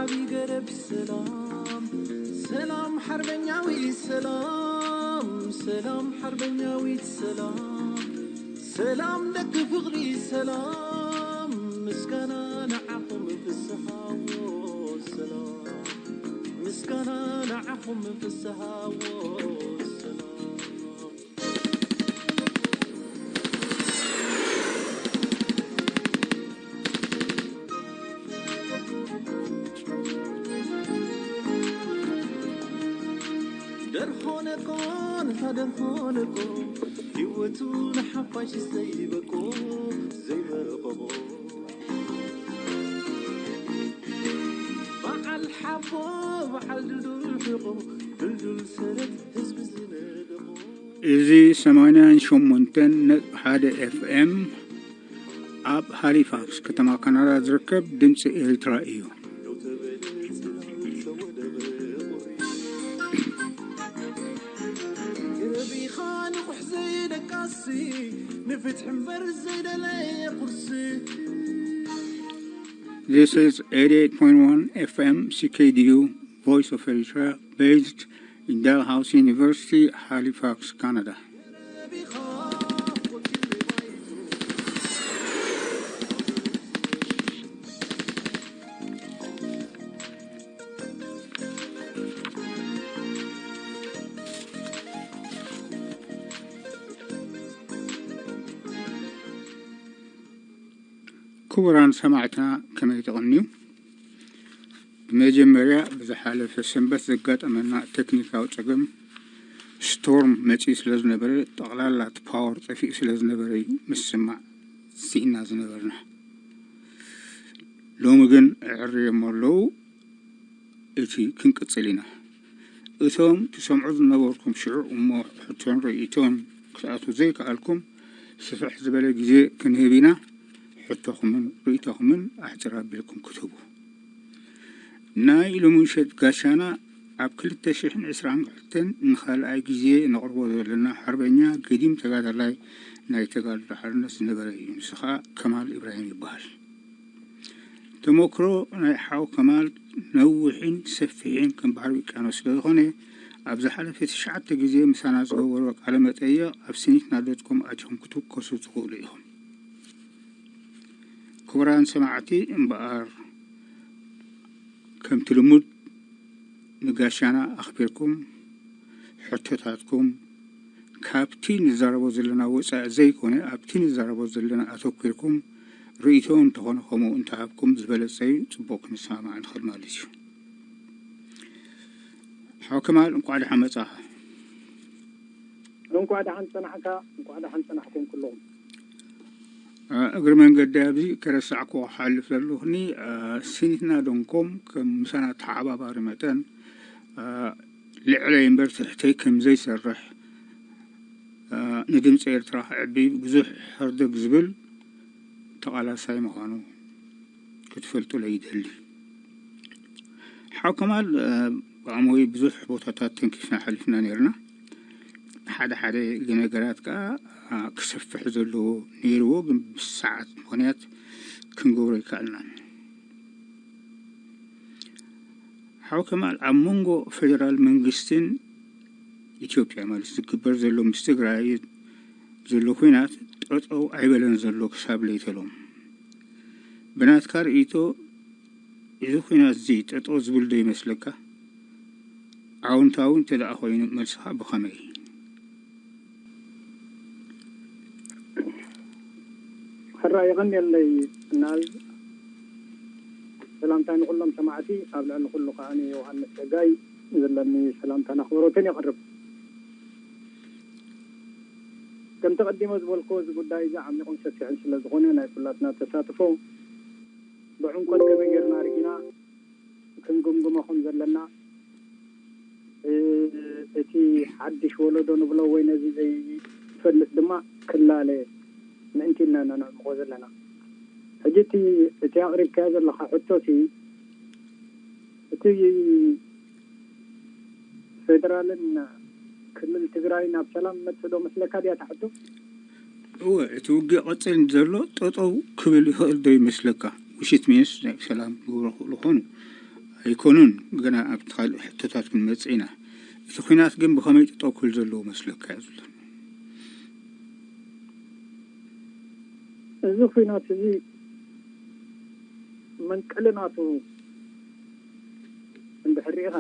ዓቢ ገረብ ሰላም፣ ሰላም ሓርበኛዊት ሰላም፣ ሰላም ሓርበኛዊት ሰላም፣ ሰላም ደቂ ፍቕሪ ሰላም፣ ምስጋና ንዓኹም ፍስሃዎ ሰላም፣ ምስጋና ንዓኹም ፍስሃዎ ሰላም። ደርሆነቆ ንታ ደርሆነቆ ህይወቱ ንሓፋሽ ዘይበቆ ዘይበቆ በዓል ሓቦ በዓል ድልዱል ሕቆ ድልዱል ሰረት ህዝቢ ዝነደቆ እዚ ሰማንያን ሸሞንተን ነጥቢ ሓደ ኤፍኤም ኣብ ሃሊፋክስ ከተማ ካናዳ ዝርከብ ድምፂ ኤርትራ እዩ። ረቢኻ ንቑሕ ዘይደቃሲ ንፍትሒ እምበር ዘይደለየ ቁርሲ። This is eighty-eight point one F M C K D U, Voice of Eritrea, based in Dalhousie University, Halifax, Canada. ክቡራን ሰማዕትና፣ ከመይ ትቕንዩ? ብመጀመርያ፣ ብዝሓለፈ ሰንበት ዘጋጠመና ቴክኒካዊ ጸገም፣ ስቶርም መጺኡ ስለ ዝነበረ፣ ጠቕላላ እቲ ፓወር ጠፊኡ ስለ ዝነበረ እዩ ምስማዕ ስኢንና ዝነበርና። ሎሚ ግን ኣዕርዮሞ ኣለዉ። እቲ ክንቅጽል ኢና። እቶም ትሰምዑ ዝነበርኩም ሽዑ እሞ ሕቶን ርእይቶን ክትኣትዉ ዘይከኣልኩም፣ ስፍሕ ዝበለ ግዜ ክንህብ ኢና። ሕቶኹምን ርእይቶኹምን ኣሕጽር ኣቢልኩም ክትህቡ። ናይ ሎሚ ምሸት ጋሻና ኣብ ክልተ ሽሕን ዕስራን ክልተን ንኻልኣይ ግዜ ነቕርቦ ዘለና ሓርበኛ ገዲም ተጋዳላይ ናይ ተጋድሎ ሓርነት ዝነበረ እዩ። ንሱ ኸኣ ከማል ኢብራሂም ይበሃል። ተመክሮ ናይ ሓው ከማል ነዊሕን ሰፊሕን ከም ባሕሪ ውቅያኖስ ስለ ዝኾነ፣ ኣብ ዝሓለፈ ትሽዓተ ግዜ ምሳና ዝገበሮ ቃለ መጠይቕ ኣብ ሲኒትና ዶት ኮም ኣቲኹም ክትውከሱ ትኽእሉ ኢኹም። ክቡራን ሰማዕቲ፣ እምበኣር ከምቲ ልሙድ ንጋሻና ኣኽቢርኩም ሕቶታትኩም ካብቲ ንዛረቦ ዘለና ወጻኢ ዘይኮነ፣ ኣብቲ ንዛረቦ ዘለና ኣተኲርኩም ርእይቶ እንተኾነ ከምኡ እንተሃብኩም ዝበለጸ እዩ። ጽቡቕ ክንሰማማዕ ንኽእል ማለት እዩ። ሓው ከማል፣ እንቋዕ ደሓን መጻኻ። እንቋዕ ደሓን ጸናሕካ፣ እንቋዕ ደሓን ጸናሕኩም ኩልኹም። እ፣ እግሪ መንገዲ ኣብዚ ከረሳዕኩ ክሓልፍ ዘለኹኒ፣ እ፣ ሲኒትና ዶንኮም ከም ምሳና ተሓባባሪ መጠን፣ እ፣ ልዕለይ እምበር ትሕተይ ከም ዘይሰርሕ፣ እ፣ ንድምፂ ኤርትራ ከዕቢ ብዙሕ ህርድግ ዝብል ተቓላሳይ ምዃኑ ክትፈልጡለይ ይደሊ። ሓው ከማል፣ እ፣ ብኣሞይ ብዙሕ ቦታታት ተንኪፍና ሓሊፍና ነይርና። ሓደ ሓደ ነገራት ከኣ፣ እ፣ ክሰፍሕ ዘለዎ ነይርዎ፣ ግን ብሰዓት ምኽንያት ክንገብሮ ኣይከኣልናን። ሓው ከማል፣ ኣብ መንጎ ፌደራል መንግስትን ኢትዮጵያ ማለት ዝግበር ዘሎ ምስ ትግራይ ዘሎ ኲናት ጠጠው ኣይበለን ዘሎ ክሳብ ለይተሎም። ብናትካ ርእይቶ፣ እዚ ኲናት እዚ ጠጠው ዝብል ዶ ይመስለካ? ኣውንታዊ እንተ ደኣ ኮይኑ፣ መልስኻ ብኸመይ? ሕራይ የቐንየለይ ናዝ። ሰላምታይ ንኹሎም ሰማዕቲ፣ ኣብ ልዕሊ ኩሉ ከኣ ንዮሃንስ ጸጋይ ዘለኒ ሰላምታን ኣኽብሮትን የቕርብ። ከምቲ ቀዲመ ዝበልኩ፣ እዚ ጉዳይ እዚ ዓሚቑን ሰፊሕን ስለ ዝኾነ፣ ናይ ኩላትና ተሳትፎ ብዕምቆት ከመይ ጌርና ርኢና ክንግምግሞ ከም ዘለና፣ እ፣ እቲ ሓድሽ ወለዶ ንብሎ ወይ ነዚ ዘይፈልጥ ድማ ክላለ ምእንቲ ኢልና ኢና ነዕምቖ ዘለና። ሕጂ እቲ፣ እቲ ኣቕሪብካዮ ዘለኻ ሕቶ እቲ፣ እቲ ፌደራልን ክልል ትግራይን ኣብ ሰላም መጽእ ዶ መስለካ ድያ እታ ሕቶ? እወ፣ እቲ ውግእ ቀጺሉ ዘሎ ጠጠው ክብል ይኽእል ዶ ይመስለካ? ውሽት ሚንስ ናይ ሰላም ክገብሮ ክኽእሉ ኾኑ። ኣይኮኑን። ገና ኣብቲ ካልእ ሕቶታት ክንመጽእ ኢና። እቲ ኲናት ግን ብኸመይ ጠጠው ክብል ዘለዎ መስለካ እዩ ዝብለኒ። እዚ ኲናት እዚ መንቀሊ ናቱ እንድሕር ርኢኻ፣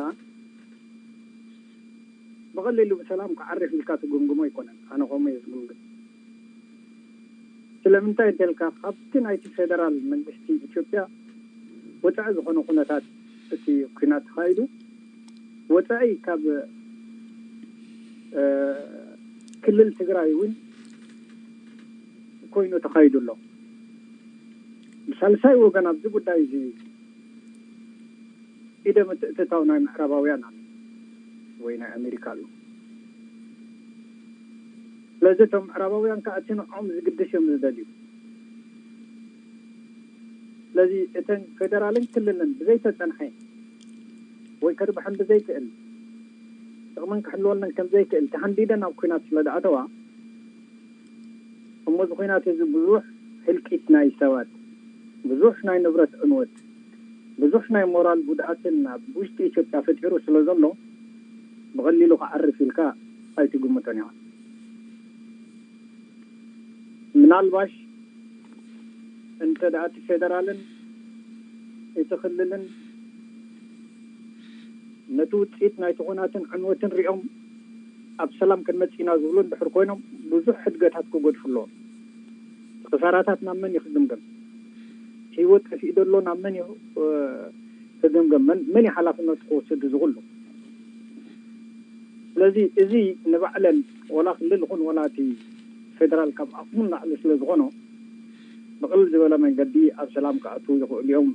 ብቐሊሉ ብሰላም ክዓርፍ ኢልካ ትግምግሞ ኣይኮነን። ኣነ ከምኡ እየ ዝግምግም። ስለምንታይ እንተልካ፣ ካብቲ ናይቲ ፌደራል መንግስቲ ኢትዮጵያ ወፃኢ ዝኾነ ኩነታት እቲ ኲናት ተኻይዱ፣ ወፃኢ ካብ ክልል ትግራይ እውን ኮይኑ ተኻይዱ ኣሎ። ብሳልሳይ ወገን ኣብዚ ጉዳይ እዚ ኢደ ምትእትታው ናይ ምዕራባውያን ኣሎ ወይ ናይ ኣሜሪካ ኣሎ። ስለዚ እቶም ምዕራባውያን ከዓ እቲ ንዕኦም ዝግድስ እዮም ዝደልዩ። ስለዚ እተን ፌደራልን ክልልን ብዘይተፀንሐ ወይ ከርብሐን ብዘይክእል፣ ጥቕምን ክሕልወለን ከም ዘይክእል ተሃንዲደን ኣብ ኲናት ስለ ዝኣተዋ፣ እሞ እዚ ኲናት እዚ ብዙሕ ህልቂት ናይ ሰባት፣ ብዙሕ ናይ ንብረት ዕንወት፣ ብዙሕ ናይ ሞራል ጉድኣትን ኣብ ውሽጢ ኢትዮጵያ ፈጢሩ ስለ ዘሎ፣ ብቐሊሉ ክዓርፍ ኢልካ ኣይትግምቶን ኢኻ። ምናልባሽ እንተ ደኣ እቲ ፌደራልን እቲ ክልልን ነቲ ውፅኢት ናይቲ ኹናትን ዕንወትን ሪኦም ኣብ ሰላም ክንመፅእ ኢና ዝብሉ እንድሕር ኮይኖም፣ ብዙሕ ሕድገታት ክገድፉ ኣለዎም። ክሳራታት ናብ መን እዩ ክግምገም? ህይወት ጠፊኡ ዘሎ ናብ መን እዩ ክግምገም? መን እዩ ሓላፍነቱ ክወስድ? ዝኹሉ ስለዚ እዚ ንባዕለን ወላ ክልል ይኹን ወላ እቲ ፌደራል ካብ ዓቕሙ ንላዕሊ ስለ ዝኾኖ፣ ብቕልል ዝበለ መንገዲ ኣብ ሰላም ክኣትዉ ይኽእሉ እዮም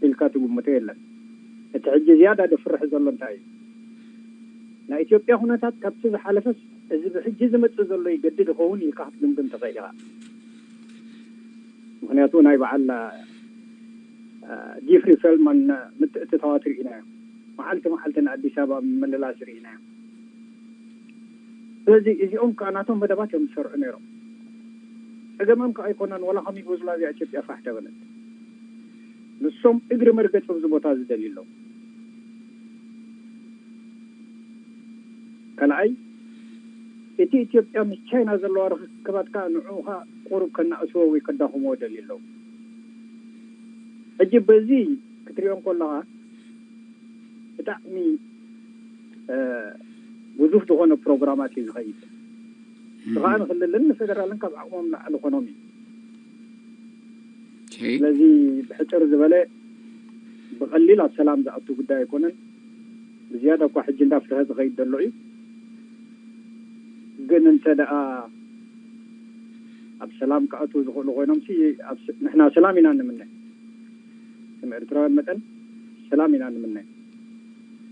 ኢልካ ትግምቶ የለን። እቲ ሕጂ ዝያዳ ደፍርሕ ዘሎ እንታይ እዩ? ናይ ኢትዮጵያ ኩነታት ካብቲ ዝሓለፈስ እዚ ብሕጂ ዝመፅእ ዘሎ ይገድድ ይኸውን ኢልካ ክትግምግም ትኽእል ኢኻ። ምክንያቱ ናይ በዓል ጂፍሪ ፌልማን ምትእትታዋት ርኢናዮ። መዓልቲ መዓልቲ ንኣዲስ ኣበባ ምምልላስ ርኢናዮ። ስለዚ እዚኦም ከዓ ናቶም መደባት እዮም ዝሰርዑ ነይሮም። ፀገሞም ከዓ ኣይኮነን፣ ወላ ከም ዩጎዝላቪያ ኢትዮጵያ ፋሕ ተበለት። ንሶም እግሪ መርገፂ ኣብዚ ቦታ ዝደልዩ ኣለዉ። ካልኣይ፣ እቲ ኢትዮጵያ ምስ ቻይና ዘለዋ ርክክባት ከዓ ንዕኡ ከዓ ቁሩብ ከናእስዎ ወይ ከዳኽምዎ ደልዩ ኣለዉ። ሕጂ በዚ ክትሪኦ እንከለኻ ብጣዕሚ ግዙፍ ዝኾነ ፕሮግራማት እዩ ዝኸይድ። እዚ ከዓ ንክልልን ንፌደራልን ካብ ዓቕሞም ንላዕሊ ኮኖም እዩ። ስለዚ ብሕፅር ዝበለ ብቐሊል ኣብ ሰላም ዝኣቱ ጉዳይ ኣይኮነን። ብዝያዳ እኳ ሕጂ እንዳፍርሀ ዝኸይድ ዘሎ እዩ። ግን እንተ ደኣ ኣብ ሰላም ክኣትዉ ዝኽእሉ ኮይኖም ሲ ንሕና ሰላም ኢና ንምነ። ከም ኤርትራውያን መጠን ሰላም ኢና ንምነ።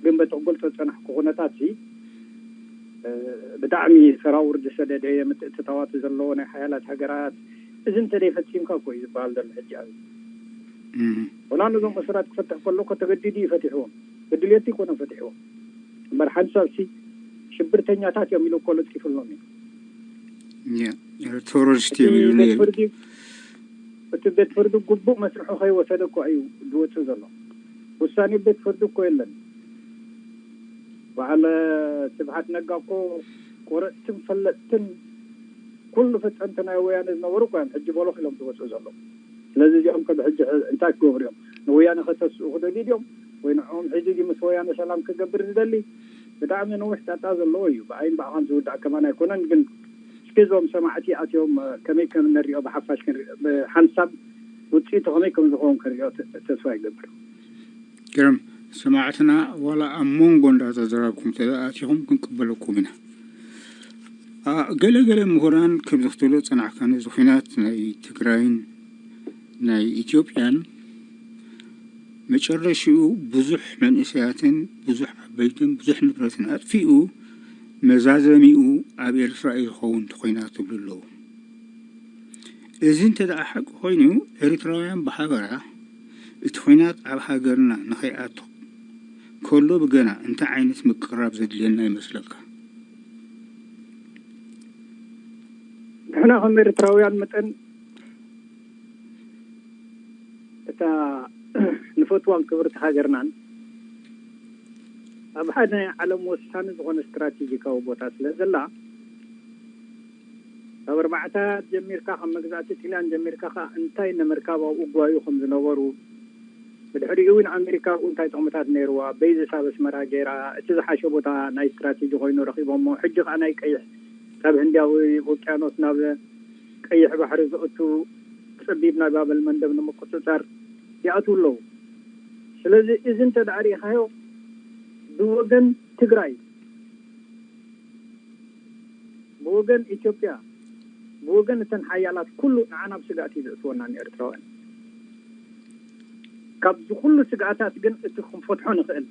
ግን በቲ ክገልጾ ዝጸናሕኩ ኩነታት ሲ ብጣዕሚ ሰራውር ዝሰደደ ምትእትታዋት ዘለዎ ናይ ሓያላት ሃገራት እዚ እንተ ደይ ፈጺምካ እኮ እዩ ዝበሃል ዘሎ ሕጂ ኣብ ወላ ነዞም እሱራት ክፈትሕ ከሎ እኮ ተገዲዱ እዩ ፈቲሕዎም። ብድልየቱ ይኮነ ፈቲሕዎም እምበር ሓንሳብ ሲ ሽብርተኛታት እዮም ኢሉ እኮ ለጢፉሎም እዩ። ቴሮሪስት እዮም ኢሉ ነይሩ። እቲ ቤት ፍርዲ ግቡእ መስርሑ ከይወሰደ እኮ እዩ ዝወፅእ ዘሎ። ውሳኔ ቤት ፍርዲ እኮ የለን። በዓል ስብሓት ነጋ እኮ ቆረፅትን ፈለጥትን ኩሉ ፈፀምቲ ናይ ወያነ ዝነበሩ እኮ እዮም ሕጂ በሎኽ ኢሎም ዝወፅኡ ዘለዉ። ስለዚ እዚኦም ከ ብሕጂ እንታይ ክገብሩ እዮም? ንወያነ ከተስኡ ክደልዩ ድዮም ወይ ንዕኦም ሒዙ ድዩ ምስ ወያነ ሰላም ክገብር ዝደሊ? ብጣዕሚ ነዊሕ ጣጣ ዘለዎ እዩ። ብኣይን ብኣኻን ዝውዳእ ከማን ኣይኮነን። ግን እስኪ እዞም ሰማዕቲ ኣትዮም ከመይ ከም እንሪኦ ብሓፋሽ ክንሪኦ ብሓንሳብ ውፅኢቱ ከመይ ከም ዝኸውን ክንሪኦ ተስፋ ይገብር። ግርም ሰማዕትና ዋላ ኣብ መንጎ እንዳተዘራብኩም ተኣቲኹም ክንቅበለኩም ኢና። ገለ ገለ ምሁራን ከምዚ ክትብሎ ዝጸናሕካ ነዚ ኹናት ናይ ትግራይን ናይ ኢትዮጵያን መጨረሽኡ ብዙሕ መንእሰያትን ብዙሕ ዓበይትን ብዙሕ ንብረትን ኣጥፊኡ መዛዘሚኡ ኣብ ኤርትራ እዩ ዝኸውን ተኾይና ትብሉ ኣለዉ። እዚ እንተ ደኣ ሓቂ ኮይኑ ኤርትራውያን ብሓበራ እቲ ኹናት ኣብ ሃገርና ንኸይኣቱ ከሎ ብገና እንታይ ዓይነት ምቅርራብ ዘድልየና ይመስለካ? ንሕና ከም ኤርትራውያን መጠን እታ ንፈትዋን ክብርቲ ሃገርናን ኣብ ሓደ ናይ ዓለም ወሳኒ ዝኾነ ስትራቴጂካዊ ቦታ ስለ ዘላ፣ ካብ ኣርባዕታት ጀሚርካ፣ ካብ መግዛእቲ ጥልያን ጀሚርካ ከዓ እንታይ ንምርካብ ኣብኡ ጓዩ ከም ዝነበሩ፣ ብድሕሪኡ እውን ኣሜሪካ ኣብኡ እንታይ ጥቕምታት ነይርዋ፣ በይዝስ ኣብ ኣስመራ ገይራ እቲ ዝሓሸ ቦታ ናይ ስትራቴጂ ኮይኑ ረኺቦሞ። ሕጂ ከዓ ናይ ቀይሕ፣ ካብ ህንዳዊ ውቅያኖስ ናብ ቀይሕ ባሕሪ ዝእቱ ጸቢብ ናይ ባበል መንደብ ንምቁጽጻር ይኣትዉ ኣለዉ። ስለዚ እዚ እንተ ደኣ ርኢኻዮ፣ ብወገን ትግራይ፣ ብወገን ኢትዮጵያ፣ ብወገን እተን ሓያላት ኩሉ ንዓና ኣብ ስጋእቲ ዘእትወና ንኤርትራውያን። ካብዚ ኩሉ ስግኣታት ግን እቲ ክንፈትሖ ንኽእል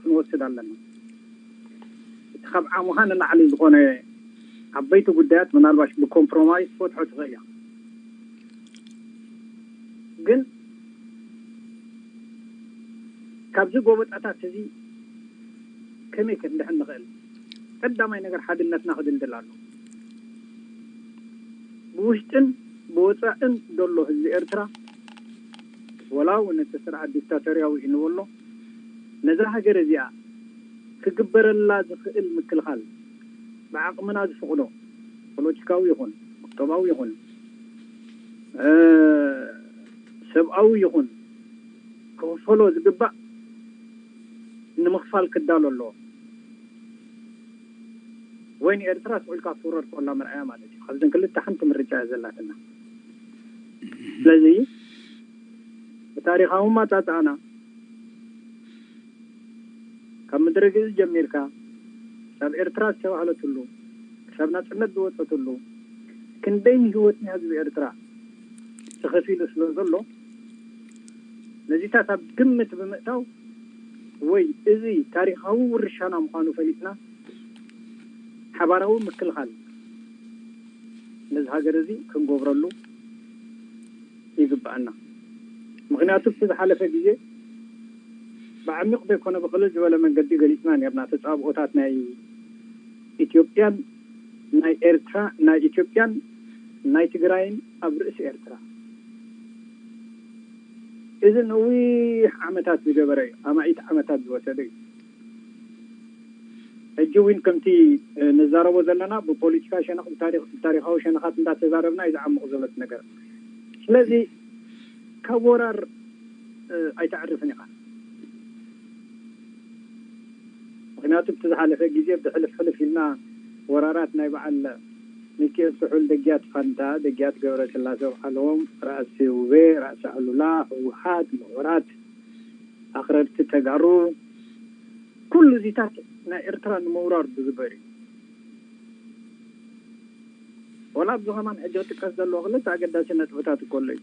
ክንወስድ ኣለና። እቲ ካብ ዓሙኻ ንላዕሊ ዝኾነ ዓበይቲ ጉዳያት ምናልባሽ ብኮምፕሮማይስ ክትፈትሖ ትኽእል እያ። ግን ካብዚ ጎበጣታት እዚ ከመይ ክንድሕን ንኽእል? ቀዳማይ ነገር ሓድነትና ክድልድል ኣሎ። ብውሽጥን ብወፃእን ዘሎ ህዝቢ ኤርትራ፣ ወላ እውን እቲ ስርዓት ዲክታቶርያዊ እዩ ንበሎ፣ ነዛ ሃገር እዚኣ ክግበረላ ዝኽእል ምክልኻል ብዓቕምና ዝፍቕዶ፣ ፖለቲካዊ ይኹን ቁጠባዊ ይኹን፣ እ፣ ሰብኣዊ ይኹን ክኽፈሎ ዝግባእ ንምኽፋል ክዳሎ ኣለዎ። ወይ ንኤርትራ ስቕ ኢልካ ክትውረድ ከላ መርኣያ ማለት እዩ። ካብዘን ክልተ ሓንቲ ምርጫ እያ ዘላትና። ስለዚ ብታሪኻዊ ማጻጻእና ካብ ምድረ ግእዝ ጀሚርካ ክሳብ ኤርትራ ዝተባህለትሉ፣ ክሳብ ናጽነት ዝወጸትሉ፣ ክንደይ ንህይወት ናይ ህዝቢ ኤርትራ ተኸፊሉ ስለ ዘሎ፣ ነዚታት ኣብ ግምት ብምእታው ወይ እዚ ታሪኻዊ ውርሻና ምዃኑ ፈሊጥና፣ ሓባራዊ ምክልኻል ነዚ ሃገር እዚ ክንገብረሉ ይግብኣና። ምኽንያቱ፣ እቲ ዝሓለፈ ግዜ ብዓሚቕ ዘይኮነ ብቕልል ዝበለ መንገዲ ገሊጽና ነርና። ተጻብኦታት ናይ ኢትዮጵያን ናይ ኤርትራ፣ ናይ ኢትዮጵያን ናይ ትግራይን ኣብ ርእሲ ኤርትራ። እዚ ነዊሕ ዓመታት ዝገበረ እዩ። ኣማኢት ዓመታት ዝወሰደ እዩ። ሕጂ እውን ከምቲ፣ እ፣ ንዛረቦ ዘለና ብፖለቲካ ሸነኽ፣ ብታሪኽ፣ ብታሪኻዊ ሸነኻት እንዳተዛረብና እዩ ዝዓምቕ ዘሎ እቲ ነገር። ስለዚ ካብ ወራር፣ እ፣ ኣይተዕርፍን ኢኻ። ምኽንያቱ እቲ ዝሓለፈ ግዜ ብሕልፍ ሕልፍ ኢልና ወራራት ናይ በዓል ሚካኤል ስሑል፣ ደግያት ፋንታ፣ ደግያት ገብረስላሴ፣ በዓሎም ራእሲ ውቤ፣ ራእሲ ኣሉላ፣ ህወሓት፣ ምሁራት፣ ኣኽረርቲ ተጋሩ፣ ኩሉ እዚታት ናይ ኤርትራ ንምውራር ዝግበር እዩ። ወላ ኣብዚ ከማን ሕጂ ክጥቀስ ዘለዎ ክልተ ኣገዳሲ ነጥብታት እኮ ኣሎ እዩ።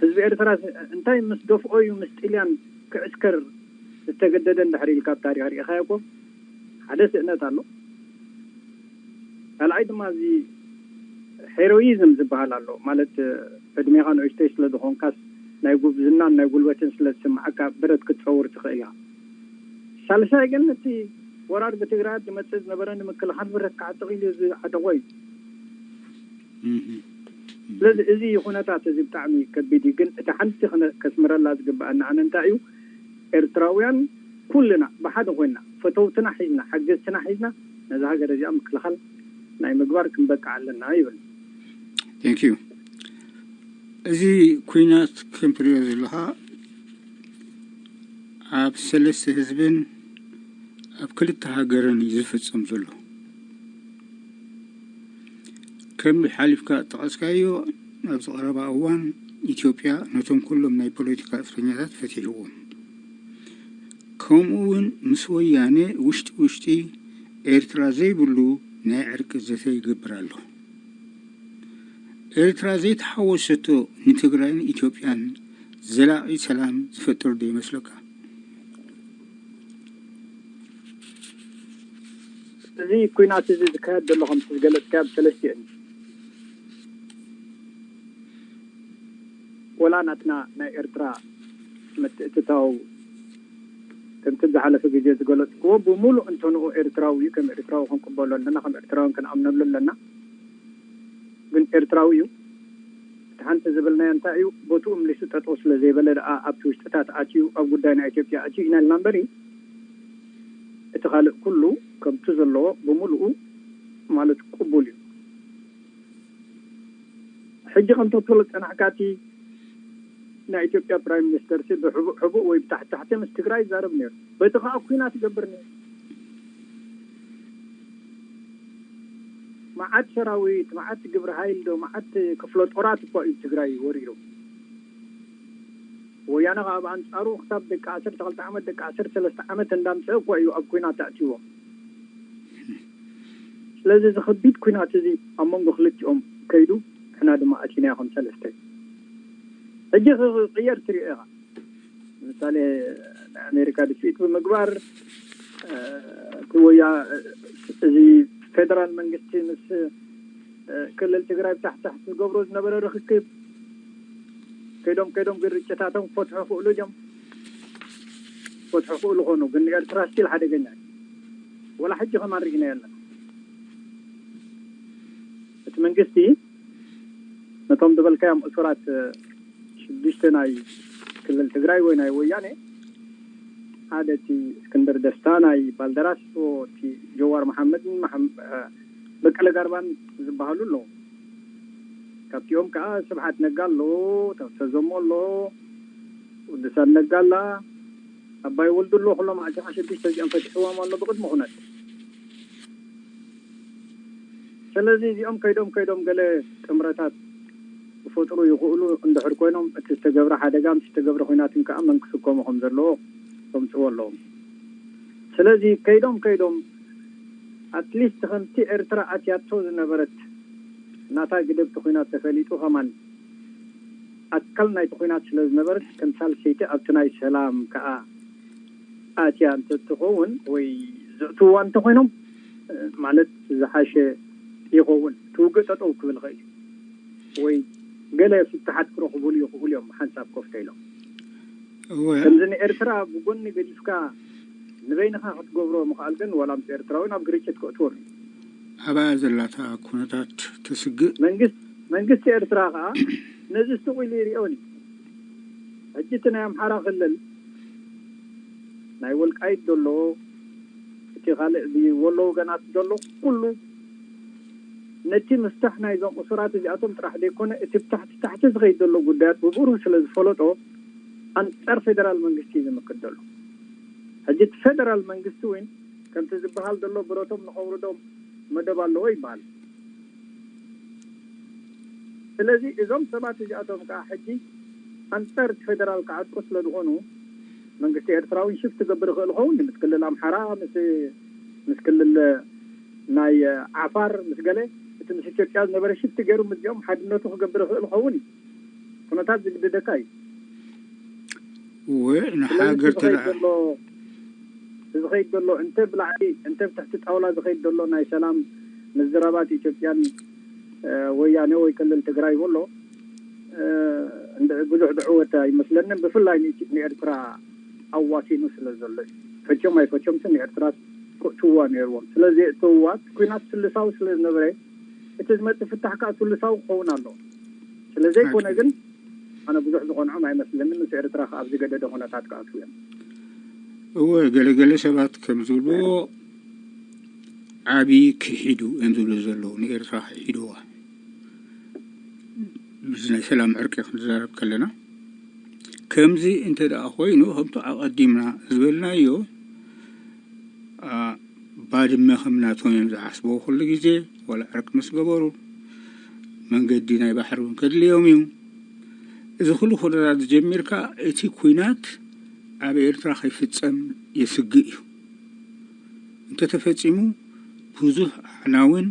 ህዝቢ ኤርትራ ስ-፣ እንታይ ምስ ደፍኦ እዩ ምስ ጥልያን ክዕስከር ዝተገደደ እንድሕር ኢልካ ኣብ ታሪኽ ርኢኻዮ እኮ ሓደ ስእነት ኣሎ። ካልኣይ ድማ እዚ ሄሮይዝም ዝበሃል ኣሎ። ማለት ዕድሜኻ ንእሽተይ ስለ ዝኾንካስ ናይ ጉብዝናን ናይ ጉልበትን ስለ ዝስምዓካ ብረት ክትጸውር ትኽእል ኢኻ። ሳልሳይ ግን እቲ ወራር ብትግራይ ዝመጽእ ዝነበረ ንምክልኻል ብረት ክዓጥቕ ኢሉ ዝዓጠቖ እዩ። እህ። ስለዚ እዚ ኩነታት እዚ ብጣዕሚ ከቢድ እዩ። ግን እቲ ሓንቲ ክነ-፣ ከስምረላ ዝግበኣና ኣነ እንታይ እዩ፣ ኤርትራውያን ኩልና ብሓደ ኮይንና፣ ፈተውትና ሒዝና፣ ሓገዝትና ሒዝና፣ ነዛ ሃገር እዚኣ ምክልኻል ናይ ምግባር ክንበቅዕ ኣለና ይብል። Thank you። እዚ ኩናት ከም ትሪኦ ዘለኻ ኣብ ሰለስተ ህዝብን ኣብ ክልተ ሃገርን እዩ ዝፍጸም ዘሎ። ከም ሓሊፍካ ጠቐስካዮ፣ ኣብዚ ቀረባ እዋን ኢትዮጵያ ነቶም ኩሎም ናይ ፖለቲካ እስረኛታት ፈቲሕዎም። ከምኡ እውን ምስ ወያነ ውሽጢ ውሽጢ ኤርትራ ዘይብሉ ናይ ዕርቂ ዘተ ይገብር ኣሎ። ኤርትራ ዘይተሓወሰቶ ንትግራይን ኢትዮጵያን ዘላቒ ሰላም ዝፈጥር ዶ ይመስለካ? እዚ ኩናት እዚ ዝካየድ ዘሎ ከምቲ ዝገለጽካዮ ብሰለስቲአን እዩ። ወላ ናትና ናይ ኤርትራ ምትእትታው ከምቲ ዝሓለፈ ግዜ ዝገለጽክዎ ብምሉእ እንተንኡ ኤርትራዊ እዩ። ከም ኤርትራዊ ክንቅበሎ ኣለና፣ ከም ኤርትራውያን ክንኣምነሉ ኣለና። ግን ኤርትራዊ እዩ። እቲ ሓንቲ ዝብልናዮ እንታይ እዩ፣ ቦትኡ ምሊሱ ጠጠው ስለ ዘይበለ ደኣ ኣብቲ ውሽጥታት ኣትዩ ኣብ ጉዳይ ናይ ኢትዮጵያ ኣትዩ ኢና ኢልና እምበሪ፣ እቲ ካልእ ኩሉ ከምቲ ዘለዎ ብምሉኡ ማለት ቅቡል እዩ። ሕጂ ከምቲ ክትብሎ ዝጸናሕካ፣ እቲ ናይ ኢትዮጵያ ፕራይም ሚኒስተር ሲ ብሕቡእ ሕቡእ ወይ ብታሕቲ ታሕቲ ምስ ትግራይ ይዛረብ ነይሩ። በቲ ከዓ ኩናት ይገብር ነይሩ። መዓት ሰራዊት፣ መዓት ግብረ ሃይል ዶ መዓት ክፍለ ጦራት እኳ እዩ ትግራይ ወሪሩ። ወያነ ከዓ ብኣንጻሩ ክሳብ ደቂ ዓሰርተ ክልተ ዓመት፣ ደቂ ዓሰርተ ሰለስተ ዓመት እንዳምፀ እኳ እዩ ኣብ ኩናት ኣእትይዎም። ስለዚ እዚ ከቢድ ኩናት እዚ ኣብ መንጎ ክልቲኦም ከይዱ፣ ንሕና ድማ ኣቲናዮ ከም ሰለስተ። ሕጂ ክቕየር ትሪኦ ኢኻ። ንምሳሌ ናይ ኣሜሪካ ድፍኢት ብምግባር፣ እ፣ እቲ ወያ-፣ እዚ ፌደራል መንግስቲ ምስ፣ እ፣ ክልል ትግራይ ብታሕቲ ታሕቲ ዝገብሮ ዝነበረ ርክክብ ከይዶም ከይዶም ግርጭታቶም ክፈትሑ ክእሉ እዮም። ክፈትሑ ክእሉ ኾኑ፣ ግን ንኤርትራ ስቲል ሓደገኛ እዩ። ወላ ሕጂ ከማን ርኢናዮ ኣለና። እቲ መንግስቲ ነቶም ዝበልካዮም እሱራት፣ እ፣ ሽዱሽተ ናይ ክልል ትግራይ ወይ ናይ ወያኔ፣ ሓደ እቲ እስክንድር ደስታ ናይ ባልደራስ፣ እቲ ጀዋር መሓመድን መሓም-፣ እ፣ በቀለ ጋርባን ዝበሃሉ ኣለዉ። ካብቲኦም ከዓ ስብሓት ነጋ ኣሎ፣ ተዘሞ ኣሎ፣ ቅዱሳን ነጋ ኣላ፣ ኣባይ ወልዱ ኣሎ። ኩሎም ዓሰርተ ሽዱሽተ እዚኦም ፈትሕዎም ኣሎ ብቅድሚ ኩነት። ስለዚ እዚኦም ከይዶም ከይዶም ገለ ጥምረታት ክፈጥሩ ይኽእሉ እንድሕር ኮይኖም፣ እቲ ዝተገብረ ሓደጋ ምስ ዝተገብረ ኩናትን ከዓ መን ክስከሞ ከም ዘለዎ ከምፅዎ ኣለዎም። ስለዚ ከይዶም ከይዶም ኣትሊስት ከምቲ ኤርትራ ኣትያቶ ዝነበረት ናታ ግደብቲ ኩናት ተፈሊጡ ከማን ኣካል ናይቲ ኩናት ስለ ዝነበረት፣ ከም ሳልሰይቲ ኣብቲ ናይ ሰላም ከዓ ኣትያ እንተትኸውን ወይ ዘእትውዋ እንተኾይኖም፣ እ፣ ማለት ዝሓሸ ይኸውን። እቲ ውግእ ጠጠው ክብል ይኽእል እዩ ወይ ገለ ፍትሓት ክረኽቡሉ ይኽእሉ እዮም፣ ሓንሳብ ኮፍ ተኢሎም። እወ። ከምዚ ንኤርትራ ብጎኒ ገዲፍካ ንበይንኻ ክትገብሮ ምኽኣል ግን ዋላ ምስ ኤርትራዊ ናብ ግርጭት ከእትዎም እዩ። ኣባያ ዘላታ ኩነታት ተስግእ። መንግስት-፣ መንግስቲ ኤርትራ ከኣ ነዚ ስቕ ኢሉ ይሪኦን እዩ። ሕጂ እቲ ናይ ኣምሓራ ክልል ናይ ወልቃይት ዘሎ፣ እቲ ካልእ እዚ ወሎ ወገናት ዘሎ ኩሉ ነቲ ምፍታሕ ናይዞም እሱራት እዚኣቶም ጥራሕ ዘይኮነ፣ እቲ ብታሕቲ ታሕቲ ዝኸይድ ዘሎ ጉዳያት ብብሩህ ስለ ዝፈለጦ፣ ኣንጻር ፌደራል መንግስቲ እዩ ዝምክት ዘሎ። ሕጂ እቲ ፌደራል መንግስቲ እውን ከምቲ ዝበሃል ዘሎ ብረቶም ንኸውርዶም መደብ ኣለዎ ይበሃል። ስለዚ እዞም ሰባት እዚኣቶም ከዓ ሕጂ ኣንጻር እቲ ፌደራል ክዓጥቁ ስለ ዝኾኑ፣ መንግስቲ ኤርትራ እውን ሽፍት ክገብር ይኽእል ይኸውን። ምስ ክልል ኣምሓራ፣ ምስ፣ ምስ ክልል ናይ ዓፋር፣ ምስ ገለ፣ እቲ ምስ ኢትዮጵያ ዝነበረ ሽፍት ገይሩ ምስዚኦም ሓድነቱ ክገብር ይኽእል ይኸውን። ኩነታት ዝግድደካ እዩ። እወ፣ ስለዚ ንሃገር እቲ ዝኸይድ ተደኣ-፣ ዘሎ፣ እቲ ዝኸይድ ዘሎ እንተ ብላዕሊ እንተ ብትሕቲ ጣውላ ዝኸይድ ዘሎ ናይ ሰላም ምዝራባት ኢትዮጵያን፣ እ፣ ወያነ ወይ ክልል ትግራይ በሎ፣ እ፣ እንደ-፣ ብዙሕ ዝዕወት ኣይመስለንን። ብፍላይ ንኢትዮ-፣ ንኤርትራ ኣዋሲኑ ስለ ዘሎ እዩ። ፈትዮም ኣይፈትዮም ንኤርትራ ክእትውዋ ነይርዎም። ስለዚ እተውዋ ኩናት ስልሳዊ ስለ ዝነበረ፣ እቲ ዝመጽእ ፍታሕ ከኣ ስልሳዊ ክኸውን ኣለዎ። ስለ ዘይኮነ ግን ኣነ ብዙሕ ዝቐንዖም ኣይመስለንን። ምስ ኤርትራ ከኣ ኣብ ዝገደደ ኩነታት ክኣትዉ እዮም። እወ፣ ገለገለ ሰባት ከም ዝብልዎ ዓቢ ክሒዱ እዮም ዝብሉ ዘለዉ፣ ንኤርትራ ክሒድዋ። ብዚ ናይ ሰላም ዕርቂ ክንዛረብ ከለና፣ ከምዚ እንተ ደኣ ኮይኑ፣ ከምቲ ኣቐዲምና ዝበልናዮ፣ ኣ፣ ባድመ ከም ናቶም እዮም ዝሓስብዎ ኩሉ ግዜ፣ ዋላ ዕርቂ ምስ ገበሩ፣ መንገዲ ናይ ባሕሪ እውን ከድልዮም እዩ። እዚ ኩሉ ኩነታት ዝጀሚርካ፣ እቲ ኲናት ኣብ ኤርትራ ከይፍጸም የስግእ እዩ። እንተተፈጺሙ፣ ብዙሕ ኣዕናውን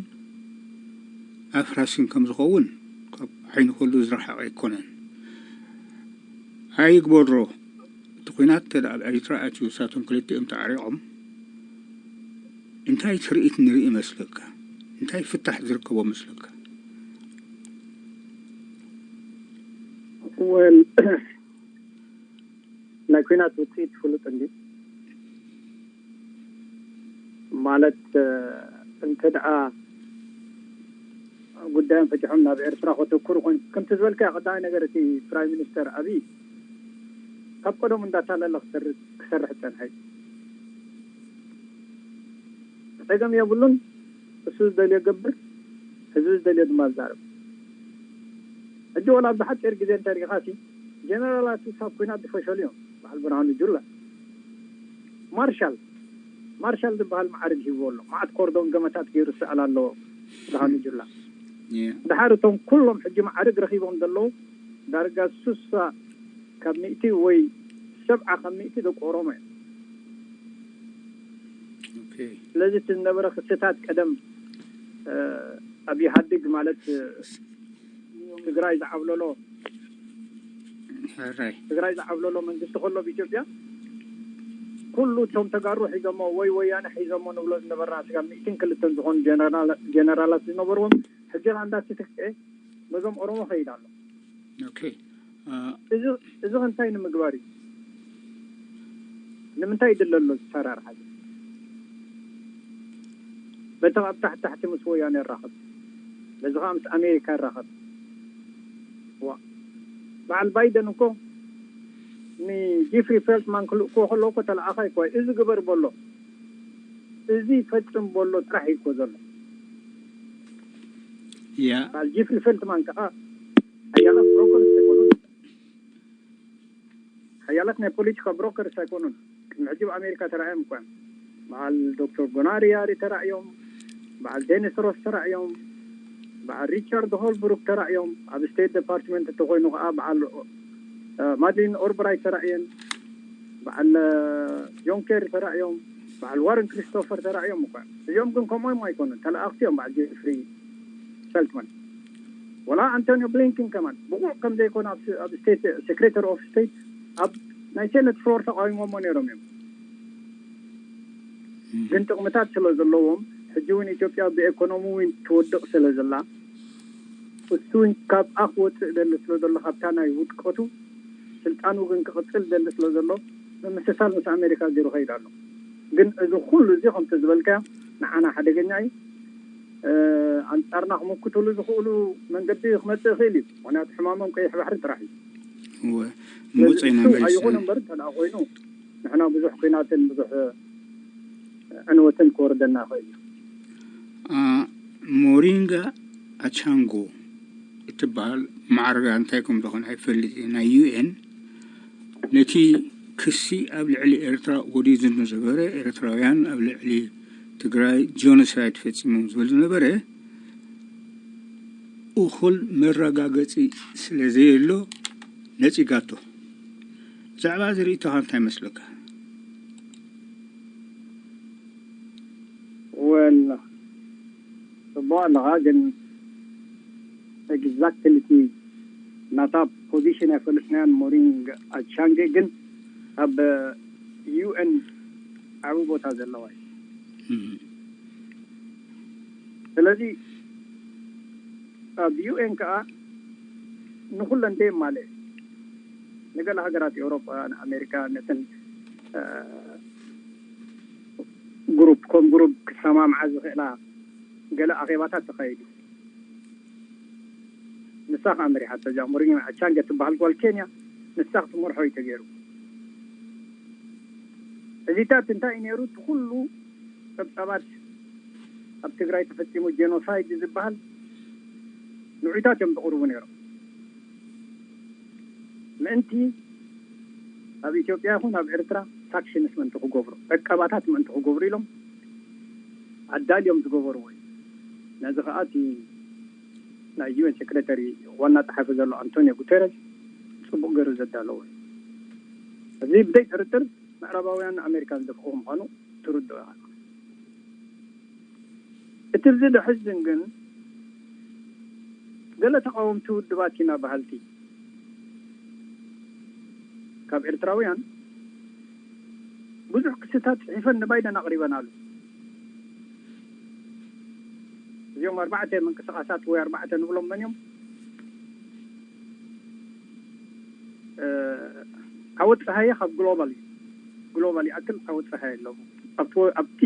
ኣፍራስን ከም ዝኸውን ካብ ዓይኒ ኩሉ ዝረሓቐ ኣይኮነን። ኣይግበሮ፣ እቲ ኲናት እንተ ደኣ ኣብ ኤርትራ ኣትዩ፣ ንሳቶም ክልቲኦም ተዓሪቖም፣ እንታይ ትርኢት ንርኢ መስለካ? እንታይ ፍታሕ ዝርከቦ መስለካ? ወል፣ ናይ ኲናት ውጽኢት ፍሉጥ እንድዩ። ማለት፣ እ፣ እንተ ደኣ ጉዳዮም ፈቲሖም ናብ ኤርትራ ከተኩሩ ኮይኑ፣ ከምቲ ዝበልካዮ ቀዳማይ ነገር እቲ ፕራይም ሚኒስተር ኣብይ ካብ ቀደሙ እንዳታለለ ክሰርሕ፣ ክሰርሕ ዝጸንሐ እዩ። ጸገም የብሉን። እሱ ዝደልዮ ገብር፣ ህዝቢ ዝደልዮ ድማ ዝዛረብ። ሕጂ ወላ ኣብዚ ሓፂር ግዜ እንተሪኢኻሲ ጀነራላት ሳብ ኩናት ዝፈሸሉ እዮም። በዓል ብርሃኑ ጁላ ማርሻል ማርሻል ዝበሃል ማዕርግ ሂብዎ ኣሎ። መዓት ኮርዶን ገመታት ገይሩ ዝሰኣል ኣለዎ ብርሃኑ ጁላ። ድሓር እቶም ኩሎም ሕጂ ማዕርግ ረኺቦም ዘለዉ ዳርጋ ሱሳ ካብ ሚእቲ ወይ ሰብዓ ካብ ሚእቲ ደቂ ኦሮሞ እዮም። ስለዚ እቲ ዝነበረ ክስታት ቀደም ኣብ ኢህኣዴግ ማለት ትግራይ ዝዓብለሎ ትግራይ ዝዓብለሎ መንግስቲ ከሎ ብኢትዮጵያ ኩሉ እቶም ተጋሩ ሒዞሞ ወይ ወያነ ሒዞሞ ንብሎ ዝነበርና ስጋ ሚእትን ክልተን ዝኾኑ ጀነራላት ዝነበርዎም ሕጂ ራንዳ ትትክኤ በዞም ኦሮሞ ኸይድ ኣሎ። ኦኬ እዚ እዚ እንታይ ንምግባር እዩ? ንምንታይ ይድለ ኣሎ ዝሰራርሓ? በቲ ኣብ ታሕቲ ታሕቲ ምስ ወያነ ይራኸብ፣ በዚ ከዓ ምስ ኣሜሪካ ይራኸብ። ዋ በዓል ባይደን እኮ ንጂፍሪ ፌልትማን ክልእክዎ ከለዉ እኮ ተለኣኸ ኣይኮ እዚ ግበር በሎ እዚ ፈጽም በሎ ጥራሕ እዩ እኮ ዘሎ። ያ በዓል ጂፍሪ ፌልትማን ከዓ ሓያላት ብሮከርስ ኣይኮኑን። ሓያላት ናይ ፖለቲካ ብሮከርስ ኣይኮኑን። ቅድሚ ሕጂ ኣብ ኣሜሪካ ተራእዮም እኳ እዮም። በዓል ዶክተር ጎናሪ ያሪ ተራእዮም፣ በዓል ዴኒስ ሮስ ተራእዮም፣ በዓል ሪቻርድ ሆልብሩክ ተራእዮም። ኣብ ስቴት ዲፓርትመንት እንተኮይኑ ከዓ በዓል ማድሊን ኦልብራይት ተራእየን፣ በዓል ጆን ኬሪ ተራእዮም፣ በዓል ዋረን ክሪስቶፈር ተራእዮም እኳ እዮም። እዚኦም ግን ከምኦም ኣይኮኑን፣ ተለኣኽቲ እዮም። በዓል ጄፍሪ ፌልትማን ወላ ኣንቶኒዮ ብሊንኪን ከማን ብቑዕ ከም ዘይኮነ ኣብ ስቴት ሴክሬታሪ ኦፍ ስቴት ኣብ ናይ ሴነት ፍሎር ተቃዊሞሞ ነይሮም እዮም። ግን ጥቕምታት ስለ ዘለዎም ሕጂ እውን ኢትዮጵያ ብኤኮኖሚ እውን ትወድቕ ስለ ዘላ እሱ እውን ካብኣ ክወፅእ ደሊ ስለ ዘሎ ካብታ ናይ ውድቀቱ ስልጣኑ ግን ክቕፅል ደሊ ስለ ዘሎ ምምስሳል ምስ ኣሜሪካ ገይሩ ከይድ ኣሎ። ግን እዚ ኩሉ እዚ ከምቲ ዝበልካዮ ንዓና ሓደገኛ እዩ። ኣንጻርና ክመክትሉ ዝኽእሉ መንገዲ ክመጽእ ይኽእል እዩ። ምክንያቱ ሕማሞም ቀይሕ ባሕሪ ጥራሕ እዩ። ምውፅእና ኣይኹን እምበር እንተ ኮይኑ ንሕና ብዙሕ ኩናትን ብዙሕ ዕንወትን ክወርደና ይኽእል እዩ። ሞሪንጋ ኣቻንጎ እትበሃል ማዕርጋ እንታይ ከም ዝኾነ ኣይፈልጥ ናይ ዩኤን ነቲ ክሲ ኣብ ልዕሊ ኤርትራ ወዲዙ ዝነበረ ኤርትራውያን ኣብ ልዕሊ ትግራይ ጆኖሳይድ ፈፂሞም ዝብል ዝነበረ እኹል መረጋገፂ ስለ ዘየሎ ነፂጋቶ። ብዛዕባ እዚ ርእይቶኻ እንታይ ይመስለካ? ወል ጽቡቅ ኣለኻ ግን ኤግዛክትሊ እቲ ናታ ፖዚሽን ኣይፈልጥናያን። ሞሪንግ ኣቻንጌ ግን ኣብ ዩኤን ዓቢ ቦታ ዘለዋ እዩ። ስለዚ ኣብ ዩኤን ከዓ ንኩለን ደየማልእ ንገለ ሃገራት ኤውሮጳ ንኣሜሪካ ነተን ግሩፕ ኮም ግሩፕ ክሰማምዓ ዝኽእላ ገለ ኣኼባታት ተኻይዱ። ንሳ ከዓ መሪሓቶ እዛ ሞሪንጋ ኣቻንጌ ትበሃል ጓል ኬንያ ንሳ ክትመርሖ እዩ ተገይሩ። እዚታት እንታይ እዩ ነይሩ? እቲ ኩሉ ፀብፃባት ኣብ ትግራይ ተፈፂሙ ጄኖሳይድ ዝበሃል ንዑታት እዮም ዘቕርቡ ነይሮም። ምእንቲ ኣብ ኢትዮጵያ ይኹን ኣብ ኤርትራ ሳክሽንስ ምእንቲ ክገብሩ ዕቀባታት ምእንቲ ክገብሩ ኢሎም ኣዳልዮም ዝገበርዎ እዩ። ነዚ ከዓ እቲ ናይ ዩኤን ሴክሬታሪ ዋና ፀሓፊ ዘሎ ኣንቶኒዮ ጉተረስ ፅቡቅ ገይሩ ዘዳለዎ እዩ። እዚ ብዘይ ጥርጥር ምዕራባውያን ኣሜሪካን ዘፍቅሩ ምዃኑ ትርድኦ ኢኻ። እቲ እዚ ዘሕዝን ግን ገለ ተቃወምቲ ውድባት ኢና በሃልቲ ካብ ኤርትራውያን ብዙሕ ክስታት ፅሒፈን ንባይደን ኣቅሪበናሉ። እዚኦም ኣርባዕተ ምንቅስቃሳት ወይ ኣርባዕተ ንብሎም መን እዮም? ዓወት ፀሃየ ካብ ግሎባል እዩ። ግሎባል ይኣክል ዓወት ፀሃየ ኣለዉ ኣብቲ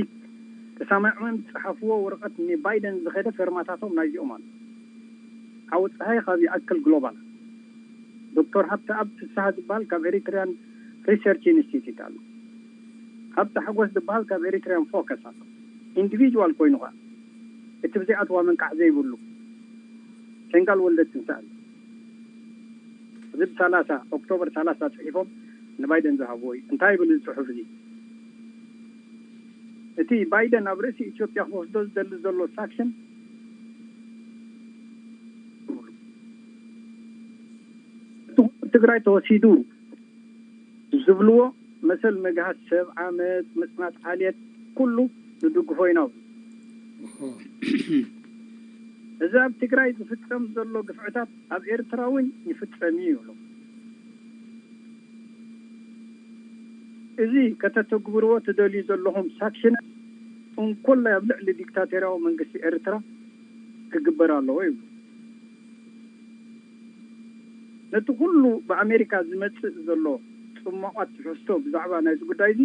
ተሰማሚዖም ዝፀሓፍዎ ወረቐት ንባይደን ዝኸደ ፌርማታቶም ናይዚኦም ኣሎ። ዓወት ፀሃየ ካብ ይኣክል ግሎባል ኣሎ። ዶክተር ሃብተኣብ ፍስሃ ዝበሃል ካብ ኤሪትሪያን ሪሰርች ኢንስቲትዩት ኣሎ። ሃብተ ሓጎስ ዝበሃል ካብ ኤሪትሪያን ፎከስ ኣሎ። ኢንዲቪጁዋል ኮይኑ ኸዓ እቲ ብዘይኣትዋ መንቃዕ ዘይብሉ ሸንጋል ወልደ ትንሳኤ እዚ ብ30 ኦክቶበር 30 ፅሒፎም ንባይደን ዝሃብዎ እዩ። እንታይ ይብል እዚ ፅሑፍ እዚ? እቲ ባይደን ኣብ ርእሲ ኢትዮጵያ ክወስዶ ዝደሊ ዘሎ ሳክሽን እቲ ትግራይ ተወሲዱ ዝብልዎ መሰል ምግሃስ ሰብ ዓመት ምፅናት ዓልየት ኩሉ ንድግፎ ኢና። እዚ ኣብ ትግራይ ዝፍፀም ዘሎ ግፍዕታት ኣብ ኤርትራ እውን ይፍፀም እዩ ይብሉ። እዚ ከተተግብርዎ ትደልዩ ዘለኹም ሳክሽን እንኮላይ ኣብ ልዕሊ ዲክታቶርያዊ መንግስቲ ኤርትራ ክግበር ኣለዎ ይብሉ። ነቲ ኩሉ ብኣሜሪካ ዝመፅእ ዘሎ ፅሟቋት ትሕዝቶ ብዛዕባ ናይዚ ጉዳይ እዚ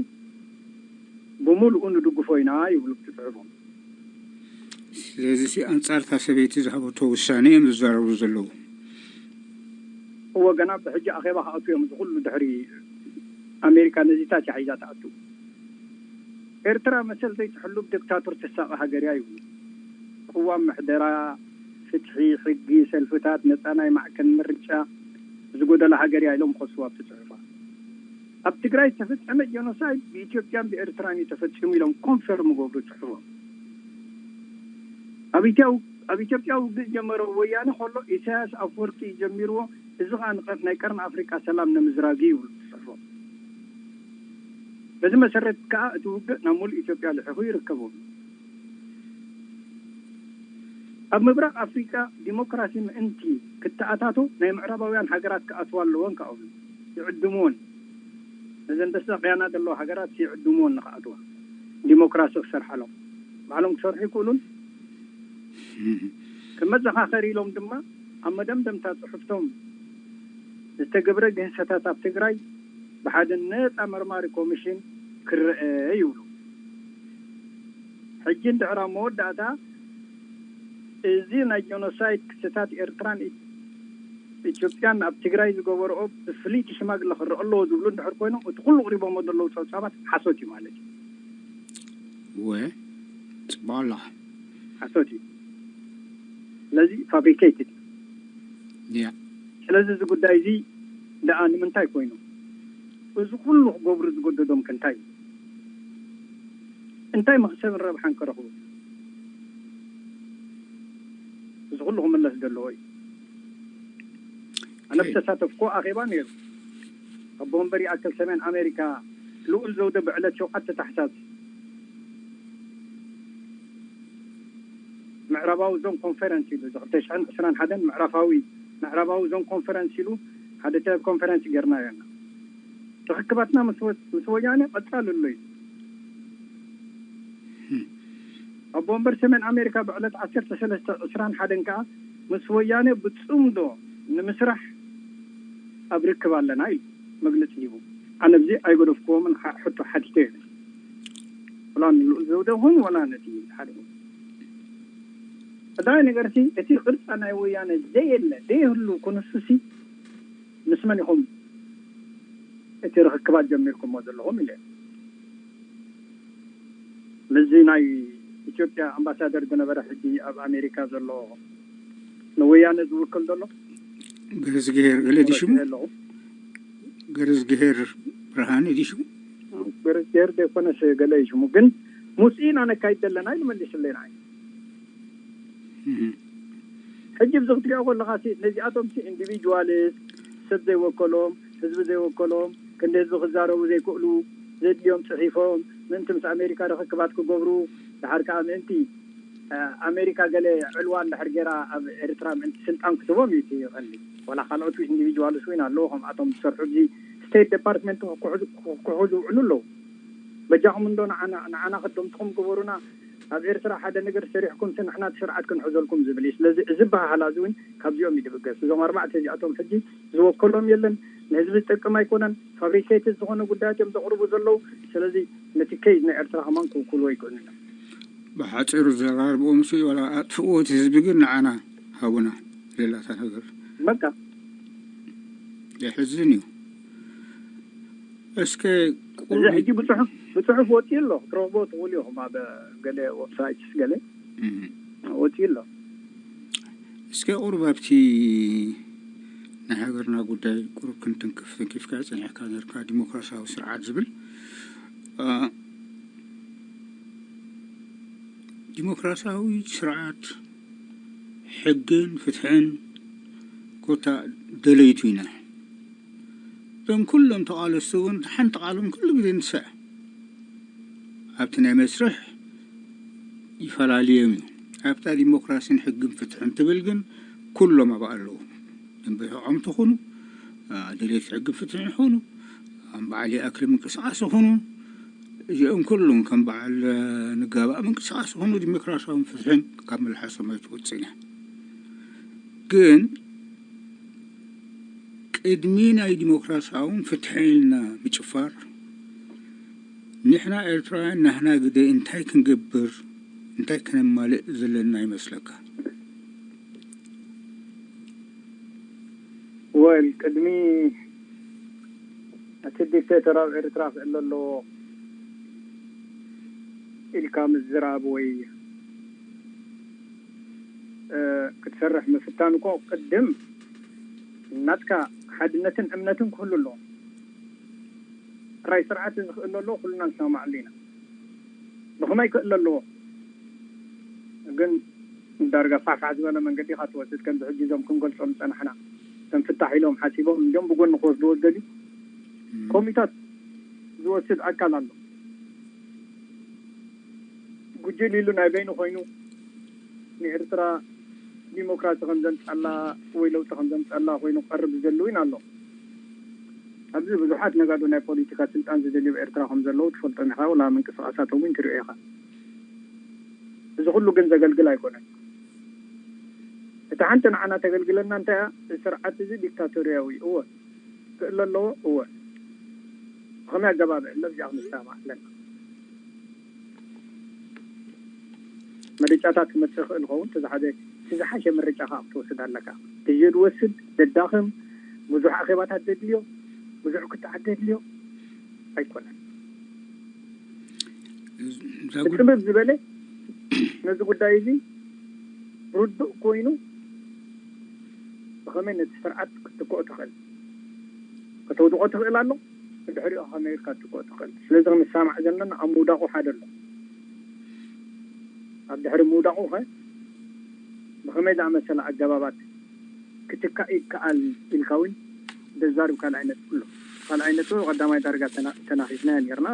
ብምሉኡ ንድግፎ ኢና ይብሉ እቲ ፅሑፎም። ስለዚ ኣንፃር እታ ሰበይቲ ዝሃበቶ ውሳነ እዮም ዝዛረቡ ዘለዉ። እወ ገና ብሕጂ ኣኼባ ክኣቱ እዮም። እዚ ኩሉ ድሕሪ ኣሜሪካ ነዚታት እያ ሒዛ ትኣቱ። ኤርትራ መሰል ዘይትሕሉ ብዲክታቶር ትሳቐ ሃገር እያ ይብሉ። ቅዋም ምሕደራ፣ ፍትሒ፣ ሕጊ፣ ሰልፍታት፣ ነፃ ናይ ማዕከን ምርጫ ዝጎደላ ሃገር እያ ኢሎም ከስዋ ኣብቲ ፅሑፋ። ኣብ ትግራይ ዝተፈፀመ ጀኖሳይድ ብኢትዮጵያን ብኤርትራን እዩ ተፈፂሙ ኢሎም ኮንፈርም ገብሩ ፅሑፎም። ኣብ ኢትዮ- ኣብ ኢትዮጵያ ውግእ ጀመረ ወያነ ከሎ ኢሳያስ ኣፈወርቂ እዩ ጀሚርዎ። እዚ ከዓ ንቀ- ናይ ቀርኒ ኣፍሪቃ ሰላም ንምዝራግ እዩ ይብሉ ፅሑፎም። በዚ መሰረት ከዓ እቲ ውግእ ናብ ሙሉእ ኢትዮጵያ ልሒኹ ይርከቡ። ኣብ ምብራቅ ኣፍሪቃ ዲሞክራሲ ምእንቲ ክተኣታቶ ናይ ምዕራባውያን ሃገራት ክኣትዋ ኣለወን ክኣው ይዕድምዎን ነዘን ደሳቅያና ዘለዎ ሃገራት ይዕድምዎን ንክኣትዋ ዲሞክራሲ ክሰርሓሎም ባዕሎም ክሰርሑ ይክእሉን ከም መዘኻኸሪ ኢሎም ድማ ኣብ መደምደምታ ፅሑፍቶም ዝተገብረ ግህሰታት ኣብ ትግራይ ብሓደ ነፃ መርማሪ ኮሚሽን ክረአ ይብሉ። ሕጂ እንድሕር ኣብ መወዳእታ እዚ ናይ ጀኖሳይድ ክስታት ኤርትራን ኢትዮጵያን ኣብ ትግራይ ዝገበርኦ ብፍልይቲ ሽማግለ ክረአ ኣለዎ ዝብሉ እንድሕር ኮይኖም እቲ ኩሉ ቅሪቦሞ ዘለዉ ፀብፃባት ሓሶት እዩ ማለት እዩ። ወ ፅቡቅ ኣሎ። ሓሶት እዩ። ስለዚ ፋብሪኬትድ ያ ስለዚ እዚ ጉዳይ እዚ ደኣ ንምንታይ ኮይኑ እዚ ኩሉ ክገብሩ ዝገደዶም ከ እንታይ እንታይ መክሰብን ረብሓን ከረኽቡ እዚ ኩሉ ክምለስ ዘለዎ እዩ ኣነ ዝተሳተፍኮ ኣኼባ ነይሩ ኣቦ ወንበር ይኣክል ሰሜን ኣሜሪካ ልኡል ዘውደ ብዕለት ሸውዓተ ታሕሳስ ምዕራባዊ ዞን ኮንፈረንስ ኢሉ እዚ ክልተ ሽሕን ዕስራን ሓደን ምዕራፋዊ ምዕራባዊ ዞን ኮንፈረንስ ኢሉ ሓደ ቴሌኮንፈረንስ ጌርናዮ ኢና ርክባትና ምስ ወያነ ቀፃሊ ኣሎ እዩ ኣብ ወንበር ሰሜን ኣሜሪካ ብዕለት ዓሰርተ ሰለስተ ዕስራን ሓደን ከዓ ምስ ወያነ ብፅምዶ ንምስራሕ ኣብ ርክብ ኣለና ኢሉ መግለፂ ሂቡ ኣነ ብዚ ኣይገደፍክዎምን ሕቶ ሓቲተ እዩ ወላ ንልኡል ዘውደ ይኹን ወላ ነቲ ሓደ ቀዳማይ ነገር ሲ እቲ ቅርፃ ናይ ወያነ ዘየለ ዘየህሉ ክንሱሲ ምስ መን ኢኹም እቲ ርክክባት ጀሚርኩሞ ዘለኹም ኢለ ምስዚ ናይ ኢትዮጵያ ኣምባሳደር ዝነበረ ሕጂ ኣብ ኣሜሪካ ዘሎ ንወያነ ዝውክል ዘሎ ገረዝግሄር ገለ ድዩ ሽሙ? ገረዝግሄር ብርሃነ ድዩ ሽሙ? ገረዝግሄር ዘይኮነስ ገለ እዩ ሽሙ ግን ሙፅኢና ነካይድ ዘለና ኢሉ መሊስለይ ንዓይ ሕጂ ብዚ ክትሪኦ ከለኻ ነዚኣቶም ኢንዲቪጁዋልስ ሰብ ዘይወከሎም ህዝቢ ዘይወከሎም ክንዲ ህዝቢ ክዛረቡ ዘይክእሉ ዘድልዮም ፅሒፎም ምእንቲ ምስ ኣሜሪካ ርክክባት ክገብሩ ድሓር ከዓ ምእንቲ ኣሜሪካ ገለ ዕልዋ እንድሕር ገይራ ኣብ ኤርትራ ምእንቲ ስልጣን ክትቦም እዩ እቲ ቀንዲ ዋላ ካልኦት ኢንዲቪጁዋልስ እውን ኣለዎ ከምኣቶም ዝሰርሑ እዚ ስቴት ዲፓርትመንት ክኩሑ ዝውዕሉ ኣለዉ በጃኹም እንዶ ንዓና ክደምፅኹም ግበሩና ኣብ ኤርትራ ሓደ ነገር ሰሪሕኩም ንሕና እቲ ስርዓት ክንሕዘልኩም ዝብል እዩ ስለዚ እዚ በሃህላ እዚ እውን ካብዚኦም እዩ ድብገስ እዞም ኣርባዕተ እዚኣቶም ሕጂ ዝወከሎም የለን ንህዝቢ ዝጠቅም ኣይኮነን ፋብሪኬትድ ዝኾነ ጉዳያት እዮም ዘቕርቡ ዘለዉ ስለዚ ነቲ ኬዝ ናይ ኤርትራ ከማን ክውክልዎ ይክእሉ እዮም ብሓፂሩ ዘራርብኦም ሲ ዋላ ኣጥፍእዎ እቲ ህዝቢ ግን ንዓና ሃቡና ሌላታ ነገር በቃ የሕዝን እዩ እስከ እዚ ሕጂ ብፅሑፍ ብፅሑፍ ወፂኡ ኣሎ፣ ክትረኽቦ ትኽእሉ ኢኹም ኣብ ገለ ዌብሳይትስ ገለ ወፂኡ ኣሎ። እስከ ቁሩብ ኣብቲ ናይ ሃገርና ጉዳይ ቁሩብ ክንትንክፍ ተንኪፍካ ፀኒሕካ ነርካ፣ ዲሞክራሲያዊ ስርዓት ዝብል ዲሞክራሲያዊ ስርዓት ሕግን ፍትሕን ኮታ ደለይቱ ኢና። እቶም ኩሎም ተቓለስቲ እውን ሓንቲ ቃሎም ኩሉ ግዜ ንስዕ ኣብቲ ናይ መስርሕ ይፈላለዮም እዩ። ኣብታ ዲሞክራሲን ሕግን ፍትሕን ትብል ግን ኩሎም ኣብኣ ኣለዉ። ደንበ ሕቖም ትኹኑ፣ ደሌት ሕግን ፍትሕን ይኹኑ፣ ከም በዓል ይኣክል ምንቅስቃስ ይኹኑ፣ እዚኦም ኩሉም ከም በዓል ንጋባእ ምንቅስቃስ ይኹኑ ዲሞክራሲያውን ፍትሕን ካብ መልሓሶም ኣይትወፅእን እያ። ግን ቅድሚ ናይ ዲሞክራሲያውን ፍትሕን ኢልና ምጭፋር ንሕና ኤርትራውያን ናህና ግደ እንታይ ክንገብር እንታይ ከነማልእ ዘለና ይመስለካ? ወል ቅድሚ እቲ ዲክቴተር ኣብ ኤርትራ ክእለ ኣለዎ ኢልካ ምዝራብ ወይ ክትሰርሕ ምፍታን እኮ ቅድም ናትካ ሓድነትን እምነትን ክህሉ ኣለዎ። ራይ ስርዓት እዚ ክእለ ኣለዎ ኩልና ንሰማማዓሉ ኢና። ብኸመይ ክእለ ኣለዎ ግን ዳርጋ ፋሕፋሕ ዝበለ መንገዲ ኢኻ ትወስድ። ከምዚ ሕጂ እዞም ክንገልጾም ዝጸናሕና ከም ፍታሕ ኢሎም ሓሲቦም እንዲኦም ብጎኒ ክወስድዎ ዝደልዩ ኮሚታት ዝወስድ ኣካል ኣሎ። ጉጅል ኢሉ ናይ በይኑ ኮይኑ ንኤርትራ ዲሞክራሲ ከም ዘምጻላ ወይ ለውጢ ከም ዘምጻላ ኮይኑ ክቐርብ ዝደሊ እውን ኣሎ። ኣብዚ ብዙሓት ነጋዶ ናይ ፖለቲካ ስልጣን ዝደልዩ ኤርትራ ከም ዘለዉ ትፈልጦም ኢኻ፣ ወላ ምንቅስቃሳቶም እውን ትሪኦ ኢኻ። እዚ ኩሉ ግን ዘገልግል ኣይኮነን። እቲ ሓንቲ ንዓና ተገልግለና እንታይ እያ? እዚ ስርዓት እዚ ዲክታቶርያዊ እዩ። እወ ክእለ ኣለዎ። እወ ብኸመይ ኣገባብ እለ እዚኣ ክንሰማማዕ ኣለና። ምርጫታት ክመፅእ ይኽእል ይኸውን። እቲ ዝሓሸ ምርጫ ከዓ ክትወስድ ኣለካ። ግዜ ዝወስድ ዘዳኽም ብዙሕ ኣኼባታት ዘድልዮ ብዙሕ ክትዓት ዘድልዮ ኣይኮነን። ብፅብብ ዝበለ ነዚ ጉዳይ እዚ ርዱእ ኮይኑ ብኸመይ ነቲ ስርዓት ክትትክኦ ትኽእል ከተውድቆ ትኽእል ኣሎ። ብድሕሪኡ ከመይ ኢልካ ክትትክኦ ትኽእል። ስለዚ ክንሰማማዕ ዘለና ኣብ ምውዳቑ ሓደ ኣሎ። ኣብ ድሕሪ ምውዳቑ ኸ ብኸመይ ዝኣመሰለ ኣገባባት ክትካእ ይከኣል ኢልካ እውን ዘዛርብ ካልኣይ ነጥቢ ኣሎ። ካልኣይ ነጥቢ ቀዳማይ ዳርጋ ተናኺስናዮ ነርና።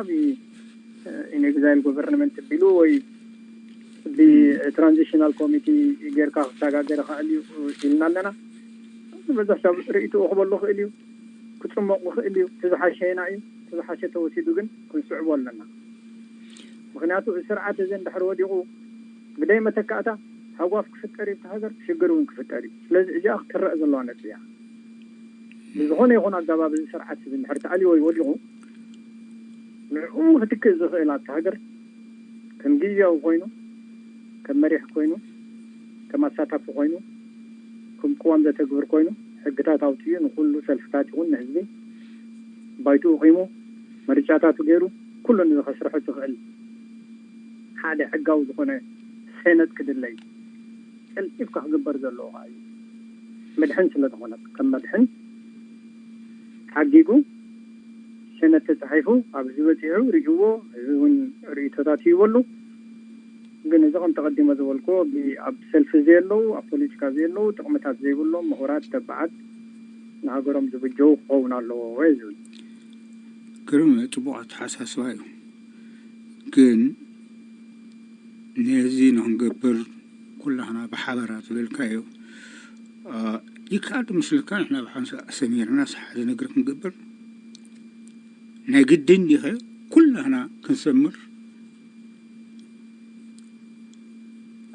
ኢንኤግዛይል ጎቨርንመንት ቢሉ ወይ ብትራንዚሽናል ኮሚቲ ጌርካ ክሰጋገር ይኽእል እዩ ኢልና ኣለና። ብዙሕ ሰብ ርእይትኡ ክበሉ ክእል እዩ፣ ክፅመቑ ክእል እዩ። እቲ ዝሓሸ የና እዩ። እቲ ዝሓሸ ተወሲዱ ግን ክንስዕቦ ኣለና። ምክንያቱ እዚ ስርዓት እዚ እንድሕር ወዲቑ ብደይ መተካእታ ሃጓፍ ክፍጠር እዩ፣ ሃገር ሽግር እውን ክፍጠር እዩ። ስለዚ እዚኣ ክትረአ ዘለዋ ነጥቢ እያ። ብዝኾነ ይኹን ኣገባብ እዚ ስርዓት እዚ እንድሕር ተኣልዩ ወይ ወዲቑ ንዕኡ ክትክእ ዝኽእል ኣብቲ ሃገር ከም ግዝያዊ ኮይኑ ከም መሪሕ ኮይኑ ከም ኣሳታፊ ኮይኑ ከም ቅዋም ዘተግብር ኮይኑ ሕግታት ኣውፅኡ ንኩሉ ሰልፍታት ይኹን ንህዝቢ ባይትኡ ቂሙ ምርጫታቱ ገይሩ ኩሉ ንዚ ከስርሖ ዝኽእል ሓደ ሕጋዊ ዝኾነ ሴነት ክድለይ ቀልጢፍካ ክግበር ዘለዎ ከዓ እዩ። መድሕን ስለ ዝኾነ ከም መድሕን ሓጊጉ ሰነት ተፃሒፉ ኣብ ህዝቢ በፂሑ ርእይዎ ህዝቢ እውን ርእይቶታት ይህበሉ። ግን እዚ ከም ተቐዲሞ ዝበልክዎ ኣብ ሰልፊ ዘየለዉ ኣብ ፖለቲካ ዘየለዉ ጥቕምታት ዘይብሎም ምሁራት ተባዓት ንሃገሮም ዝብጀው ክኸውን ኣለዎ ወይ ዝብል ግርም ፅቡቕ ኣተሓሳስባ እዩ። ግን ነዚ ንክንገብር ኩላህና ብሓበራ ዝበልካዮ ይከኣል ምስልካ ንሕና ብሓንሳ ሰሚርና ሓደ ነገር ክንገብር ናይ ግድን ዲኸ ኩላህና ክንሰምር?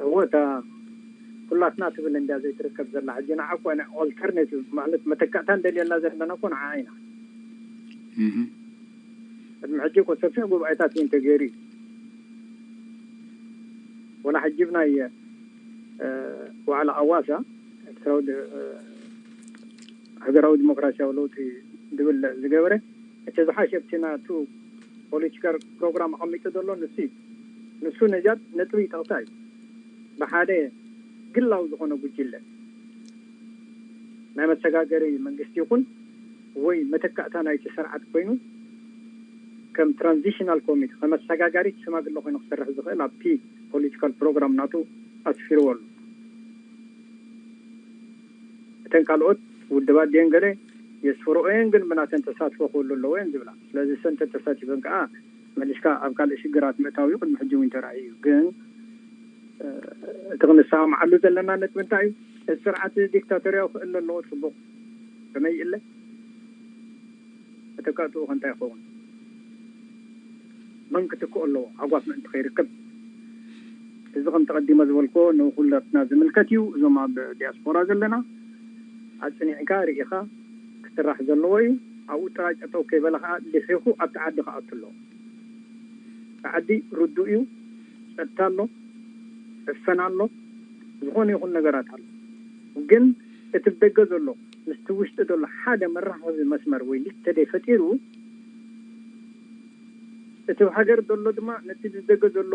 እወ እታ ኩላትና ትብል እንድያ ዘይትርከብ ዘላ ሕጂ ንዓ እኮ ኦልተርኔቲቭ ማለት መተካእታ እንደልየላ ዘለና እኮ ንዓ ኢና። ቅድሚ ሕጂ እኮ ሰፊሕ ጉባኤታት እውን ተገይሩ እዩ። ወላ ሕጂ ብናይ ዋዕላ ኣዋሳ ኤርትራዊ ሃገራዊ ዲሞክራሲያዊ ለውጢ ዝብል ዝገበረ እቲ ዝሓሸ ኣብቲ ናቱ ፖለቲካል ፕሮግራም ኣቐሚጡ ዘሎ ንሱ እዩ። ንሱ ነዚኣ ነጥቢ ይጠቕሳ እዩ። ብሓደ ግላዊ ዝኾነ ጉጅለ ናይ መሰጋገሪ መንግስቲ ይኹን ወይ መተካእታ ናይቲ ስርዓት ኮይኑ ከም ትራንዚሽናል ኮሚቴ፣ ከም ኣሰጋጋሪት ሽማግለ ኮይኑ ክሰርሕ ዝኽእል ኣብቲ ፖለቲካል ፕሮግራም ናቱ ኣስፊርዎ ኣሎ። እተን ካልኦት ውድባት ድየን ገለ የስፍርኦ እየን፣ ግን ብናተን ተሳትፎ ክህሉ ኣለዎ እየን ዝብላ። ስለዚ እሰን ተተሳቲፈን ከዓ መሊስካ ኣብ ካልእ ሽግራት ምእታው እዩ፣ ቅድሚ ሕጂ እውን ተራእዩ እዩ። ግን እቲ ክንሰማማዓሉ ዘለና ነጥቢ እንታይ እዩ? እቲ ስርዓት ዲክታቶርያዊ ክእለ ኣለዎ። ጽቡቕ፣ ከመይ ይእለ? መተካእትኡ ከ እንታይ ይኸውን? መን ክትክኦ ኣለዎ? ሃጓፍ ምእንቲ ከይርከብ። እዚ ከም ተቐዲመ ዝበልኮ ንኹላትና ዝምልከት እዩ። እዞም ኣብ ዲያስፖራ ዘለና ኣጽኒዕካ ርኢኻ ክስራሕ ዘለዎ እዩ። ኣብኡ ጥራይ ጠጠው ከይበለ ከዓ ልሒኹ ኣብቲ ዓዲ ክኣቱ ኣለዎ። እቲ ዓዲ ርዱእ እዩ። ጸጥታ ኣሎ፣ ዕፈና ኣሎ፣ ዝኾነ ይኹን ነገራት ኣሎ። ግን እቲ ብደገ ዘሎ ምስቲ ውሽጢ ዘሎ ሓደ መራኸቢ መስመር ወይ ሊክ ተደይ ፈጢሩ፣ እቲ ሃገር ዘሎ ድማ ነቲ ብደገ ዘሎ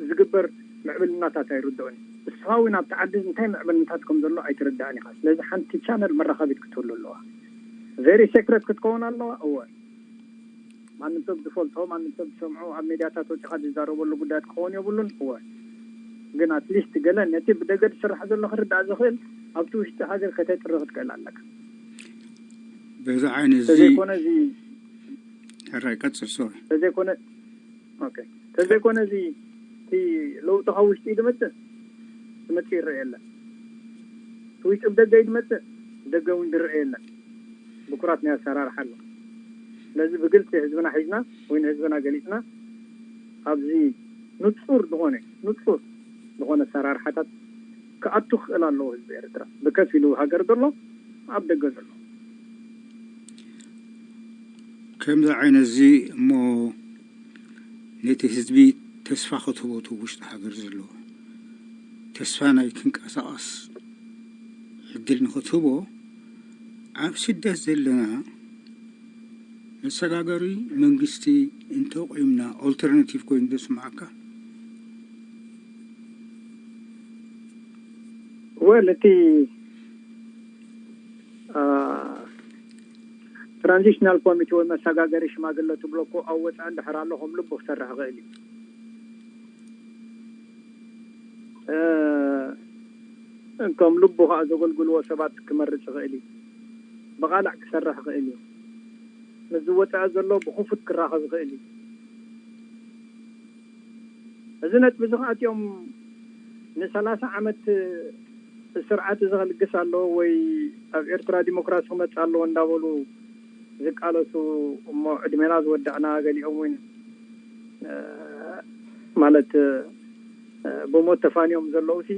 ዝግበር ምዕብልናታት ኣይርድኦን እዩ። ንስኻ እውን ኣብቲ ዓዲ እንታይ ምዕብልናታት ከም ዘሎ ኣይትርዳእን ኢኻ። ስለዚ ሓንቲ ቻነል መራኸቢት ክትህሉ ኣለዋ። ቨሪ ሴክሬት ክትከውን ኣለዋ። እወ፣ ማንም ሰብ ዝፈልጦ፣ ማንም ሰብ ዝሰምዖ፣ ኣብ ሜድያታት ወፂኻ ዝዛረበሉ ጉዳያት ክኸውን የብሉን። እወ፣ ግን ኣትሊስት ገለ ነቲ ብደገ ዝስራሕ ዘሎ ክርዳእ ዝኽእል ኣብቲ ውሽጢ ሃገር ከተጥሪ ክትክእል ኣለካ። በዚ ዓይነት እዚ ተዘይኮነ እዚ ሕራይ ቀፅል። ሶሪ ተዘይኮነ ኦኬ፣ ተዘይኮነ እዚ እቲ ለውጢ ካብ ውሽጢ እዩ ዝመፅእ፣ ዝመፅእ ይረአ የለን። እቲ ውሽጢ ብደገ እዩ ዝመፅእ፣ ደገ እውን ዝረአ የለን። ብኩራት ናይ ኣሰራርሓ ኣሎ። ስለዚ ብግልፂ ህዝብና ሒዝና ወይ ንህዝብና ገሊፅና ኣብዚ ንፁር ዝኾነ ንፁር ዝኾነ ኣሰራርሓታት ክኣቱ ክኽእል ኣለዎ። ህዝቢ ኤርትራ ብከፊሉ ሃገር ዘሎ ኣብ ደገ ዘሎ ከምዚ ዓይነት እዚ እሞ ነቲ ህዝቢ ተስፋ ክትህቦ እቲ ውሽጢ ሃገር ዘሎ ተስፋ ናይ ክንቀሳቐስ ዕድል ንክትህቦ ኣብ ስደት ዘለና መሰጋገሪ መንግስቲ እንተቑምና ኦልተርናቲቭ ኮይኑ ዘስምዓካ ወል እቲ ትራንዚሽናል ኮሚቴ ወይ መሰጋገሪ ሽማግለ ትብሎ እኮ ኣብ ወፃኢ እንድሕር ኣሎ ከም ልቡ ክሰርሕ ይኽእል እዩ። ከም ልቡ ከዓ ዘገልግልዎ ሰባት ክመርፅ ይኽእል እዩ። ብቃልዕ ክሰርሕ ይኽእል እዩ። ምስ ዝወፀዐ ዘሎ ብክፉት ክራኸብ ይኽእል እዩ። እዚ ነጥቢ እዚ ከዓ እቲኦም ንሰላሳ ዓመት ስርዓት እዚ ከልግስ ኣለዎ ወይ ኣብ ኤርትራ ዲሞክራሲ ክመፅእ ኣለዎ እንዳበሉ ዝቃለሱ እሞ ዕድሜና ዝወዳእና ገሊኦም እውን ማለት ብሞት ተፋንዮም ዘለዉ ሲ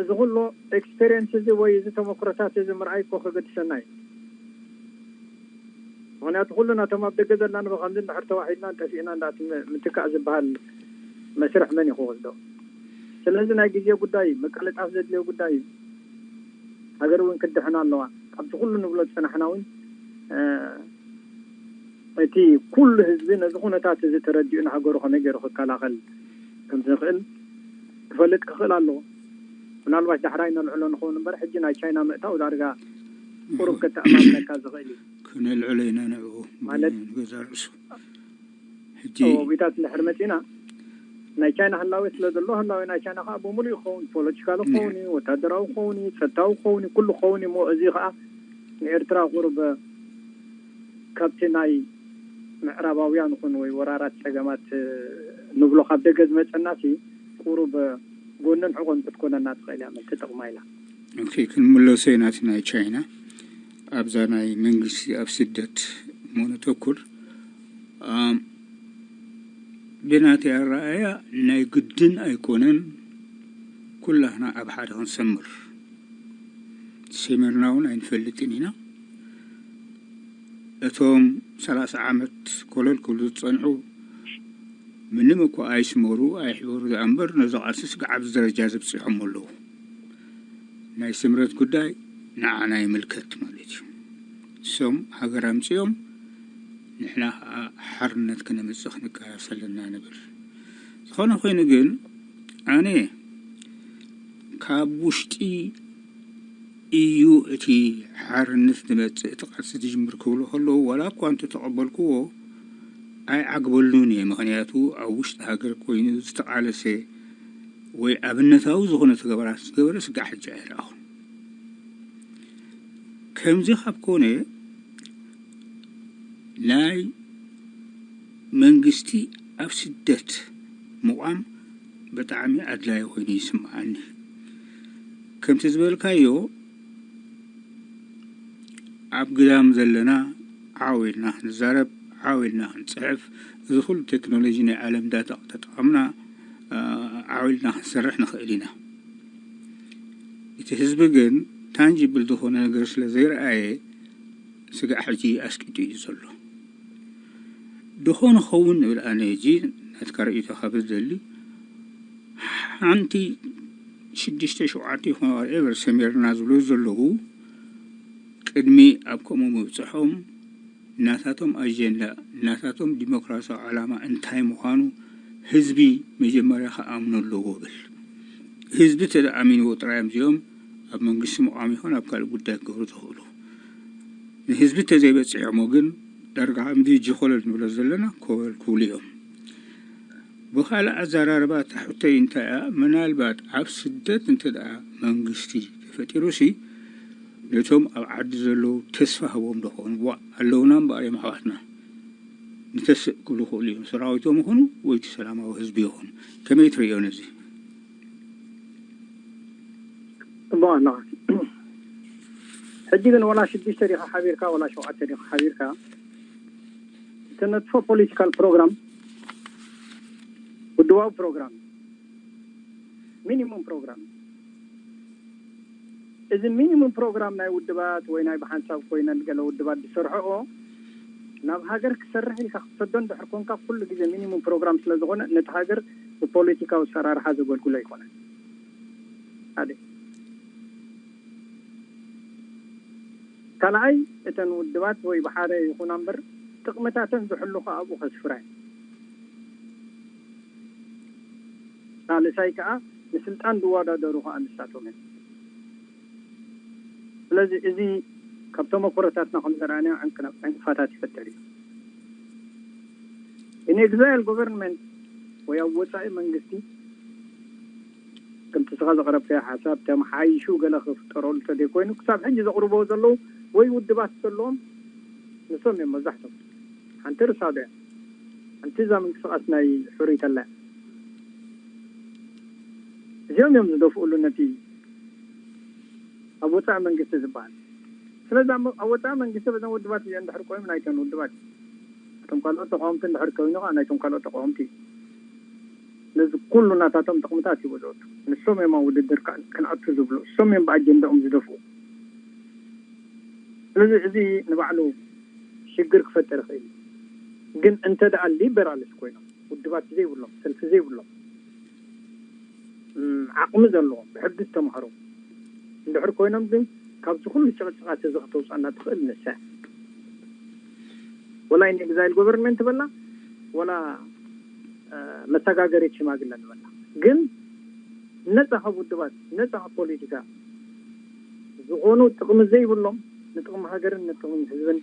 እዚ ኩሉ ኤክስፔሪንስ እዚ ወይ እዚ ተመክሮታት እዚ ምርኣይ እኮ ከገድሰና እዩ። ምክንያቱ ኩሉ ናቶም ኣብ ደገ ዘለና ብከምዚ እንድሕር ተዋሒድና ጠፊእና እንዳት ምትካእ ዝበሃል መስርሕ መን እዩ ክወስዶ? ስለዚ ናይ ግዜ ጉዳይ እዩ፣ ምቅልጣፍ ዘድልዮ ጉዳይ እዩ። ሃገር እውን ክድሕና ኣለዋ። ካብዚ ኩሉ ንብሎ ዝፀናሕና እውን እቲ ኩሉ ህዝቢ ነዚ ኩነታት እዚ ተረዲኡ ንሃገሩ ከመይ ገይሩ ክከላኸል ከም ዝኽእል ክፈልጥ ክኽእል ኣለዎ። ምናልባት ዳሕራይ ነልዕሎ ንኸውን እምበር ሕጂ ናይ ቻይና ምእታው ዳርጋ ቁሩብ ከተኣማምነካ ዝኽእል እዩ። ክነልዕሎ ኢና ንዕኡ ማለት ንገዛ ርእሱ ሕጂ ዊታት እንድሕር መፂና ናይ ቻይና ህላዌ ስለ ዘሎ ህላዌ ናይ ቻይና ከዓ ብምሉእ ይኸውን፣ ፖለቲካል ክኸውን እዩ፣ ወታደራዊ ክኸውን እዩ፣ ፀጥታዊ ክኸውን እዩ፣ ኩሉ ክኸውን እዩ። እሞ እዚ ከዓ ንኤርትራ ቁሩብ ካብቲ ናይ ምዕራባውያን ይኹን ወይ ወራራት ፀገማት ንብሎ ካብ ደገ ዝመፀና ሲ ቁሩብ ጎንን ሕቆን ክትኮነና ትኽእል እያ፣ መልቲ ጥቕማ ኢላ። ኦኬ፣ ክንምለሶ ኢና ናቲ ናይ ቻይና ኣብዛ ናይ መንግስቲ ኣብ ስደት ሞኖተኩር ብናተይ ኣረኣያ ናይ ግድን ኣይኮነን ኩላህና ኣብ ሓደ ክንሰምር። ሰሚርና እውን ኣይንፈልጥን ኢና። እቶም ሰላሳ ዓመት ኮለል ክብሉ ዝጸንሑ ምንም እኳ ኣይስመሩ ኣይሕበሩ ደኣ እምበር ነዚ ቃልሲ ስጋብ ኣብዚ ደረጃ ዘብጺሖም ኣለዉ። ናይ ስምረት ጉዳይ ንዓና ይምልከት ማለት እዩ። እሶም ሃገር ኣምጺኦም ንሕና ከዓ ሓርነት ክነምፅእ ክንቃለስ ኣለና ንብል። ዝኾነ ኮይኑ ግን ኣነ ካብ ውሽጢ እዩ እቲ ሓርነት ዝመፅእ፣ እቲ ቃልሲ ዝጅምር ክብሉ ከለዉ ዋላ እኳ እንተተቐበልክዎ ኣይዓግበሉን እየ። ምኽንያቱ ኣብ ውሽጢ ሃገር ኮይኑ ዝተቓለሰ ወይ ኣብነታዊ ዝኾነ ተግባራት ዝገበረ ስጋዕ ሕጂ ኣይረኣኹን። ከምዚ ካብ ኮነ ናይ መንግስቲ ኣብ ስደት ምቋም ብጣዕሚ ኣድላይ ኮይኑ ይስምዓኒ። ከምቲ ዝበልካዮ ኣብ ግዳም ዘለና ዓው ኢልና ክንዛረብ፣ ዓው ኢልና ክንፅሕፍ፣ እዚ ኩሉ ቴክኖሎጂ ናይ ዓለም ዳታ ተጠቐምና ዓው ኢልና ክንሰርሕ ንኽእል ኢና። እቲ ህዝቢ ግን ታንጂብል ዝኾነ ነገር ስለ ዘይረኣየ ስጋዕ ሕጂ ኣስቂጡ እዩ ዘሎ። ድኾነ ኸውን ንብል ኣነ ሕጂ ናትካ ርእይቶ ካብ ዝደሊ ሓንቲ ሽዱሽተ ሸውዓተ ይኹን whatever ሰሚርና ዝብሉ ዘለዉ ቅድሚ ኣብ ከምኡ ምብፅሖም ናታቶም ኣጀንዳ ናታቶም ዲሞክራሲያዊ ዓላማ እንታይ ምዃኑ ህዝቢ መጀመርያ ክኣምኖ ኣለዎ ብል። ህዝቢ ተደኣሚንዎ ጥራይ እዮም እዚኦም ኣብ መንግስቲ ምቋም ይኹን ኣብ ካልእ ጉዳይ ክገብሩ ዝኽእሉ። ንህዝቢ ተዘይበፂሖሞ ግን ዳርጋ ከምዚ ጅኾለል ንብሎ ዘለና ኮበል ክብሉ እዮም። ብኻልእ ኣዘራርባ እታ ሕቶይ እንታይ እያ? ምናልባት ኣብ ስደት እንተ ደኣ መንግስቲ ተፈጢሩ ሲ ነቶም ኣብ ዓዲ ዘለዉ ተስፋ ህቦም ዶ ኾኑ? ዋ ኣለውና እምበኣር እዮም ኣሕዋትና ንተስእ ክብሉ ይኽእሉ እዮም። ሰራዊቶም ይኹኑ ወይ እቲ ሰላማዊ ህዝቢ ይኹን። ከመይ ትርእዮ ነዚ? ጽቡቕ ኣለኻ። ሕጂ ግን ወላ ሽዱሽተ ዲኻ ሓቢርካ ወላ ሸውዓተ ዲኻ ሓቢርካ እተነጥፎ ፖለቲካል ፕሮግራም ውድባዊ ፕሮግራም ሚኒሙም ፕሮግራም እዚ ሚኒሙም ፕሮግራም ናይ ውድባት ወይ ናይ ብሓንሳብ ኮይነን ገለ ውድባት ዝሰርሐኦ ናብ ሃገር ክሰርሕ ኢልካ ክትሰዶ እንድሕር ኮንካ ኩሉ ግዜ ሚኒሙም ፕሮግራም ስለ ዝኾነ ነቲ ሃገር ብፖለቲካዊ ኣሰራርሓ ዘገልግሎ ኣይኮነን። ሓደ ካልኣይ እተን ውድባት ወይ ብሓደ ይኹና እምበር ጥቕምታተን ዝሕሉ ከዓ ኣብኡ ከስፍራ እዩ። ሳልሳይ ከዓ ንስልጣን ዝወዳደሩ ከዓ ንሳቶም እዮም። ስለዚ እዚ ካብ ተመክሮታትና ከም ዘርኣናዮ ዕንቅፋታት ይፈጥር እዩ። ኢንኤግዛይል ጎቨርንመንት ወይ ኣብ ወፃኢ መንግስቲ ከምቲ ስኻ ዘቕረብካዮ ሓሳብ ተመሓይሹ ገለ ክፍጠረሉ ተዘይኮይኑ ክሳብ ሕጂ ዘቕርቦ ዘለዉ ወይ ውድባት ዘለዎም ንሶም እዮም መብዛሕቶም። ሓንቲ ርሳዶ እያ። ሓንቲ እዛ ምንቅስቃስ ናይ ሕሩይ ተላ እዚኦም እዮም ዝደፍኡሉ ነቲ ኣብ ወፃኢ መንግስቲ ዝበሃል። ስለዚ ኣብ ወፃኢ መንግስቲ በዘን ውድባት እዚኦ እንድሕር ቆይም ናይተን ውድባት እቶም ካልኦት ተቃወምቲ እንድሕር ኮይኑ ከዓ ናይቶም ካልኦት ተቃወምቲ ነዚ ኩሉ ናታቶም ጥቕምታት ይበልዑ። ንሶም እዮም ኣብ ውድድር ክንኣቱ ዝብሉ፣ እሶም እዮም ብኣጀንዳኦም ዝደፍኡ። ስለዚ እዚ ንባዕሉ ሽግር ክፈጥር ይኽእል እዩ። ግን እንተ ደኣ ሊበራልስ ኮይኖም ውድባት ዘይብሎም፣ ሰልፊ ዘይብሎም፣ ዓቕሚ ዘለዎም ብሕጊ ዝተማህሩ እንድሕር ኮይኖም ግን ካብዚ ኩሉ ጭቕጭቓት እዚ ከተውፅኣና ትኽእል ንሳ ወላ ኢንኤግዛይል ጎቨርንመንት በላ ወላ መሰጋገሪት ሽማግለ ንበላ ግን ነፃ ካብ ውድባት ነፃ ካብ ፖለቲካ ዝኾኑ ጥቕሚ ዘይብሎም ንጥቕሚ ሃገርን ንጥቕሚ ህዝብን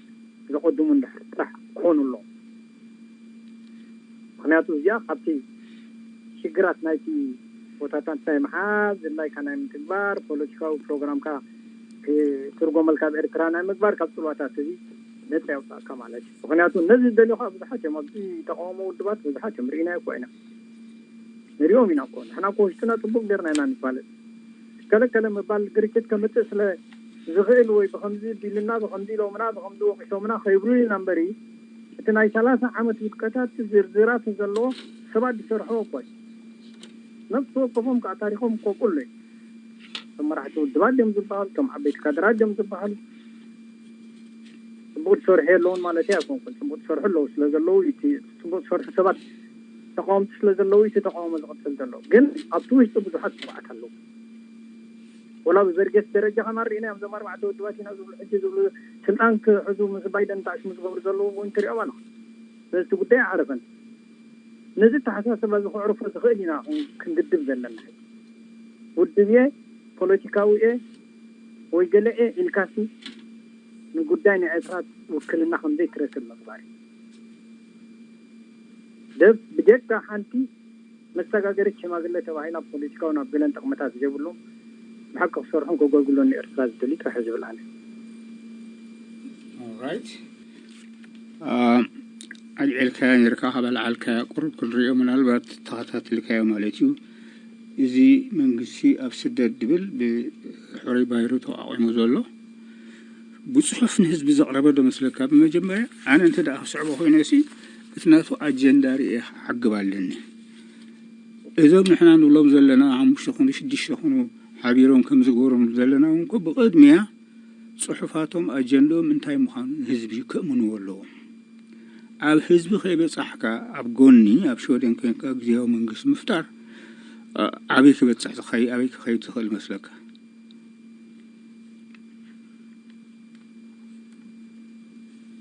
ዘቐድሙ እንድሕር ጥራሕ ክኾኑ ኣለዎም። ምክንያቱ እዚኣ ካብቲ ሽግራት ናይቲ ቦታታት ናይ ምሓዝ ድላይካ ናይ ምትግባር ፖለቲካዊ ፕሮግራምካ ክትርጎመልካ ኣብ ኤርትራ ናይ ምግባር ካብ ፅልዋታት እዚ ነፃ የውፅኣካ ማለት እዩ። ምክንያቱ ነዚ ዝደልዩ ከዓ ብዙሓት እዮም ኣብዚ ተቃውሞ ውድባት ብዙሓት እዮም ርኢናዮ እኮ ኢና ንሪኦም ኢና እኮ ንሕና እኮ ውሽጥና ፅቡቅ ጌርና ኢና ንፋለጥ። ከለከለ ምባል ግርጭት ከምፅእ ስለ ዝኽእል ወይ ብከምዚ ቢልና ብከምዚ ኢሎምና ብከምዚ ወቂሶምና ከይብሉ ኢና እምበሪ እቲ ናይ ሰላሳ ዓመት ውድቀታት ዝርዝራት ዘለዎ ሰባት ዝሰርሕዎ እኮ እዩ። ነፍሲ ወከፎም ከዓ ታሪኮም እኮ ቁሉ እዩ። እቶም መራሕቲ ውድባት ድዮም ዝበሃሉ፣ እቶም ዓበይቲ ካድራት ድዮም ዝበሃሉ፣ ፅቡቅ ዝሰርሑ የለውን ማለት ኣይኮንኩን። ፅቡቅ ዝሰርሑ ኣለዉ ስለ ዘለዉ እቲ ፅቡቅ ዝሰርሑ ሰባት ተቃወምቲ ስለ ዘለዉ እቲ ተቃውሞ ዝቅፅል ዘሎ ግን ኣብቲ ውሽጢ ብዙሓት ስብዓት ኣለዉ። ወላ ብበርጌስ ደረጃ ከማን ርኢናዮም። እዞም ኣርባዕተ ውድባት ኢና ዝብሉ፣ ሕጂ ዝብሉ፣ ስልጣን ክሕዙ ምስ ባይደን ተኣሽሙ ዝገብሩ ዘለዉ እውን ትሪኦም ኣለኹ። ስለዚ እቲ ጉዳይ ኣይዓረፈን። ነዚ ኣተሓሳስባ እዚ ከዕርፎ ዝኽእል ኢና ክን- ክንግድብ ዘለና። ውድብ እየ፣ ፖለቲካዊ እየ ወይ ገለ እየ ኢልካሲ ንጉዳይ ናይ ኤርትራ ውክልና ከም ዘይትረክብ ምግባር እዩ። ደብ ብጀካ ሓንቲ መሰጋገሪት ሽማግለ ተባሂላ ፖለቲካዊ ናብ ገለን ጥቕምታት ዘይብሉ ብሓቂ ክሰርሑን ከገልግሎን ንኤርትራ ዝደሊ ጥራሕ ዝብል ኣነ። ኦራይት። ኣልዒልካያ ነርካ ካብ ኣልዓልካያ ቁሩብ ክንሪኦ ምናልባት ተኸታትልካዮ ማለት እዩ። እዚ መንግስቲ ኣብ ስደት ድብል ብሕሩይ ባይሩ ተቋቂሙ ዘሎ ብፅሑፍ ንህዝቢ ዘቕረበ ዶ መስለካ? ብመጀመርያ ኣነ እንተ ደኣ ክስዕቦ ኮይነ ሲ እቲ ናቱ ኣጀንዳ ርእየ ክዓግብ ኣለኒ። እዞም ንሕና ንብሎም ዘለና ሓሙሽተ ኩኑ ሽዱሽተ ኩኑ ሓቢሮም ከም ዝገብሮም ዘለና እውን እኮ ብቕድሚያ ፅሑፋቶም ኣጀንድኦም እንታይ ምዃኑ ንህዝቢ ከእምንዎ ኣለዎም። ኣብ ህዝቢ ከይበፃሕካ ኣብ ጎኒ ኣብ ሽወደን ኮይንካ ግዜያዊ መንግስቲ ምፍጣር ኣ- ኣበይ ክበፅሕ ዝኸይ ኣበይ ክኸይድ ዝኽእል መስለካ?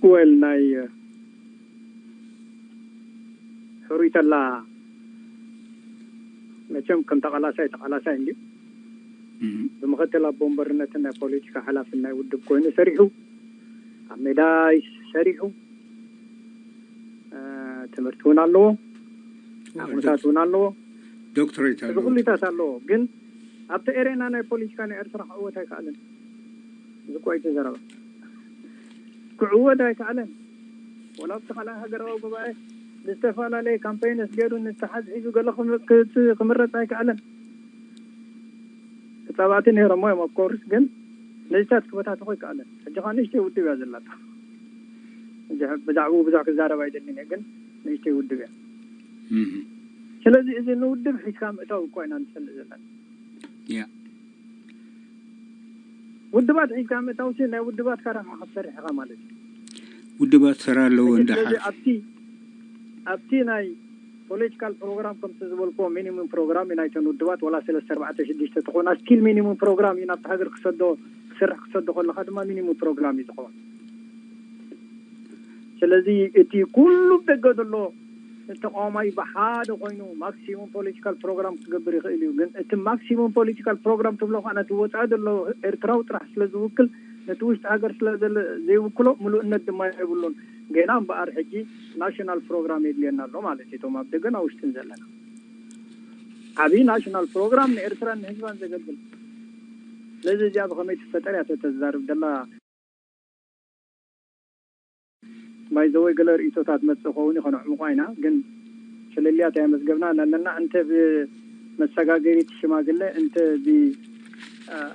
ወል ናይ ሕሩይ ተላ መቸም ከም ተቓላሳይ ተቓላሳይ እንዲ ብምኽትል ኣቦ ወንበርነትን ናይ ፖለቲካ ሓላፍን ናይ ውድብ ኮይኑ ሰሪሑ ኣብ ሜዳ ሰሪሑ ትምህርቲ እውን ኣለዎ፣ ዓቕምታት እውን ኣለዎ፣ ዶክትሬት እዚ ኩሉታት ኣለዎ። ግን ኣብቲ ኤሬና ናይ ፖለቲካ ናይ ኤርትራ ክዕወት ኣይከኣለን። እዚ እኮ ኣይተዘረበ ክዕወት ኣይከኣለን። ወላ ኣብቲ ካልኣይ ሃገራዊ ጉባኤ ዝተፈላለየ ካምፓይንስ ገይሩ ንተሓዝ ሒዙ ገለ ክም- ክት- ክምረፅ ኣይከኣለን። ተፃባእቲ ነይሮሞ እዮም ኦፍኮርስ፣ ግን ነዚታት ክበታተኾ ኣይከኣለን። ሕጂ ከዓ ንእሽተይ ውድብ እያ ዘላታ። ብዛዕባኡ ብዙሕ ክዛረብ ኣይደልን እየ፣ ግን ንእሽተይ ውድብ እያ። ስለዚ እዚ ንውድብ ሒዝካ ምእታው እኳ ኢና ንፈልጥ ዘለና። ያ ውድባት ሒዝካ ምእታው ሲ ናይ ውድባትካ ረብሓ ክትሰርሕ ኢኻ ማለት እዩ። ውድባት ሰራ ኣለዎ ስለዚ እንዳሓር ኣብቲ ኣብቲ ናይ ፖለቲካል ፕሮግራም ከምቲ ዝበልክዎ ሚኒሙም ፕሮግራም እዩ ናይተን ውድባት፣ ወላ ሰለስተ ኣርባዕተ ሽዱሽተ ተኾና ስቲል ሚኒሙም ፕሮግራም እዩ ናብቲ ሃገር ክሰዶ ክስራሕ ክሰዶ ከለካ ድማ ሚኒሙም ፕሮግራም እዩ ዝኸውን። ስለዚ እቲ ኩሉ ደገ ዘሎ ተቃዋማይ ብሓደ ኮይኑ ማክሲሙም ፖለቲካል ፕሮግራም ክገብር ይኽእል እዩ። ግን እቲ ማክሲሙም ፖለቲካል ፕሮግራም ትብሎ ከዓ ነቲ ወፃኢ ዘሎ ኤርትራዊ ጥራሕ ስለ ዝውክል ነቲ ውሽጢ ሃገር ስለ ዘለ ዘይውክሎ ምሉእነት ድማ የብሉን። ገና እምበኣር ሕጂ ናሽናል ፕሮግራም የድልየና ኣሎ ማለት እዩ። እቶም ኣብ ደገን ኣብ ውሽጥን ዘለና ዓብዪ ናሽናል ፕሮግራም ንኤርትራን ንህዝባን ዘገልግል። ስለዚ እዚኣ ብኸመይ ትፈጠር እያ ተተዛርብ ደላ። ባይዘወይ ገለ ርእይቶታት መፅእ ከውን ይኸነዕምቋ ኢና ግን ፍልልያት ኣየመዝገብና ኣለና። እንተ ብመሰጋገሪት ሽማግለ እንተ ብ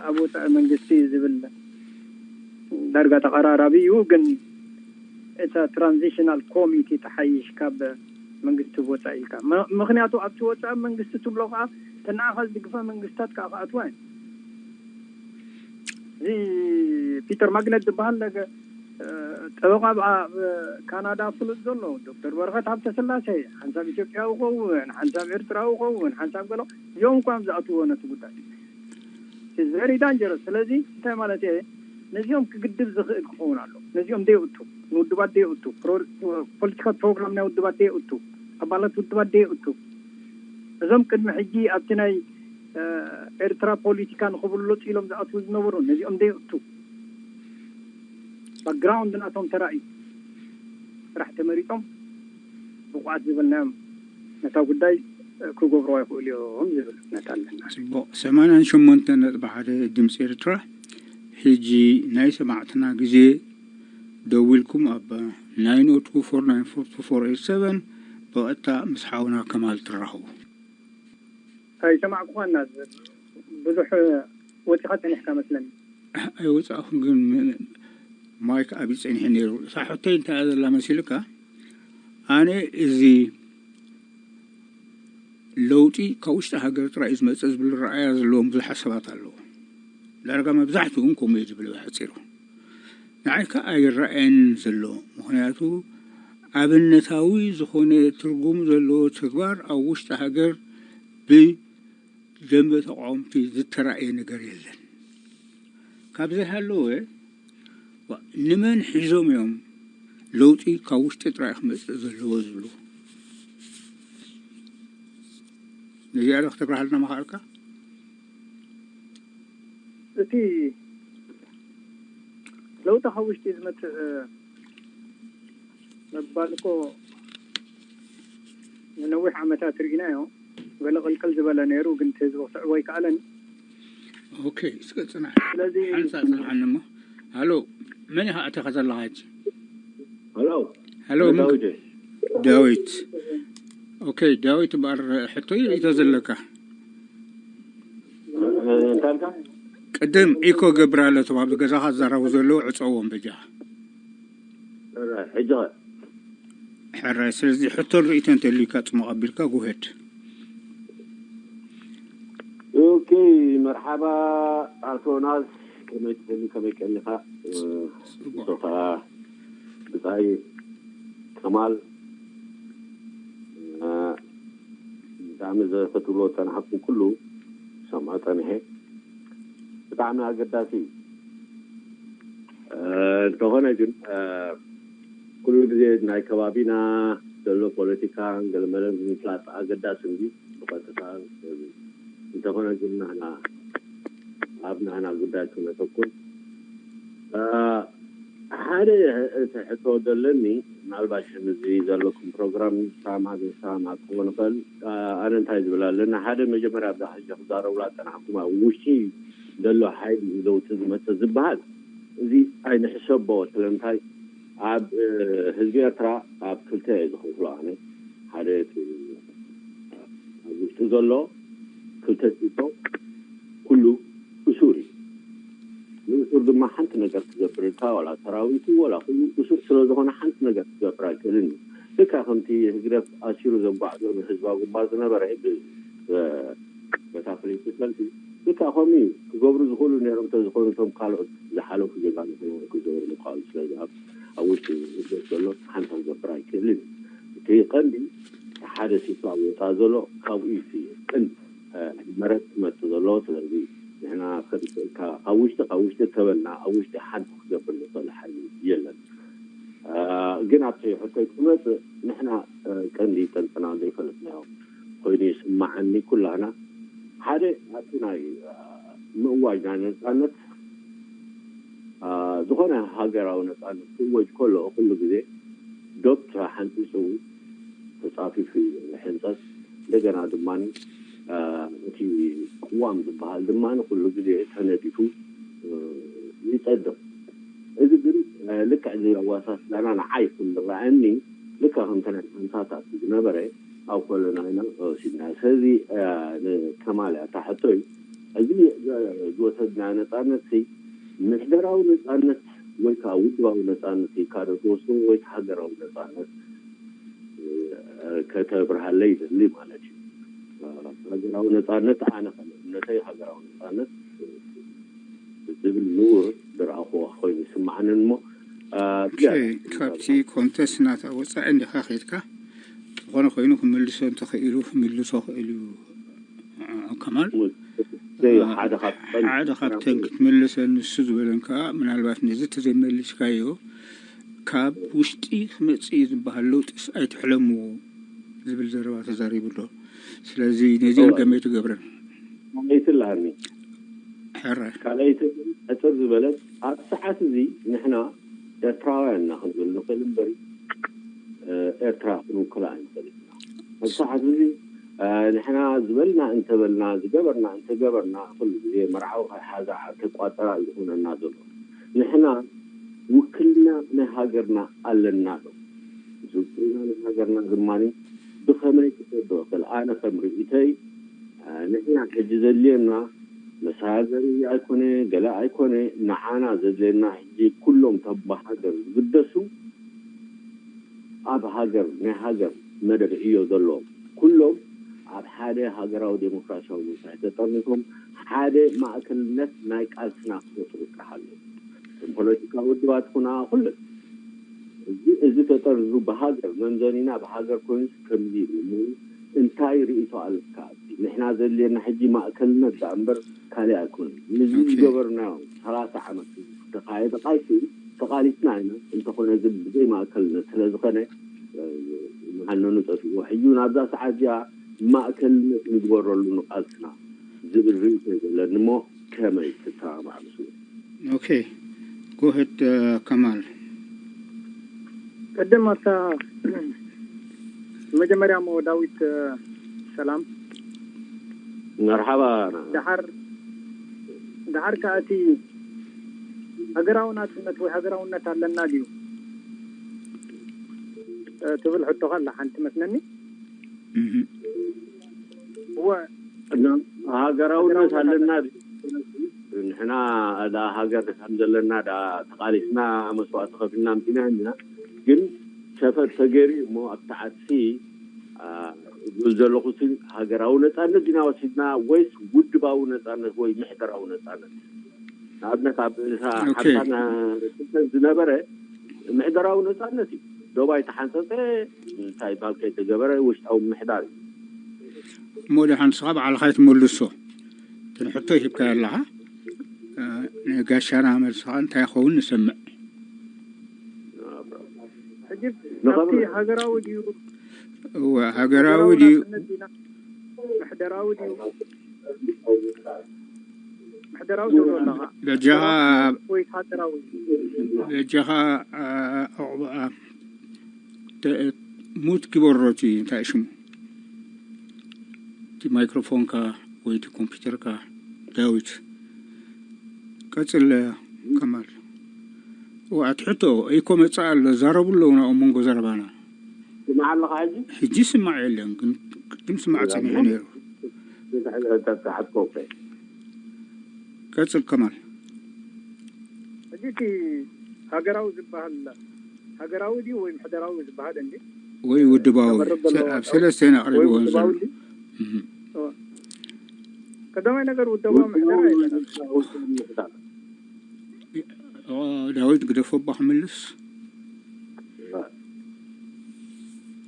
ኣብ ወፃኢ መንግስቲ ዝብል ዳርጋ ተቐራራቢ እዩ። ግን እታ ትራንዚሽናል ኮሚቲ ተሓይሽ ካብ መንግስቲ ወፃኢ ኢልካ ምክንያቱ ኣብቲ ወፃኢ መንግስቲ ትብሎ ከዓ ተናኣኻ ዝድግፋ መንግስታት ከዓ ክኣትዋ እዩ። እዚ ፒተር ማግነት ዝበሃል ነገ ጠበቃ ኣብ ካናዳ ፍሉጥ ዘሎ ዶክተር በረኸት ሃብተስላሴ ሓንሳብ ኢትዮጵያዊ ኸውን ሓንሳብ ኤርትራዊ ኸውን ሓንሳብ ገሎ እዚኦም እኳ ዝኣትዎ ነቲ ጉዳይ very dangerous። ስለዚ እንታይ ማለት እየ ነዚኦም ክግድብ ዝኽእል ክኸውን ኣሎ። ነዚኦም ደየእቱ ንውድባት ደየእቱ ፖለቲካል ፕሮግራም ናይ ውድባት ደየእቱ ኣባላት ውድባት ደየእቱ እዞም ቅድሚ ሕጂ ኣብቲ ናይ ኤርትራ ፖለቲካ ንኽብልሎፅ ኢሎም ዝኣትዉ ዝነበሩ ነዚኦም ደየእቱ ባክግራውንድ ናቶም ተራእዩ ስራሕ ተመሪፆም ብቑዓት ዝበልናዮም ነታ ጉዳይ ክገብርዋ ይኽእሉ እዮም ዝብል እምነት ኣለና። ፅቡቕ። ሰማንያን ሸሞንተ ነጥቢ ሓደ ድምፂ ኤርትራ ሕጂ ናይ ሰማዕትና ግዜ ደዊልኩም ኣብ ናይን ኦ ቱ ፎር ናይን ፎር ቱ ፎር ኤት ሰቨን ብቐጥታ ምስ ሓውና ከማል ትራኸቡ። ኣይሰማዕኩኻን ብዙሕ ወፂኻ ፀኒሕካ መስለኒ። ኣይወፃእኹን ግን ማይክ ኣብይ ፀኒሐ ነይሩ። እታ ሕቶይ እንታይ እያ ዘላ መሲልካ? ኣነ እዚ ለውጢ ካብ ውሽጢ ሃገር ጥራይ እዩ ዝመፅእ ዝብል ረኣያ ዘለዎም ብዙሓት ሰባት ኣለዉ። ዳርጋ መብዛሕትኡ እውን ከምኡ እዩ ዝብል ብሓፂሩ። ንዓይ ከዓ ኣይረኣየንን ዘሎ። ምኽንያቱ ኣብነታዊ ዝኾነ ትርጉም ዘለዎ ተግባር ኣብ ውሽጢ ሃገር ብደንበ ተቃወምቲ ዝተራእየ ነገር የለን። ካብ ዘይሃለወ፣ ዋ፣ ንመን ሒዞም እዮም ለውጢ ካብ ውሽጢ ጥራይ ክመፅእ ዘለዎ ዝብሉ? ነዚኣ ዶ ክተብርሃልና ምኽኣልካ? እቲ ለውጢ ካብ ውሽጢ ዝመፅእ ምባል እኮ ንነዊሕ ዓመታት ርኢናዮ። ገለ ቅልቅል ዝበለ ነይሩ፣ ግን እቲ ህዝቢ ክስዕቦ ኣይከኣለን። ኦኬ፣ እስከ ፅናሕ። ስለዚ ሓንሳእ ፅንሓኒ እሞ። ሃሎ፣ መን ኢኻ ኣቲኻ ዘለኻ ሕጂ? ሄሎ፣ ሃሎ፣ እነ መን ዳዊት ክ- ዳዊት። ኦኬ፣ ዳዊት እምበኣር ሕቶ ርኢቶ ዘለካ? እንታይ ኣልካ? ቅድም ኢኮ ገብር ኣሎ፣ እቶም ኣብ ገዛኻ ዝዛረቡ ዘለዉ ዕፀዎም በጃኻ። ሕጂ ኸ? ሕራይ፣ ስለዚ ሕቶን ርኢቶን እንተልዩካ ፅሙቕ ኣቢልካ ጉሄድ። ኦኬ፣ መርሓባ ኣቶ ናዝ፣ ከመይ ትህሉ፣ ከመይ ቀኒኻ? ፅቡቕ። ሶፋ ብጻይ ከማል፣ እ፣ ብጣዕሚ ዘፈትሎ ጸናሕኩም ኩሉ ሰምዖ ጸኒሐ። ብጣዕሚ ኣገዳሲ እዩ። እ፣ እንተኾነ ግን፣ እ፣ ኩሉ ግዜ ናይ ከባቢና ዘሎ ፖለቲካን ገለመለን ምፍላጥ ኣገዳሲ እንዲ ብቐጥታ። እንተኾነ ግን ናህና ኣብ ናህና ጉዳይ ክነተኩር። እ፣ ሓደ እቲ ሕቶ ዘለኒ፣ ምናልባሽ እዚ ዘለኩም ፕሮግራም ሳማ ዘይሳማ ክኸውን ይኽእል። እ፣ ኣነ እንታይ ዝብል ኣለና፣ ሓደ መጀመርያ ኣብዛ ሕጂ ክዛረቡላ ጸናሕኩም ኣብ ውሽጢ ዘሎ ሓይሊ ለውጢ ዝመጽእ ዝበሃል እዚ ኣይንሕሰቦ። ስለምንታይ ኣብ፣ እ፣ ህዝቢ ኤርትራ ኣብ ክልተ እየ ዝኸፍሎ ኣነ። ሓደ እቲ ኣብ ውሽጢ ዘሎ፣ ክልተ ፂጦ፣ ኩሉ እሱር እዩ። ንእሱር ድማ ሓንቲ ነገር ክገብር ኢልካ፣ ዋላ ሰራዊቱ ዋላ ኩሉ እሱር ስለ ዝኾነ ሓንቲ ነገር ክገብር ኣይክእልን እዩ። ልካ ከምቲ ህግደፍ ኣሲሩ ዘጓዕዞ ንህዝባዊ ግንባር ዝነበረ ብ-፣ በ-፣ በታ ፍልይቲ ሰልፊ ልካ ከምኡ እዩ ክገብሩ ዝኽእሉ ነይሮም። እንተዝኾኑ እቶም ካልኦት ዝሓለፉ ጀጋኑ ክገብሩ ምኽኣሉ። ስለዚ ኣብ፣ ኣብ ውሽጢ ህግደፍ ዘሎ ሓንቲ ክገብር ኣይክእልን እዩ። እቲ ቀንዲ ሓደ ሲፋ ወፃ ዘሎ ካብኡ እዩ እቲ ቀንዲ፣ እ፣ መረት ክመፅእ ዘለዎ። ስለዚ ንሕና ከም፣ ካብ ውሽጢ፣ ካብ ውሽጢ ተበልና ኣብ ውሽጢ ሓንቲ ክገብር ዝኽእል ሓይሊ የለን። እ፣ ግን ኣብቲ ሕቶይ ክመፅእ ንሕና፣ እ፣ ቀንዲ ጠንቅና ዘይፈለጥናዮ ኮይኑ ይስማዓኒ። ኩላና ሓደ ኣብቲ ናይ፣ እ፣ ምእዋጅ ናይ ነፃነት፣ እ፣ ዝኾነ ሃገራዊ ነፃነት ክእወጅ ከሎ ኩሉ ግዜ ዶብ ተሓንፂፁ ተፃፊፉ እዩ ዝሕንፀፅ። እንደገና ድማ፣ እ፣ እቲ ቅዋም ዝበሃል ድማ ኩሉ ግዜ ተነዲፉ፣ እ፣ ይፀድቕ። እዚ ግን፣ እ፣ ልክዕ እዚ ኣዋሳስዳና ንዓይ ከም ዝረኣየኒ ልክዕ ከምቲ ናይ ሓንሳታት ዝነበረ ኣብ ኮሎናይና ወሲድና። ስለዚ፣ እ፣ ንከማል እያ እታ ሕቶይ። እዚ፣ እ፣ ዝወሰድናዮ ነፃነት ሲ ምሕደራዊ ነፃነት ወይ ከዓ ውድባዊ ነፃነት ኢልካ ዶ ትወስዶ ወይ ሃገራዊ ነፃነት፣ እ፣ ከተብርሃለይ ይደሊ ማለት እዩ። እ፣ ሃገራዊ ነፃነት ኣነ ከም እምነተይ ሃገራዊ ነፃነት ዝብል ንቡር ዝረኣኹዎ ኮይኑ ይስማዓንን እሞ፣ እ፣ ኦኬ፣ ካብቲ ኮንተስት ናታ ወፃኢ እንዲኻ ከይድካ፣ ዝኾነ ኮይኑ ክምልሶ እንተኽኢሉ ክምልሶ ክእል እዩ። እ፣ ከማል፣ ዘይ ሓደ ካብ ቀንዲ ሓደ ካብተን ክትምልሰን ንሱ ዝበለን ከዓ ምናልባት ነዚ ተዘይመሊስካዮ ካብ ውሽጢ ክመፅእ እዩ ዝበሃል ለውጢስ ኣይትሕለምዎ ዝብል ዘረባ ተዛሪቡ ኣሎ። ስለዚ ነዚአን እወ። ከመይ ትገብረን? ካልኣይቲ ኣለሃኒ። ሕረ ካልኣይቲ ሕፅር ዝበለት፣ ኣብ ሰዓት እዚ ንሕና ኤርትራውያን ኢና ክንብል ንኽእል እምበሪ፣ እ፣ ኤርትራ ክንውክላ ኣይንኽእል ኢና። ኣብ ሰዓት እዚ፣ እ፣ ንሕና ዝበልና እንተበልና፣ ዝገበርና እንተገበርና፣ ኩሉ ግዜ መርዓዊ ከይሓዛ ከይቋጸራ እዩ ዝኾነና ዘሎ። ንሕና ውክልና ናይ ሃገርና ኣለና ዶ? እዚ ውክልና ናይ ሃገርና ድማ ብኸመይ ክሰዶ ይኽእል? ኣነ ከም ርእይቶይ፣ እ፣ ንሕና ሕጂ ዘድልየና መሰጋገሪ ኣይኮነ፣ ገለ ኣይኮነ፣ ንዓና ዘድልየና ሕጂ ኩሎም እቶም ብሃገር ዝግደሱ፣ ኣብ ሃገር፣ ናይ ሃገር መደብ ዕዮ ዘለዎም ኩሎም ኣብ ሓደ ሃገራዊ ዴሞክራሲያዊ መስርሕ ተጠርኒፎም ሓደ ማእከልነት ናይ ቃልስና ክፈጥሩ ጥራሕ ኣለዎም። እቶም ፖለቲካዊ ውድባት ኩና ኩለን እዚ፣ እዚ ተጠርዙ ብሃገር መምዘኒና ብሃገር ኮይኑ ከምዚ ኢሉ እሞ እንታይ ርእይቶ ኣለካ? ንሕና ዘድልየና ሕጂ ማእከልነት ደኣ እምበር ካልእ ኣይኮነን። ምስዚ ዝገበርናዮ ሰላሳ ዓመት ዝተኻየደ ቃልሲ ተቓሊስና ኢና። እንተኾነ ግን ብዘይ ማእከልነት ስለ ዝኾነ፣ ምሃነኑ ጠፊእዎ። ሕጂ እውን ኣብዛ ሰዓት እዚኣ ማእከልነት ንግበረሉ ንቃልስና ዝብል ርእይቶ ዘለኒ እሞ ከመይ ትሰማማዕ ምስኡ? Okay, go ahead, ከማል። ቅድም ኣብታ መጀመርያ እሞ ዳዊት፣ ሰላም። መርሓባ። ደሓር ደሓር ከኣ እቲ ሃገራዊ ናጽነት ወይ ሃገራውነት ኣለና ድዩ ትብል ሕቶ ከላ ሓንቲ መስለኒ። እወ። ሃገራውነት ኣለና ድዩ? ንሕና ዳ ሃገር ከም ዘለና ዳ ተቃሊስና መስዋእቲ ከፊልና ምፅና ኢና። ግን ሸፈጥ ተገይሩ እሞ ኣብ ሰዓትሲ ዝብል ዘለኹ ሲ ሃገራዊ ነፃነት ዲና ወሲድና ወይስ ውድባዊ ነፃነት ወይ ምሕደራዊ ነፃነት? ንኣብነት ኣብ እሳ ሓምሳን ክልተን ዝነበረ ምሕደራዊ ነፃነት እዩ። ዶብ ኣይተሓንፀፀ እንታይ ባብ ከይተገበረ ውሽጣዊ ምሕዳር እዩ። እሞ ደሓን ንስኻ ባዕልኻ ትመልሶ። እተን ሕቶ ሂብካዮ ኣለኻ። ንጋሻና መልስኻ እንታይ ይኸውን ንሰምዕ። ሕጂ ኣብቲ ሃገራዊ ድዩ እወ ሃገራዊ ድዩ ምሕደራዊ ድዩ ምሕደራዊ ትብሎ ኣለኻ በጃኻ ወይ ሃገራዊ በጃኻ ሙት ግበሮ። እቲ እንታይ ሽሙ እቲ ማይክሮፎንካ ወይ እቲ ኮምፒውተርካ ዳዊት ቀፅል። ከማል ኣትሕቶ ኢኮ መፅእ ኣሎ። ዛረቡ ኣለዉ ናብኡ መንጎ ዘረባና። ስማዕ ኣለኻ ሕጂ? ሕጂ ስማዕ የለን ግን ቅድም ስማዕ ፀኒሑ ነይሩ። ተተሓትኮ ቀፅል ከማል። ሕጂ እቲ ሃገራዊ ዝበሃል ሃገራዊ ድዩ ወይ ምሕደራዊ ዝበሃል እንዲ ወይ ውድባዊ ኣብ ሰለስተ ኢና ኣቕሪብዎ ዘሎ። ቀዳማይ ነገር ውደባ ምሕደራ የለን። ዳዊት ግደፎ ኣባ ክምልስ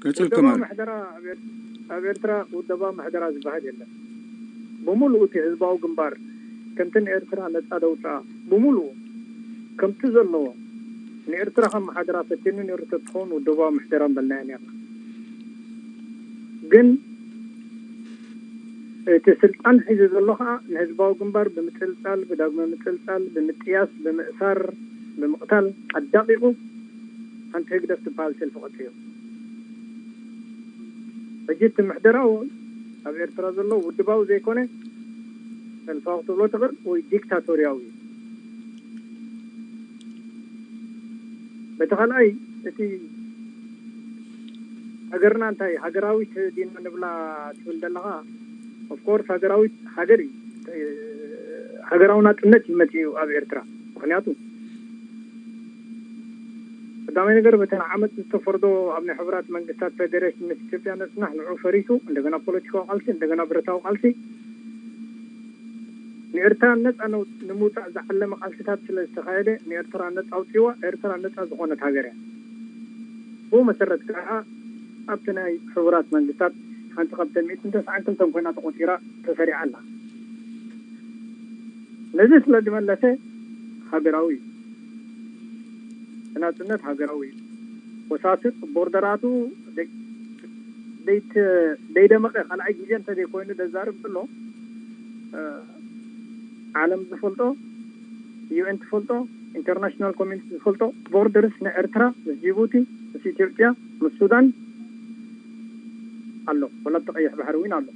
ቀፅል ከማል። ምሕደራ ኣብ ኤርትራ ውደባ ምሕደራ ዝበሃል የለን። ብምሉኡ እቲ ህዝባዊ ግንባር ከምቲ ንኤርትራ ነፃ ደውፃ ብምሉኡ ከምቲ ዘለዎ ንኤርትራ ከም መሓደራ ፈቲኑ ነይሩ ተትኸውን ውደባ ምሕደራ በልናዮ ነርና። ግን እቲ ስልጣን ሒዙ ዘሎ ከዓ ንህዝባዊ ግንባር ብምፅልፃል፣ ብዳግመ ምፅልፃል፣ ብምጥያስ፣ ብምእሳር፣ ብምቕታል ኣዳቂቑ ሓንቲ ህግደፍ ትበሃል ሰልፊ ቀፅዮ። ሕጂ እቲ ምሕደራዊ ኣብ ኤርትራ ዘሎ ውድባዊ ዘይኮነ ሰልፋዊ ክትብሎ ትኽእል ወይ ዲክታቶርያዊ እዩ። በቲ ካልኣይ እቲ ሃገርና እንታይ ሃገራዊት ዲና ንብላ ትብል ዘለኻ? ኦፍኮርስ ሃገራዊት ሃገር እዩ። ሃገራዊ ናፅነት እዩ መፅኡ ኣብ ኤርትራ። ምክንያቱ ቀዳማይ ነገር በተን ዓመት ዝተፈርዶ ኣብ ናይ ሕቡራት መንግስታት ፌዴሬሽን ምስ ኢትዮጵያ ነፅናሕ ንዑ ፈሪሱ እንደገና ፖለቲካዊ ቃልሲ እንደገና ብረታዊ ቃልሲ ንኤርትራ ነፃ ንምውፃእ ዝዓለመ ቃልስታት ስለ ዝተኻየደ ንኤርትራ ነፃ ኣውፅዋ ኤርትራ ነፃ ዝኾነት ሃገር እያ። ብኡ መሰረት ከዓ ኣብቲ ናይ ሕቡራት መንግስታት ሓንቲ ካብተን ሚእትን ተስዓን ክልተን ኮይና ተቆፂራ ተሰሪዓ ኣላ። ነዚ ስለ ዝመለሰ ሃገራዊ እዩ። ናፅነት ሃገራዊ እዩ። ወሳስጥ ቦርደራቱ ደይደመቀ ካልኣይ ግዜ እንተዘይኮይኑ ደዛርብ ብሎ ዓለም ዝፈልጦ ዩኤን ትፈልጦ ኢንተርናሽናል ኮሚኒቲ ዝፈልጦ ቦርደርስ ንኤርትራ ምስ ጅቡቲ ምስ ኢትዮጵያ ምስ ሱዳን ኣሎ። ወላ እቲ ቀይሕ ባሕሪ እውን ኣሎ።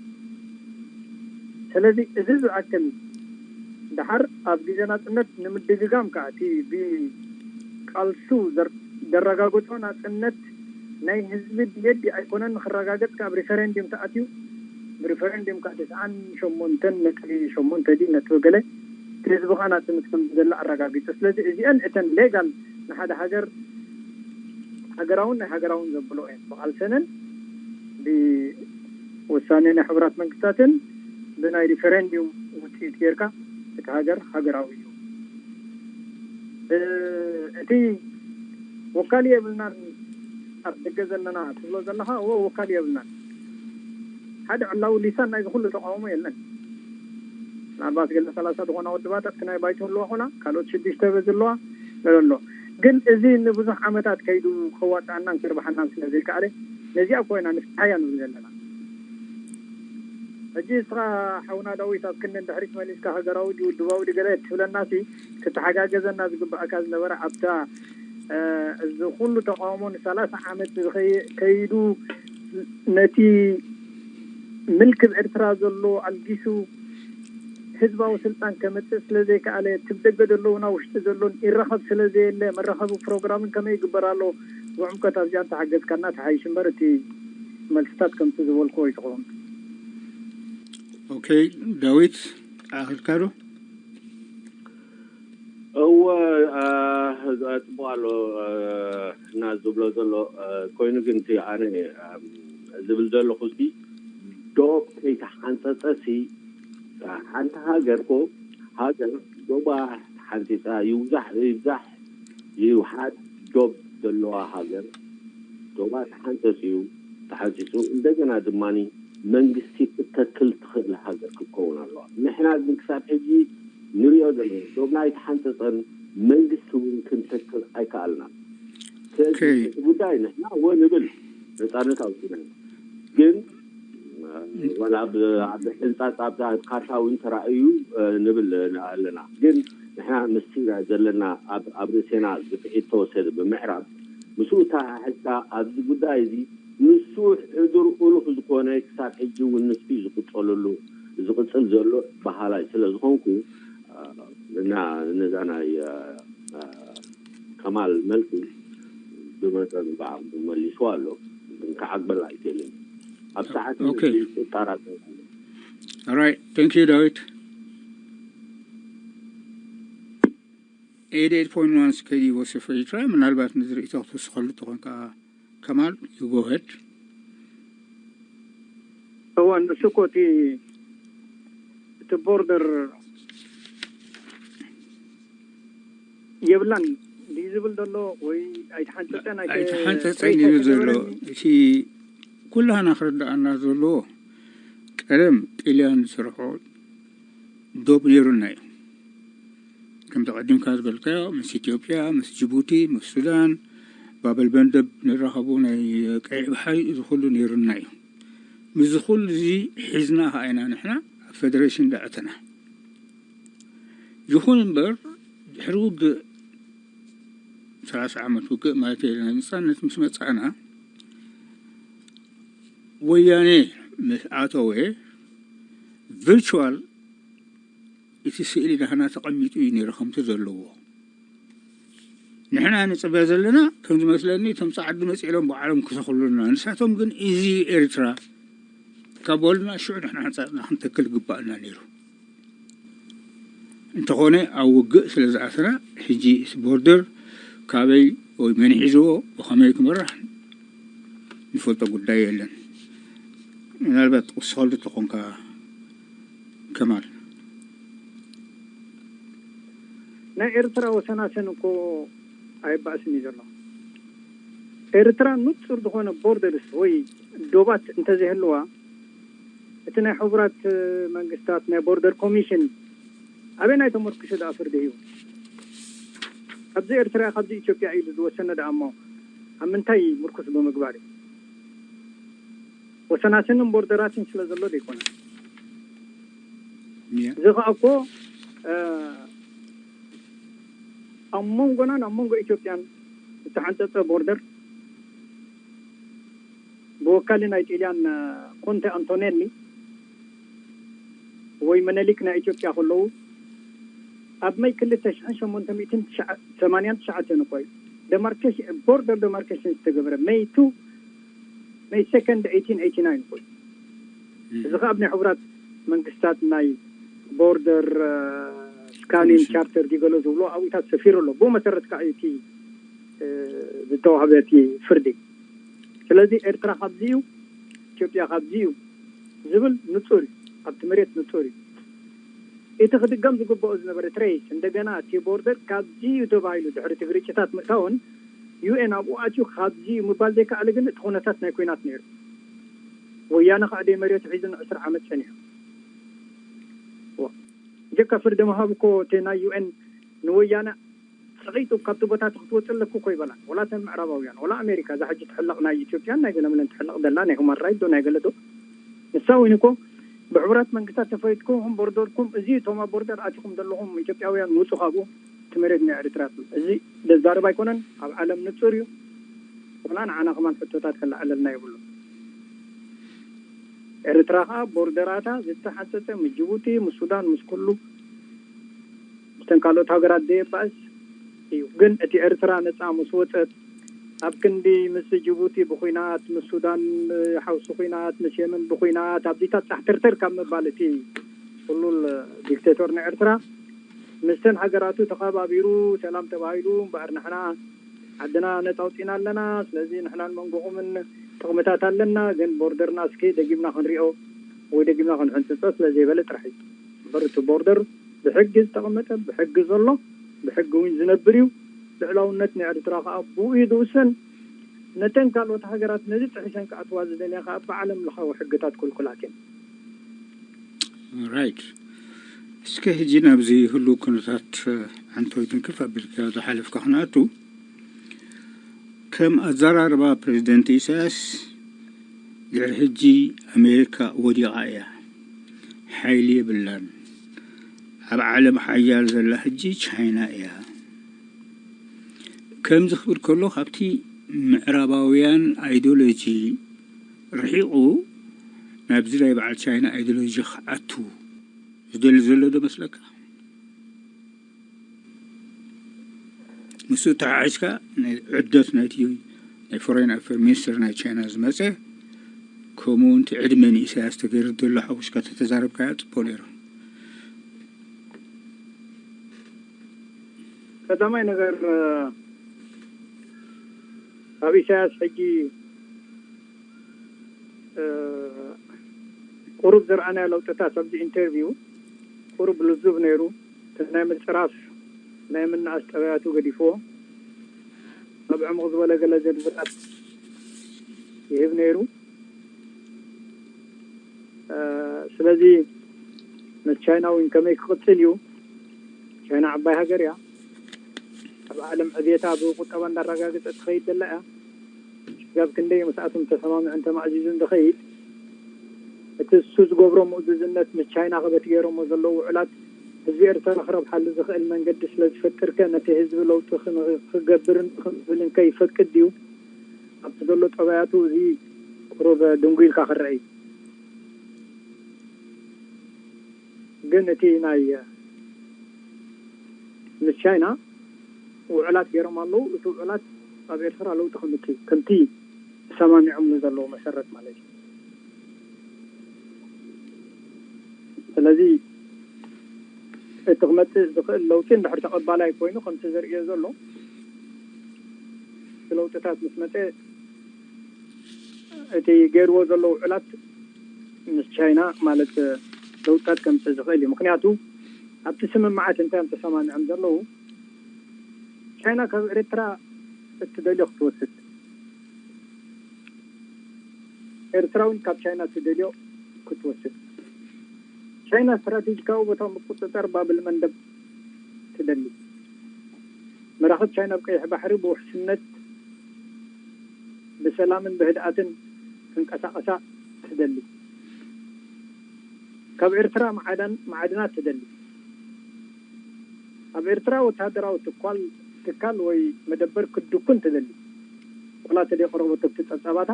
ስለዚ እዚ ዝኣክል ደሓር ኣብ ግዜ ናፅነት ንምድግጋም ከዓ እቲ ብቃልሱ ዘረጋገፆ ናፅነት ናይ ህዝቢ ድየዲ ኣይኮነን ንክረጋገፅ ካብ ሪፈረንዲም ተኣትዩ ብሪፈረንዲም ከዓ ተስዓን ሸሞንተን ነጥቢ ሸሞንተ ዲ ነጥቢ ገለ እቲ ህዝቢ ከዓ ናፅነት ከም ዘለ ኣረጋጊፁ። ስለዚ እዚአን እተን ሌጋል ንሓደ ሃገር ሃገራውን ናይ ሃገራውን ዘብሎ እየን ብቃልሰንን ብውሳኔ ናይ ሕቡራት መንግስታትን ብናይ ሪፈረንዲዩም ውፅኢት ጌርካ እቲ ሃገር ሃገራዊ እዩ። እቲ ወካሊ የብልናን ኣብ ደገ ዘለና ትብሎ ዘለካ እዎ ወካሊ የብልናን። ሓደ ዕላዊ ሊሳን ናይዚ ኩሉ ተቃውሞ የለን። ምናልባት ገለ ሰላሳ ዝኾና ውድባት ኣብቲ ናይ ባይቶ ኣለዋ ኮና፣ ካልኦት ሽዱሽተ በዚ ኣለዋ፣ ገለ ኣሎ። ግን እዚ ንብዙሕ ዓመታት ከይዱ ከዋፅኣናን ከርብሓናን ስለ ዘይከኣለ፣ ነዚኣ እኮ ኢና ንፍትሓያ ንብል ዘለና። ሕጂ እስኻ ሓውና ዳዊት ኣብ ክንዲ ንድሕሪት መሊስካ ሃገራዊ ድዩ ውድባዊ ድዩ ገለ ትብለናሲ፣ ክትሓጋገዘና ዝግባእካ ዝነበረ ኣብታ፣ እ፣ እዚ ኩሉ ተቃውሞ ንሰላሳ ዓመት ዝኸይ-፣ ከይዱ ነቲ ምልክብ ኤርትራ ዘሎ ኣልጊሱ ህዝባዊ ስልጣን ከመጽእ ስለ ዘይከኣለ፣ እቲ ብደገ ዘሎ እውን ኣብ ውሽጢ ዘሎን ይራኸብ ስለ ዘየለ፣ መራኸቢ ፕሮግራምን ከመይ ይግበር ኣሎ? ብዕምቀት ኣብዚኣ እንተሓገዝካና ትሓይሽ እምበር፣ እቲ መልስታት ከምቲ ዝበልክዎ ይትኸውን። ኦኬ፣ ዳዊት፣ ኣኽልካ ዶ? እወ፣ አ፣ ጽቡቕ ኣሎ፣ አ፣ እና ዝብሎ ዘሎ፣ አ፣ ኮይኑ ግን እቲ ኣነ፣ አ፣ ዝብል ዘለኹ እስቲ ዶብ ከይተሓንጸጸ ሲ፣ አ፣ ሓንቲ ሃገር ኮ፣ ሃገር ዶባ ተሓንጺጻ ይውዛሕ ይብዛሕ ይውሓድ ዶብ ዘለዋ ሃገር ዶባ ተሓንጸጽ እዩ ተሓንጺጹ እንደገና ድማኒ መንግስቲ ክትተክል ትኽእል ሃገር ክትከውን ኣለዋ። ንሕና ግን ክሳብ ሕጂ ንሪኦ ዘለና ዶብና ኣይተሓንጸጸን፣ መንግስቲ እውን ክንተክል ኣይከኣልናን። ስለዚ ኦኬ። እቲ ጉዳይ ንሕና እወ ንብል፣ ነጻነት ኣውጺና ኢና። ግን ዋላ ኣብ ኣብ ሕንጻጽ ኣብዛ ካርታ እውን ተራእዩ፣ እ፣ ንብል ኣለና። ግን ንሕና ምስቲ ዘለና ኣብ ኣብ ርእሴና ግፍዒት ተወሰደ ብምዕራብ ምስኡ ተሓሒዝካ ኣብዚ ጉዳይ እዚ ንሱ ሕዱር እሉኽ ዝኾነ ክሳብ ሕጂ እውን ንሱ ዝቕጸለሉ ዝቕጽል ዘሎ በሃላይ ስለ ዝኾንኩ፣ እ፣ እና ነዛ ናይ፣ እ፣ እ፣ ከማል መልሲ ብመጠኑ ብዓቕሙ መሊስዋ ኣሎ። ግን ክዓግበላ ኣይክእልን። ኣብ ሰዓት ኦኬ። ጥራጠር ኣሎ። Alright, thank you ዳዊት። ኤይት ኤይት ፖይንት ዋን ስከዲ ወሰፍ ኤርትራ ምናልባት ንዝርእቶ ክትወስኸሉ ተኾንካ ከማል፣ you go ahead። እዋ፣ ንሱ እኮ እቲ፣ እቲ ቦርደር የብላን ድዩ ዝብል ዘሎ ወይ ኣይተሓንጸጸን፣ ኣይተ-፣ ኣይተሓንጸጸን ትሬት እዩ ዘሎ። ኣይተገበረን? እቲ ኩላህና ክርድኣና ዘለዎ ቀደም ጥልያን ዝሰርሖ ዶብ ነይሩና እዩ። ከምቲ ቀዲምካ ዝበልካዮ ምስ ኢትዮጵያ፣ ምስ ጅቡቲ፣ ምስ ሱዳን፣ ባበል መንደብ ንራኸቡ ናይ ቀይሕ ባሕሪ፣ እዚ ኩሉ ነይሩና እዩ። ምስዚ ኩሉ እዚ ሒዝና ኸዓ ኢና ንሕና ኣብ ፌደሬሽን ደኣተና። ይኹን እምበር ድሕሪ ውግእ፣ ሰላሳ ዓመት ውግእ ማለት እዩ፣ ናይ ነጻነት ምስ መጻእና፣ ወያኔ ምስ ኣተወ፣ ቪርቹዋል እቲ ስእሊ ናህና ተቐሚጡ እዩ ነይሩ ከምቲ ዘለዎ። ንሕና ንጽበ ዘለና፣ ከም ዝመስለኒ፣ እቶም ጻዓዱ መጺኦም ባዕሎም ክተኽሉና፣ ንሳቶም ግን እዚ ኤርትራ ካብ በሉና፣ ሽዑ ንሕና ሕንጻጽና ክንተክል ግባእና ነይሩ። እንተኾነ፣ ኣብ ውግእ ስለ ዝኣተና፣ ሕጂ እቲ ቦርደር ካበይ ወይ መን ሒዝዎ፣ ብኸመይ ክምራሕ ንፈልጦ ጉዳይ የለን። ምናልባት ትቕስኸሉ ተኾንካ ከማል። ናይ ኤርትራ ወሰናስን እኮ ኣይባእስን እዩ ዘሎ። ኤርትራ ንጹር ዝኾነ ቦርደርስ ወይ ዶባት እንተዘይህልዋ፣ እቲ ናይ ሕቡራት መንግስታት ናይ ቦርደር ኮሚሽን ኣበይ ናይ ተመርኩሱ ደኣ ፍርዲ ሂቡ? ካብዚ ኤርትራ፣ ካብዚ ኢትዮጵያ ኢሉ ዝወሰነ ደኣ እሞ፣ ኣብ ምንታይ ምርኩስ ብምግባር እዩ? ወሰናስንን ቦርደራትን ስለ ዘሎ ዘይኮነ። ያ። እዚ ኸኣ እኮ፣ እ፣ ኣብ መንጎናን ኣብ መንጎ ኢትዮጵያን ዝተሓንጸጸ ቦርደር ብወካሊ ናይ ጢልያን፣ እ፣ ኮንተ ኣንቶኔሊ ወይ መነሊክ ናይ ኢትዮጵያ ከለዉ ኣብ መይ ክልተ ሽሕን ሸሞንተ ሚእትን ሰማንያን ትሽዓተን እኮ እዩ ደማርኬሽ-፣ ቦርደር ደማርኬሽን ዝተገበረ መይ ቱ፣ መይ ሰከንድ ኤይቲን ኤይቲ ናይን እኮ እዩ። እም። እዚ ኸዓ ኣብ ናይ ሕቡራት መንግስታት ናይ ቦርደር፣ እ፣ ስካኒን ኮሚሽን። ቻርተር ዲገሎ ዝብሎ ኣብኡታት ሰፊሩ ኣሎ። ብኡ መሰረት ከዓ እቲ፣ እ፣ ዝተዋህበ እቲ ፍርዲ። ስለዚ ኤርትራ ካብዚ እዩ፣ ኢትዮጵያ ካብዚ እዩ ዝብል ንጹር እዩ። ኣብቲ መሬት ንጹር እዩ። እቲ ክድገም ዝግብኦ ዝነበረ ትሬስ፣ እንደገና እቲ ቦርደር ካብዚ እዩ ተባሂሉ ድሕሪ እቲ ግርጭታት ምእታውን ዩ ኤን ኣብኡ ኣትዩ ካብዚ እዩ ምባል ዘይከኣለ ግን እቲ ኩነታት ናይ ኲናት ነይሩ። ወያነ ከዓ ደይ መሬቱ ሒዙ ንዕስራ ዓመት ጸኒሑ። ጀካ ፍርዲ ምሃብ እኮ እቲ ናይ ዩ ኤን ንወያነ ጸቒጡ ካብቲ ቦታ እቲ ክትወጽእ ኣለኩ እኮ ይበላን። ወላ እተን ምዕራባውያን፣ ወላ ኣሜሪካ፣ እዛ ሕጂ ትሕለቕ ናይ ኢትዮጵያን ናይ ገለመለን ትሕለቕ ዘላ ናይ ሁማን ራይት ዶ ናይ ገለ ዶ፣ ንሳ እውን እኮ ብሕቡራት መንግስታት ተፈሪድኩም ቦርደርኩም፣ እዚ እቶም ኣብ ቦርደር ኣቲኹም ዘለኹም ኢትዮጵያውያን ምውጹ ካብኡ፣ እቲ መሬት ናይ ኤርትራ ትብል። እዚ ዘዛርብ ኣይኮነን፣ ኣብ ዓለም ንጹር እዩ። ወላ ንዓና ከማን ሕቶታት ከለዓለልና የብሉ። ኤርትራ ከዓ ቦርደራታ ዝተሓጸጸ ምስ ጅቡቲ፣ ምስ ሱዳን፣ ምስ ኩሉ፣ ምስተን ካልኦት ሃገራት ዘየባእስ እዩ። ግን እቲ ኤርትራ ነጻ ምስ ወጸት፣ ኣብ ክንዲ ምስ ጅቡቲ ብኹናት፣ ምስ ሱዳን ሓውሲ ኹናት፣ ምስ የመን ብኹናት ኣብዚታት ጻሕተርተር ካብ ምባል፣ እቲ ኩሉል ዲክቴቶር ንኤርትራ ምስተን ሃገራቱ ተኸባቢሩ ሰላም ተባሂሉ እምበኣር ንሕና ዓድና ነጻ ኣውጺና ኣለና። ስለዚ ንሕናን መንጎኹምን ጥቕምታት ኣለና፣ ግን ቦርደርና እስኪ ደጊምና ክንሪኦ ወይ ደጊምና ክንሕንጽጾ ስለ ዘይበለ ጥራሕ እዩ። እምበር እቲ ቦርደር ብሕጊ ዝተቐመጠ፣ ብሕጊ ዘሎ፣ ብሕጊ እውን ዝነብር እዩ። ልዕላውነት ንኤርትራ ከዓ ብኡ እዩ ዝውሰን። ነተን ካልኦት ሃገራት ነዚ ጥሒሰን ክኣትዋ ዝደልያ ከዓ ብዓለም ለኻዊ ሕግታት ክልኩላት እየን። ራይት። እስከ ሕጂ ናብዚ ህሉ ኩነታት ዓንቶይ ትንክፍ ኣቢልካ ዝሓለፍካ ክንኣቱ፣ ከም ኣዘራርባ ፕሬዚደንት ኢሳያስ ድሕሪ ሕጂ ኣሜሪካ ወዲቓ እያ፣ ሓይሊ የብላን፣ ኣብ ዓለም ሓያል ዘላ ሕጂ ቻይና እያ። ከምዚ ክብል ከሎ ካብቲ ምዕራባውያን ኣይዲዮሎጂ ርሒቑ ናብዚ ናይ በዓል ቻይና ኣይዲዮሎጂ ክኣቱ ዝደሊ ዘሎ ዶ መስለካ? ምስኡ ተሓሒዝካ ናይ ዕደት ናይቲ ናይ ፎሬን ኣፌር ሚኒስትር ናይ ቻይና ዝመፀ፣ ከምኡ እውን እቲ ዕድመ ንኢሳያስ ተገይሩ ዘሎ ሓዊስካ ተተዛረብካያ ፅቡቅ ነይሩ። ቀዳማይ ነገር ኣብ ኢሳያስ ሕጂ ቁሩብ ዝረኣናዮ ለውጥታት ኣብዚ ኢንተርቪው ቁሩብ ልዙብ ነይሩ። እቲ ናይ ምጽራፍ ናይ ምንኣስ ጠባያቱ ገዲፍዎ ኣብ ዕሙቕ ዝበለ ገለ ዝርዝራት ይህብ ነይሩ። ስለዚ ምስ ቻይና እውን ከመይ ክቕጽል እዩ? ቻይና ዓባይ ሃገር እያ። ኣብ ዓለም ዕብየታ ብቁጠባ እንዳረጋገጸት ትኸይድ ዘላ እያ። ሽጋብ ክንደይ ምስኣቶም ተሰማሚዑን ተማእዚዙን ዝኸይድ፣ እቲ እሱ ዝገብሮ ምእዙዝነት ምስ ቻይና ከበቲ ገይሮሞ ዘለዉ ውዕላት ህዝቢ ኤርትራ ክረብሓሉ ዝኽእል መንገዲ ስለ ዝፈጥርከ ነቲ ህዝቢ ለውጢ ክገብርን ክምዕብልን ከይፈቅድ ድዩ? ኣብቲ ዘሎ ጠባያቱ እዚ ቁሩብ ድንጉ ኢልካ ክረአ እዩ። ግን እቲ ናይ ምስ ቻይና ውዕላት ገይሮም ኣለዉ። እቲ ውዕላት ኣብ ኤርትራ ለውጢ ከምቲ ከምቲ ተሰማሚዖምሉ ዘለዉ መሰረት ማለት እዩ። ስለዚ እቲ ክመፅእ ዝኽእል ለውጢ እንድሕር ተቐባላይ ኮይኑ ከምቲ ዘርእዮ ዘሎ እቲ ለውጥታት ምስ መፀ እቲ ገይርዎ ዘሎ ውዕላት ምስ ቻይና ማለት ለውጥታት ከምፅእ ዝኽእል እዩ። ምክንያቱ ኣብቲ ስምምዓት እንታይ እዮም ተሰማሚዖም ዘለዉ? ቻይና ካብ ኤርትራ እትደልዮ ክትወስድ፣ ኤርትራ እውን ካብ ቻይና እትደልዮ ክትወስድ። ቻይና ስትራቴጂካዊ ቦታ ምቁፅፃር ባብል መንደብ ትደሊ። መራኽብ ቻይና ኣብ ቀይሕ ባሕሪ ብውሕስነት ብሰላምን ብህድኣትን ክንቀሳቐሳ ትደሊ። ካብ ኤርትራ መዓዳን መዓድናት ትደሊ። ኣብ ኤርትራ ወታደራዊ ትኳል ትካል ወይ መደበር ክድኩን ትደሊ። ወላ ተደይ ቀረቦ ተብቲ ጸብጻባታ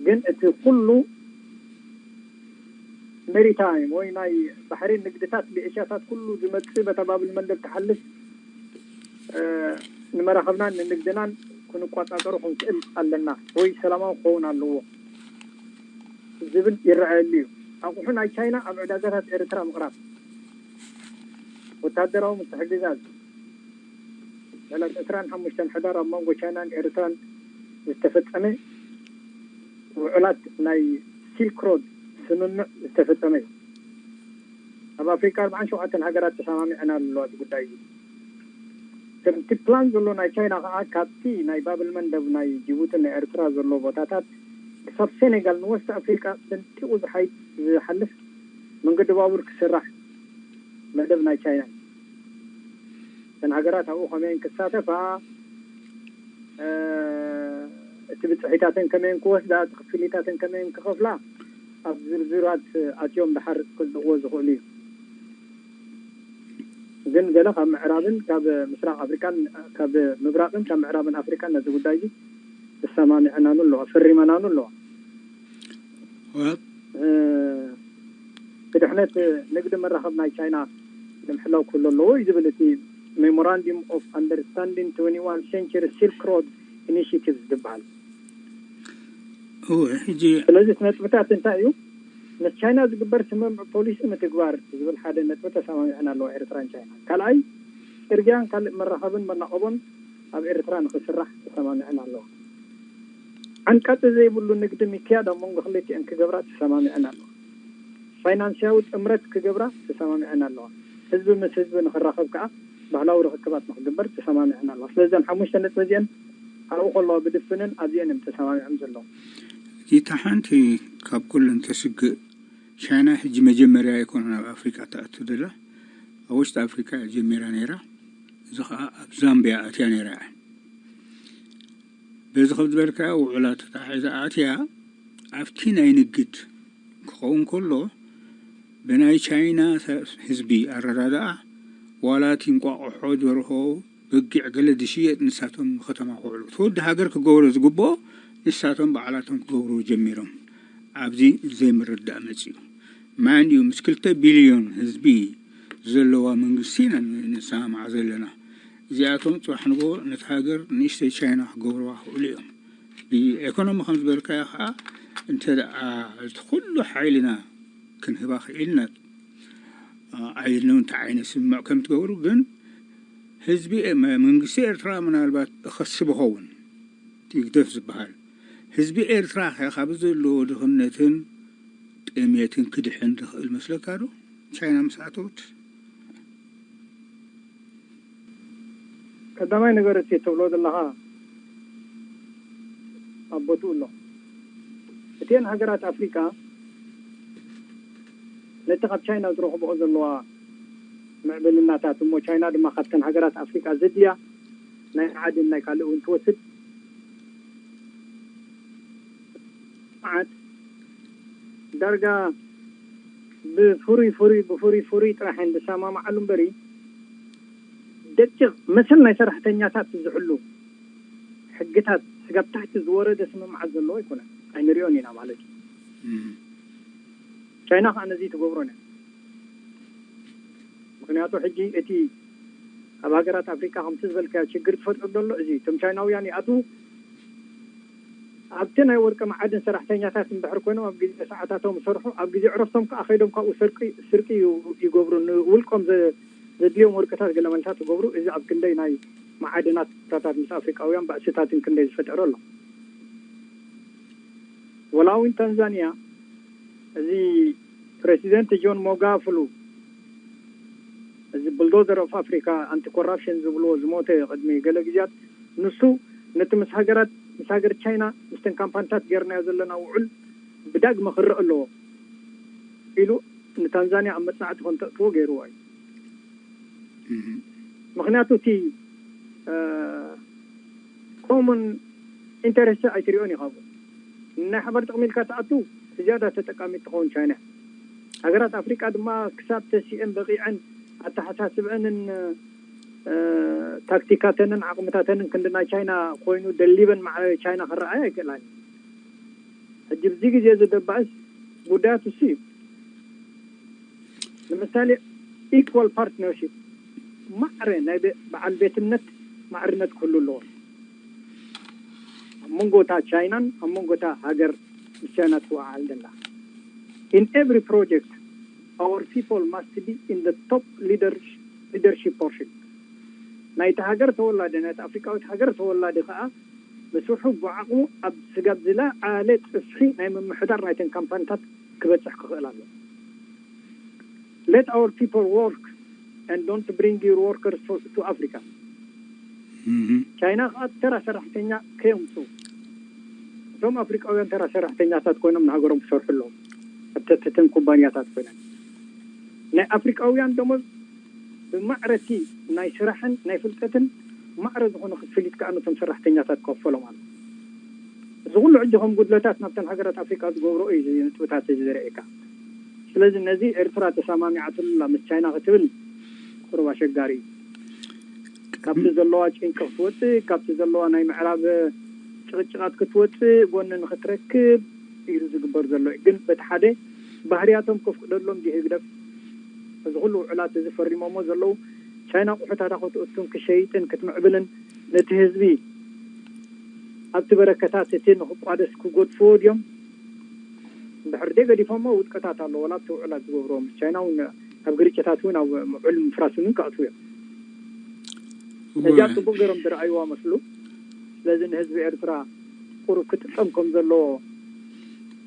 ግን እቲ ኩሉ ሜሪታይም ወይ ናይ ባሕሪ ንግድታት ብኤሽያታት ኩሉ ዝመጽእ በታ ባብል መንደብ ትሓልፍ ንመራኸብናን ንንግድናን ክንቆጻጸሮ ክንክእል ኣለና ወይ ሰላማዊ ክኸውን ኣለዎ ዝብል ይረኣየሉ እዩ። ኣቑሑ ናይ ቻይና ኣብ ዕዳጋታት ኤርትራ ምቕራብ፣ ወታደራዊ ምትሕግጋዝ ዕለት ዕስራን ሓሙሽተን ሕዳር ኣብ መንጎ ቻይናን ኤርትራን ዝተፈጸመ ውዕላት ናይ ሲልክ ሮድ ስምምዕ ዝተፈጸመ እዩ። ኣብ ኣፍሪካ ኣርባዓን ሸውዓተን ሃገራት ተሰማሚዐን ኣለዋ እዚ ጉዳይ እዚ። ከምቲ ፕላን ዘሎ ናይ ቻይና ከዓ ካብቲ ናይ ባብል መንደብ ናይ ጅቡትን ናይ ኤርትራ ዘሎ ቦታታት ክሳብ ሴኔጋል ንወስት ኣፍሪቃ ሰንጢቑ ዝሓይ- ዝሓልፍ መንገዲ ባቡር ክስራሕ መደብ ናይ ቻይና እዩ። እተን ሃገራት ኣብኡ ከመይን ክሳተፋ፣ እ፣ እቲ ብፅሒታተን ከመይን ክወስዳ፣ እቲ ክፍሊታተን ከመይን ክኸፍላ ኣብ ዝርዝራት ኣትዮም ድሓር ክልጥቕዎ ዝኽእሉ እዩ። ግን ገለ ካብ ምዕራብን ካብ ምስራቕ ኣፍሪካን ካብ ምብራቕን ካብ ምዕራብን ኣፍሪካን ነዚ ጉዳይ እዚ ተሰማሚዐናሉ ኣለዋ፣ ፈሪመናሉ ኣለዋ። Well, እ፣ ብድሕነት ንግዲ መራኸብ ናይ ቻይና ንምሕላው ክህሉ ኣለዎ እዩ ዝብል እቲ Memorandum of Understanding Twenty-one Century Silk Road Initiative ዝበሃል። እወ፣ ሕጂ ስለዚ እቲ ነጥብታት እንታይ እዩ? ምስ ቻይና ዝግበር ስምምዕ ፖሊሲ ምትግባር ዝብል ሓደ ነጥቢ ተሰማሚዐን ኣለዋ ኤርትራን ቻይና። ካልኣይ፣ ጽርግያን ካልእ መራኸብን መናቐቦን ኣብ ኤርትራ ንክስራሕ ተሰማሚዐን ኣለዋ። ዓንቃጺ ዘይብሉ ንግዲ ምክያድ ኣብ መንጎ ክልቲአን ክገብራ ተሰማሚዐን ኣለዋ። ፋይናንስያዊ ጥምረት ክገብራ ተሰማሚዐን ኣለዋ። ህዝቢ ምስ ህዝቢ ንክራኸብ ከኣ ባህላዊ ርክክባት ንክግበር ተሰማሚዐን ኣለዋ። ስለዘን ሓሙሽተ ነጥቢ እዚአን ኣብኡ ከለዋ ብድፍንን ኣብዚአን እዮም ተሰማሚዖም ዘለዉ። እታ ሓንቲ ካብ ኩለን ተስግእ፣ ቻይና ሕጂ መጀመርያ ኣይኮነ ናብ ኣፍሪካ ትኣቱ ዘላ። ኣብ ውሽጢ ኣፍሪካ እያ ጀሚራ ነይራ። እዚ ከዓ ኣብ ዛምቢያ ኣትያ ነይራ እያ። በዚ ከም ዝበልካዮ ውዕላት ተታሒዛ ኣትያ። ኣብቲ ናይ ንግድ ክኸውን ከሎ፣ ብናይ ቻይና ህዝቢ ኣረዳድኣ፣ ዋላ እቲ እንቋቑሖ፣ ደርሆ፣ በጊዕ ገለ ዝሽየጥ ንሳቶም ንከተማ ክውዕሉ፣ እቲ ወዲ ሃገር ክገብሮ ዝግብኦ ንሳቶም ባዕላቶም ክገብርዎ ጀሚሮም። ኣብዚ ዘይምርዳእ መፅዩ። ማን እዩ ምስ ክልተ ቢልዮን ህዝቢ ዘለዋ መንግስቲ ኢና ንሰማማዕ ዘለና። እዚኣቶም ፅባሕ ንግሆ ነቲ ሃገር ንእሽተይ ቻይና ክገብርዋ ክእሉ እዮም። ብኤኮኖሚ ከም ዝበልካዮ ከዓ እንተ ደኣ እቲ ኩሉ ሓይልና ክንህባ ክኢልና፣ ኣይድነው እንታይ ዓይነት ስምምዕ ከም ትገብሩ። ግን ህዝቢ፣ መንግስቲ ኤርትራ ምናልባት እኸስብ ይኸውን፣ ህግደፍ ዝበሃል ህዝቢ ኤርትራ ከ ካብ ዘለዎ ድኽነትን ጥሜትን ክድሕን ዝኽእል መስለካ ዶ? ቻይና ምስ ኣተወት? ቀዳማይ ነገር እቲ ትብሎ ዘለኻ ኣብ ቦትኡ ኣሎ። እተን ሃገራት ኣፍሪካ ነቲ ካብ ቻይና ዝረኽብኦ ዘለዋ ምዕብልናታት እሞ ቻይና ድማ ካብተን ሃገራት ኣፍሪካ ዘድልያ ናይ መዓድን ናይ ካልእ እውን ትወስድ መዓት ዳርጋ ብፍሩይ ፍሩይ ብፍሩይ ፍሩይ ጥራሕ እየን ዝሰማምዓሉ እምበሪ ደቂቕ መሰል ናይ ሰራሕተኛታት ዝሕሉ ሕግታት ስጋብ ታሕቲ ዝወረደ ስምምዓት ዘለዎ ኣይኮነን። ኣይንሪኦን ኢና ማለት እዩ። ቻይና ከዓ ነዚ ትገብሮን እያ። ምክንያቱ ሕጂ እቲ ኣብ ሃገራት ኣፍሪካ ከምቲ ዝበልካዮ ችግር ዝፈጥሩ ዘሎ እዚ እቶም ቻይናውያን ይኣትዉ ኣብቲ ናይ ወርቂ መዓድን ሰራሕተኛታት እንድሕር ኮይኖም ኣብ ግዜ ሰዓታቶም ይሰርሑ፣ ኣብ ግዜ ዕረፍቶም ከዓ ከይዶም ካብኡ ስርቂ ስርቂ ይገብሩ። ንውልቆም ዘድልዮም ወርቅታት ገለመልታት ይገብሩ። እዚ ኣብ ክንደይ ናይ መዓድናት ቦታታት ምስ ኣፍሪቃውያን ባእስታትን ክንደይ ዝፈጠረ ኣሎ። ወላ እውን ታንዛንያ እዚ ፕሬዚደንት ጆን ሞጋፍሉ እዚ ቡልዶዘር ኦፍ ኣፍሪካ ኣንቲ ኮራፕሽን ዝብልዎ ዝሞተ ቅድሚ ገለ ግዜያት ንሱ ነቲ ምስ ሃገራት ምስ ሃገር ቻይና ምስተን ካምፓኒታት ገርናዮ ዘለና ውዕል ብዳግመ ክረእ ኣለዎ ኢሉ ንታንዛንያ ኣብ መፅናዕቲ ከም ተእትዎ ገይርዎ እዩ። ምክንያቱ እቲ ኮሙን ኢንተረስት ኣይትሪኦን ኢኻ። ናይ ሓባር ጥቕሚ ኢልካ ትኣቱ ዝያዳ ተጠቃሚት ትኸውን ቻይና። ሃገራት ኣፍሪቃ ድማ ክሳብ ተሲአን በቂዐን ኣተሓሳስበአንን ታክቲካተንን ዓቕምታተንን ክንዲ ናይ ቻይና ኮይኑ ደሊበን ማዕረ ቻይና ክረኣያ ኣይክእላን። ሕጂ ብዚ ግዜ እዚ ደባእስ ጉዳያት እሱ እዩ። ንምሳሌ ኢኳል ፓርትነርሽፕ ማዕረ ናይ በዓል ቤትነት ማዕርነት ክህሉ ኣለዎ ኣብ መንጎታ ቻይናን ኣብ መንጎታ ሃገር ምስ ቻይና ትወዓል ዘላ። In every project our people must be in the top leadership portion። ናይቲ ሃገር ተወላዲ ናይቲ ኣፍሪቃዊት ሃገር ተወላዲ ከዓ ብስርሑ ብዓቕሙ ኣብ ስጋብ ዝለዓለ ጽፍሒ ናይ ምምሕዳር ናይተን ካምፓኒታት ክበጽሕ ክኽእል ኣሎ። Let our people work and don't bring your workers to, to Africa። ቻይና ከዓ ተራ ሰራሕተኛ ከየምፁ እቶም ኣፍሪቃውያን ተራ ሰራሕተኛታት ኮይኖም ንሃገሮም ክሰርሑ ኣለዎም። ኣብተትትን ኩባንያታት ኮይነን ናይ ኣፍሪቃውያን ደሞዝ ብማዕረቲ ናይ ስራሕን ናይ ፍልጠትን ማዕረ ዝኾነ ክፍሊት ከዓ ነቶም ሰራሕተኛታት ክኸፈሎም ኣሎ። እዚ ኩሉ ሕጂ ከም ጉድለታት ናብተን ሃገራት ኣፍሪቃ ዝገብሮ እዩ እዚ ንጥብታት እዚ ዘርእየካ። ስለዚ ነዚ ኤርትራ ተሰማሚዓትሉላ ምስ ቻይና ክትብል ቁሩብ ኣሸጋሪ እዩ። ካብቲ ዘለዋ ጭንቂ ክትወፅእ፣ ካብቲ ዘለዋ ናይ ምዕራብ ጭቕጭቓት ክትወፅእ ጎኒ ንክትረክብ ኢሉ ዝግበር ዘሎ እዩ። ግን በቲ ሓደ ባህርያቶም ከፍቅደሎም ድዩ ህግደፍ እዚ ኩሉ ውዕላት እዚ ፈሪሞሞ ዘለዉ ቻይና ኣቑሑታታ ክትእቱን ክሸይጥን ክትምዕብልን ነቲ ህዝቢ ኣብቲ በረከታት እቲ ንክቋደስ ክጎድፍዎ ድዮም? እንድሕር ደይ ገዲፎሞ ውድቀታት ኣሎ። ወላ ኣብቲ ውዕላት ዝገብርዎም ቻይና እውን ኣብ ግርጭታት እውን ኣብ ምዑል ምፍራስ እውን ከኣትዉ እዮም። ነዚኣ እወ። ጽቡቅ ገይሮም ዝረኣይዋ መስሉ። ስለዚ ንህዝቢ ኤርትራ ቁሩብ ክጥቀም ከም ዘለዎ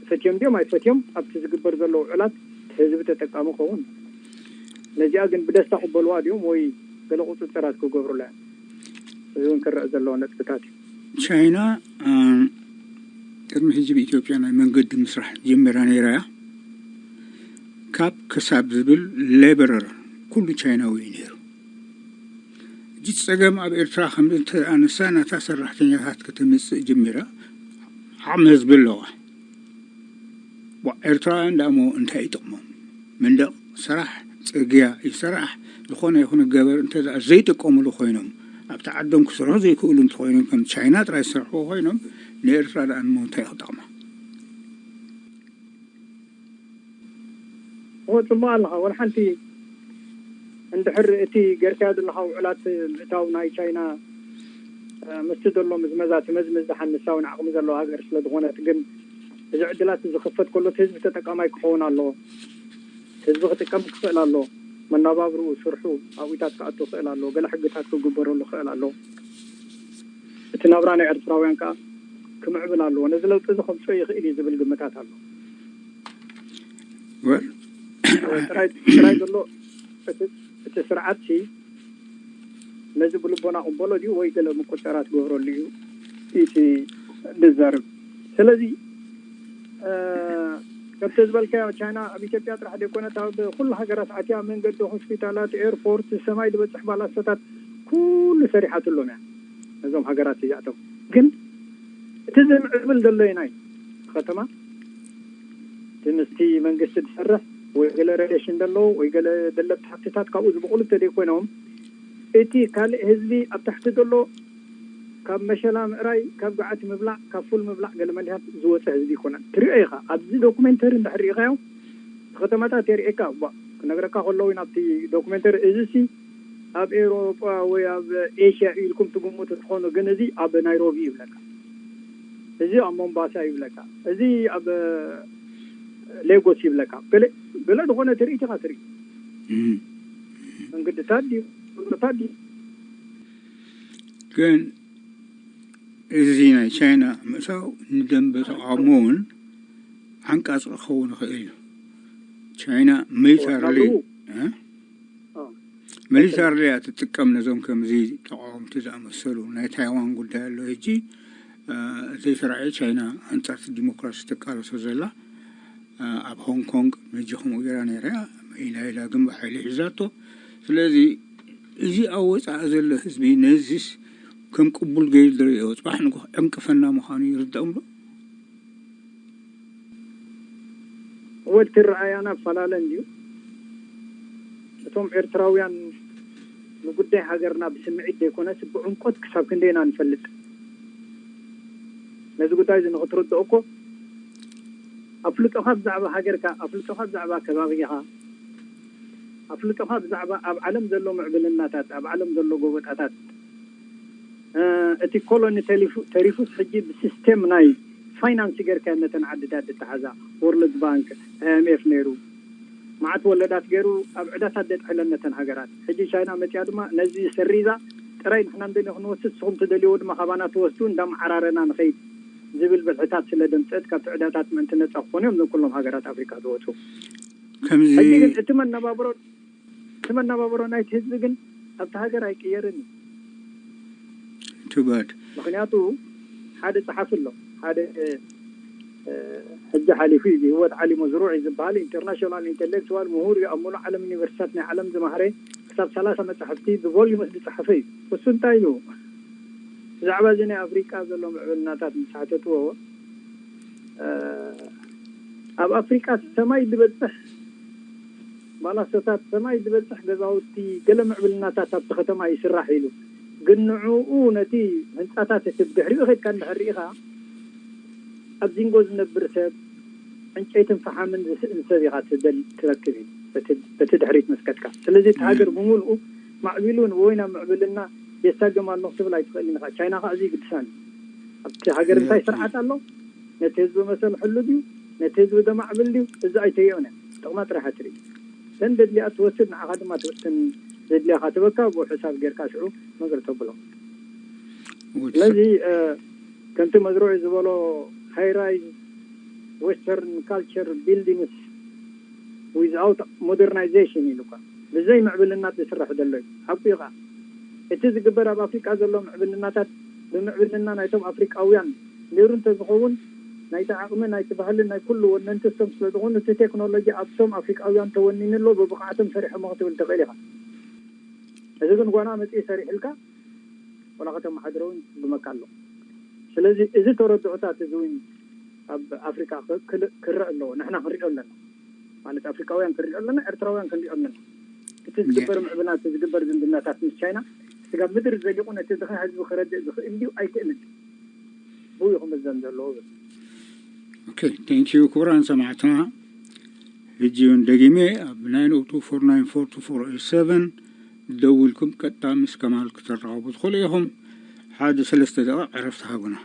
ፈትዮም ድዮም ኣይፈትዮም ኣብቲ ዝግበር ዘሎ ውዕላት ህዝቢ ተጠቃሚ ከውን። ነዚኣ ግን ብደስታ ቅበልዋ ድዮም ወይ ገለ ቁፅፅራት ክገብሩላ እዮም? እዚ እውን ክረአ ዘለዎ ነጥብታት እዩ። ቻይና አ፣ ቅድሚ ሕጂ ብኢትዮጵያ ናይ መንገዲ ምስራሕ ጀሚራ ነይራ እያ። ካብ ክሳብ ዝብል ሌበረር ኩሉ ቻይናዊ እዩ ነይሩ። እጅ ጸገም ኣብ ኤርትራ ከም እንተ ኣነሳ ናታ ሰራሕተኛታት ከተምጽእ ጀሚራ ዓቕሚ ህዝቢ ኣለዋ። ዋ፣ ኤርትራውያን ደኣ እሞ እንታይ ይጠቕሞም? መንደቕ ስራሕ፣ ጽርግያ ይስራሕ፣ ዝኾነ ይኹን ገበር እንተ ደኣ ዘይጥቀሙሉ ኮይኖም ኣብቲ ዓዶም ክሰርሑ ዘይክእሉ እንተኾይኖም ከም ቻይና ጥራይ ዝሰርሕዎ ኮይኖም ንኤርትራ ደኣ እሞ እንታይ ክጠቕማ? እዎ፣ ጽቡቕ ኣለኻ። ወላ ሓንቲ እንድሕር እቲ ገርካዮ ዘለኻ ውዕላት ምእታው ናይ ቻይና፣ እ፣ ምስቲ ዘሎ ምዝመዛ ትመዝምዝ ደሓን ንሳ እውን ዓቕሚ ዘለዋ ሃገር ስለ ዝኾነት፣ ግን እዚ ዕድላት እዚ ክኽፈት ከሎ እቲ ህዝቢ ተጠቃማይ ክኸውን ኣለዎ። ህዝቢ ክጥቀም ክኽእል ኣለዎ። መናባብርኡ፣ ስርሑ ኣብኡታት ክኣቱ ክኽእል ኣለዎ። ገለ ሕግታት ክግበረሉ ክኽእል ኣለዎ። እቲ ናብራ ናይ ኤርትራውያን ከኣ ክምዕብል ኣለዎ። ነዚ ለውጢ እዚ ከምጽኦ ይኽእል እዩ ዝብል ግምታት ኣሎ። ወል፣ ጥራይ ጥራይ ዘሎ እቲ፣ እቲ ስርዓት ሲ ነዚ ብልቦና ቅበሎ ድዩ ወይ ገለ ምቁጠራት ገብረሉ እዩ እቲ ዝዛረብ። ስለዚ፣ እ፣ ከምቲ ዝበልካዮ ቻይና ኣብ ኢትዮጵያ ጥራሕ ዘይኮነት ኣብ ኩሉ ሃገራት ኣትያ መንገዲ፣ ሆስፒታላት፣ ኤርፖርት፣ ሰማይ ዝበጽሕ ባላሶታት ኩሉ ሰሪሓትሎም እያ ነዞም ሃገራት እዚኣቶም። ግን እቲ ዝምዕብል ዘሎ የናይ ከተማ እቲ ምስቲ መንግስቲ ዝሰርሕ ወይ ገለ ሬሌሽን ዘለዎ ወይ ገለ ደለብቲ ሃብትታት ካብኡ ዝበቑሉ እንተደይኮይኖም እቲ ካልእ ህዝቢ ኣብ ታሕቲ ዘሎ ካብ መሸላ ምእራይ፣ ካብ ገዓት ምብላዕ፣ ካብ ፉል ምብላዕ ገለ መሊሃት ዝወፀ ህዝቢ ይኮነን። ትሪኦ ኢኻ ኣብዚ ዶኩሜንተሪ እንድሕር ሪኢኻዮ እቲ ከተማታት የርእየካ። ባ ክነግረካ ከለዉ ናብቲ ዶኩሜንተሪ እዚሲ ኣብ ኤውሮጳ ወይ ኣብ ኤሽያ እዩ ኢልኩም ትግምቱ ትኾኑ፣ ግን እዚ ኣብ ናይሮቢ ይብለካ፣ እዚ ኣብ ሞምባሳ ይብለካ፣ እዚ ኣብ ሌጎስ ይብለካ። ገለ ገለ ዝኾነ ትርኢት ኢኻ ትርኢ። እም። መንገድታት ድዩ፣ ሩባታት ድዩ? ግን እዚ ናይ ቻይና ምእታው ንደንበ ተቓውሞ እውን ዓንቃጽ ክኸውን ይኽእል እዩ። ቻይና ሚሊታርሊ፣ ናብኡ። እ? ኦ። ሚሊታርሊ እያ ትጥቀም ነዞም ከምዚ ተቓወምቲ ዝኣመሰሉ። ናይ ታይዋን ጉዳይ ኣሎ ሕጂ፣ እ፣ ዘይተራእየ ቻይና ኣንጻርቲ ዲሞክራሲ ተቃለሶ ዘላ፣ እ፣ ኣብ ሆንግ ኮንግ መጂ ከምኡ ገይራ ነይራ እያ። ኢላ ኢላ ግን ብሓይሊ ሒዛቶ። ስለዚ እዚ ኣብ ወጻኢ ዘሎ ህዝቢ ነዚስ ከም ቅቡል ገይሩ ዝርእዮ፣ ጽባሕ ንግሆ ዕንቅፈና ምዃኑ ይርድኦም ዶ? እወ፣ እቲ ረኣያና ኣፈላለ እንድዩ። እቶም ኤርትራውያን ንጉዳይ ሃገርና ብስምዒት ዘይኮነስ ብዕምቆት ክሳብ ክንደይና ንፈልጥ። ነዚ ጉዳይ እዚ ንኽትርድኦ እኮ ኣፍልጦኻ ብዛዕባ ሃገርካ፣ ኣፍልጦኻ ብዛዕባ ከባቢኻ፣ ኣፍልጦኻ ብዛዕባ ኣብ ዓለም ዘሎ ምዕብልናታት፣ ኣብ ዓለም ዘሎ ጎበጣታት፣ እ፣ እቲ ኮሎኒ ተሊፉ-፣ ተሪፉስ ሕጂ ብሲስቴም ናይ ፋይናንስ ጌርካ ነተን ዓድታት ዝተሓዛ፣ ወርልድ ባንክ፣ ኣይ ኤም ኤፍ ነይሩ፣ መዓት ወለዳት ገይሩ ኣብ ዕዳታት ደጥሕለን ነተን ሃገራት። ሕጂ ቻይና መጽያ ድማ ነዚ ሰሪዛ ጥራይ ንሕና እንደልዮ ክንወስድ ንስኹም ትደልይዎ ድማ ካባና ትወስዱ እንዳመዓራረና ንኸይድ ዝብል ብልሕታት ስለ ደምጸት ካብቲ ዕዳታት ምእንቲ ነጻ ክኾኑ እዮም እዞም ኩሎም ሃገራት ኣፍሪካ ዝወጹ። ከምዚ ሕጂ ግን እቲ መነባብሮ፣ እቲ መነባብሮ ናይቲ ህዝቢ ግን ኣብቲ ሃገር ኣይቅየርን እዩ። ትባድ። ምኽንያቱ ሓደ ጸሓፊ ኣሎ። ሓደ ሕጂ ሓሊፉ እዩ። ህይወት ዓሊ መዝሩዕ እዩ ዝበሃል ኢንተርናሽናል ኢንቴሌክቹዋል ምሁር እዩ። ኣብ ሙሉእ ዓለም ዩኒቨርሲታት ናይ ዓለም ዝማህረ ክሳብ ሰላሳ መጻሕፍቲ ብቮሊዩምስ ዝጸሓፈ እዩ። እሱ እንታይ ኢሉ ብዛዕባ እዚ ናይ ኣፍሪቃ ዘሎ ምዕብልናታት ምስ ሓተትዎ፣ ኣብ ኣፍሪቃ ሰማይ ዝበጽሕ ባላሶታት፣ ሰማይ ዝበጽሕ ገዛውቲ፣ ገለ ምዕብልናታት ኣብቲ ከተማ ይስራሕ ኢሉ። ግን ንዕኡ ነቲ ህንጻታት እቲ ብድሕሪኡ ኸድካ እንድሕር ርኢኻ ኣብ ዚንጎ ዝነብር ሰብ ዕንጨይትን ፈሓምን ዝስእን ሰብ ኢኻ ትደል ትረክብ እዩ በቲ ድሕሪት መስከትካ። ስለዚ እቲ ሃገር ብምሉኡ ማዕቢሉ ወይ ናብ ምዕብልና የሳግም ኣሎ ክትብል ኣይትኽእልን ኢኻ። ቻይና ከዓ እዚ ይግድሳን ኣብቲ ሃገር እንታይ ስርዓት ኣሎ፣ ነቲ ህዝቢ መሰል ሕሉ ድዩ፣ ነቲ ህዝቢ ደማዕብል ድዩ፣ እዚ ኣይተየኡነ ጥቕማ ጥራሕ ትርኢ። ዘን ደድልያ ትወስድ ንዓኻ ድማ ትውጥን ዘድልያኻ ትበካ ብኡ ሕሳብ ጌርካ ሽዑ መግር ተብሎ። ስለዚ ከምቲ መዝሩዕ ዝበሎ ሃይ ራይዝ ዌስተርን ካልቸር ቢልዲንግስ ዊዝኣውት ሞደርናይዜሽን ኢሉ እኳ ብዘይ ምዕብልናት ዝስራሕ ዘሎ እዩ። ሓቁ እዩ ከዓ እቲ ዝግበር ኣብ ኣፍሪቃ ዘሎ ምዕብልናታት ብምዕብልና ናይቶም ኣፍሪቃውያን ነይሩ እንተዝኸውን ናይቲ ዓቕሚ ናይቲ ባህልን ናይ ኩሉ ወነንቲ እሶም ስለዝኾኑ እቲ ቴክኖሎጂ ኣብቶም ኣፍሪቃውያን ተወኒኑ ኣሎ ብብቕዓቶም ሰሪሖሞ ክትብል ትኽእል ኢኻ። እዚ ግን ጓና መፅኢ ሰሪሕልካ ወላ ከተመሓድሮ እውን ይስጉመካ ኣሎ። ስለዚ እዚ ተረድኦታት እዚ እውን ኣብ ኣፍሪካ ክረአ ኣለዎ። ንሕና ክንሪኦ ኣለና ማለት ኣፍሪካውያን ክንሪኦ ኣለና፣ ኤርትራውያን ክንሪኦ ኣለና። እቲ ዝግበር ምዕብልና እቲ ዝግበር ዝምድናታት ምስ ቻይና ስጋብ ምድሪ ዘሊቑ ነቲ ድኻ ህዝቢ ክረድእ ዝኽእል ድዩ ኣይክእልን ብኡ ክምዘን ዘለዎ ብል። ኦኬ፣ ቴንኪዩ ክቡራን ሰማዕትና። ሕጂ እውን ደጊመ ኣብ ናይን ኦ ቱ ፎር ናይን ፎር ቱ ፎር ኤት ሰቨን ደዊልኩም ቀጥታ ምስ ከማል ክትራኸቡ ትኽእሉ ኢኹም። ሓደ ሰለስተ ደቂቕ ዕረፍቲ ሃቡና።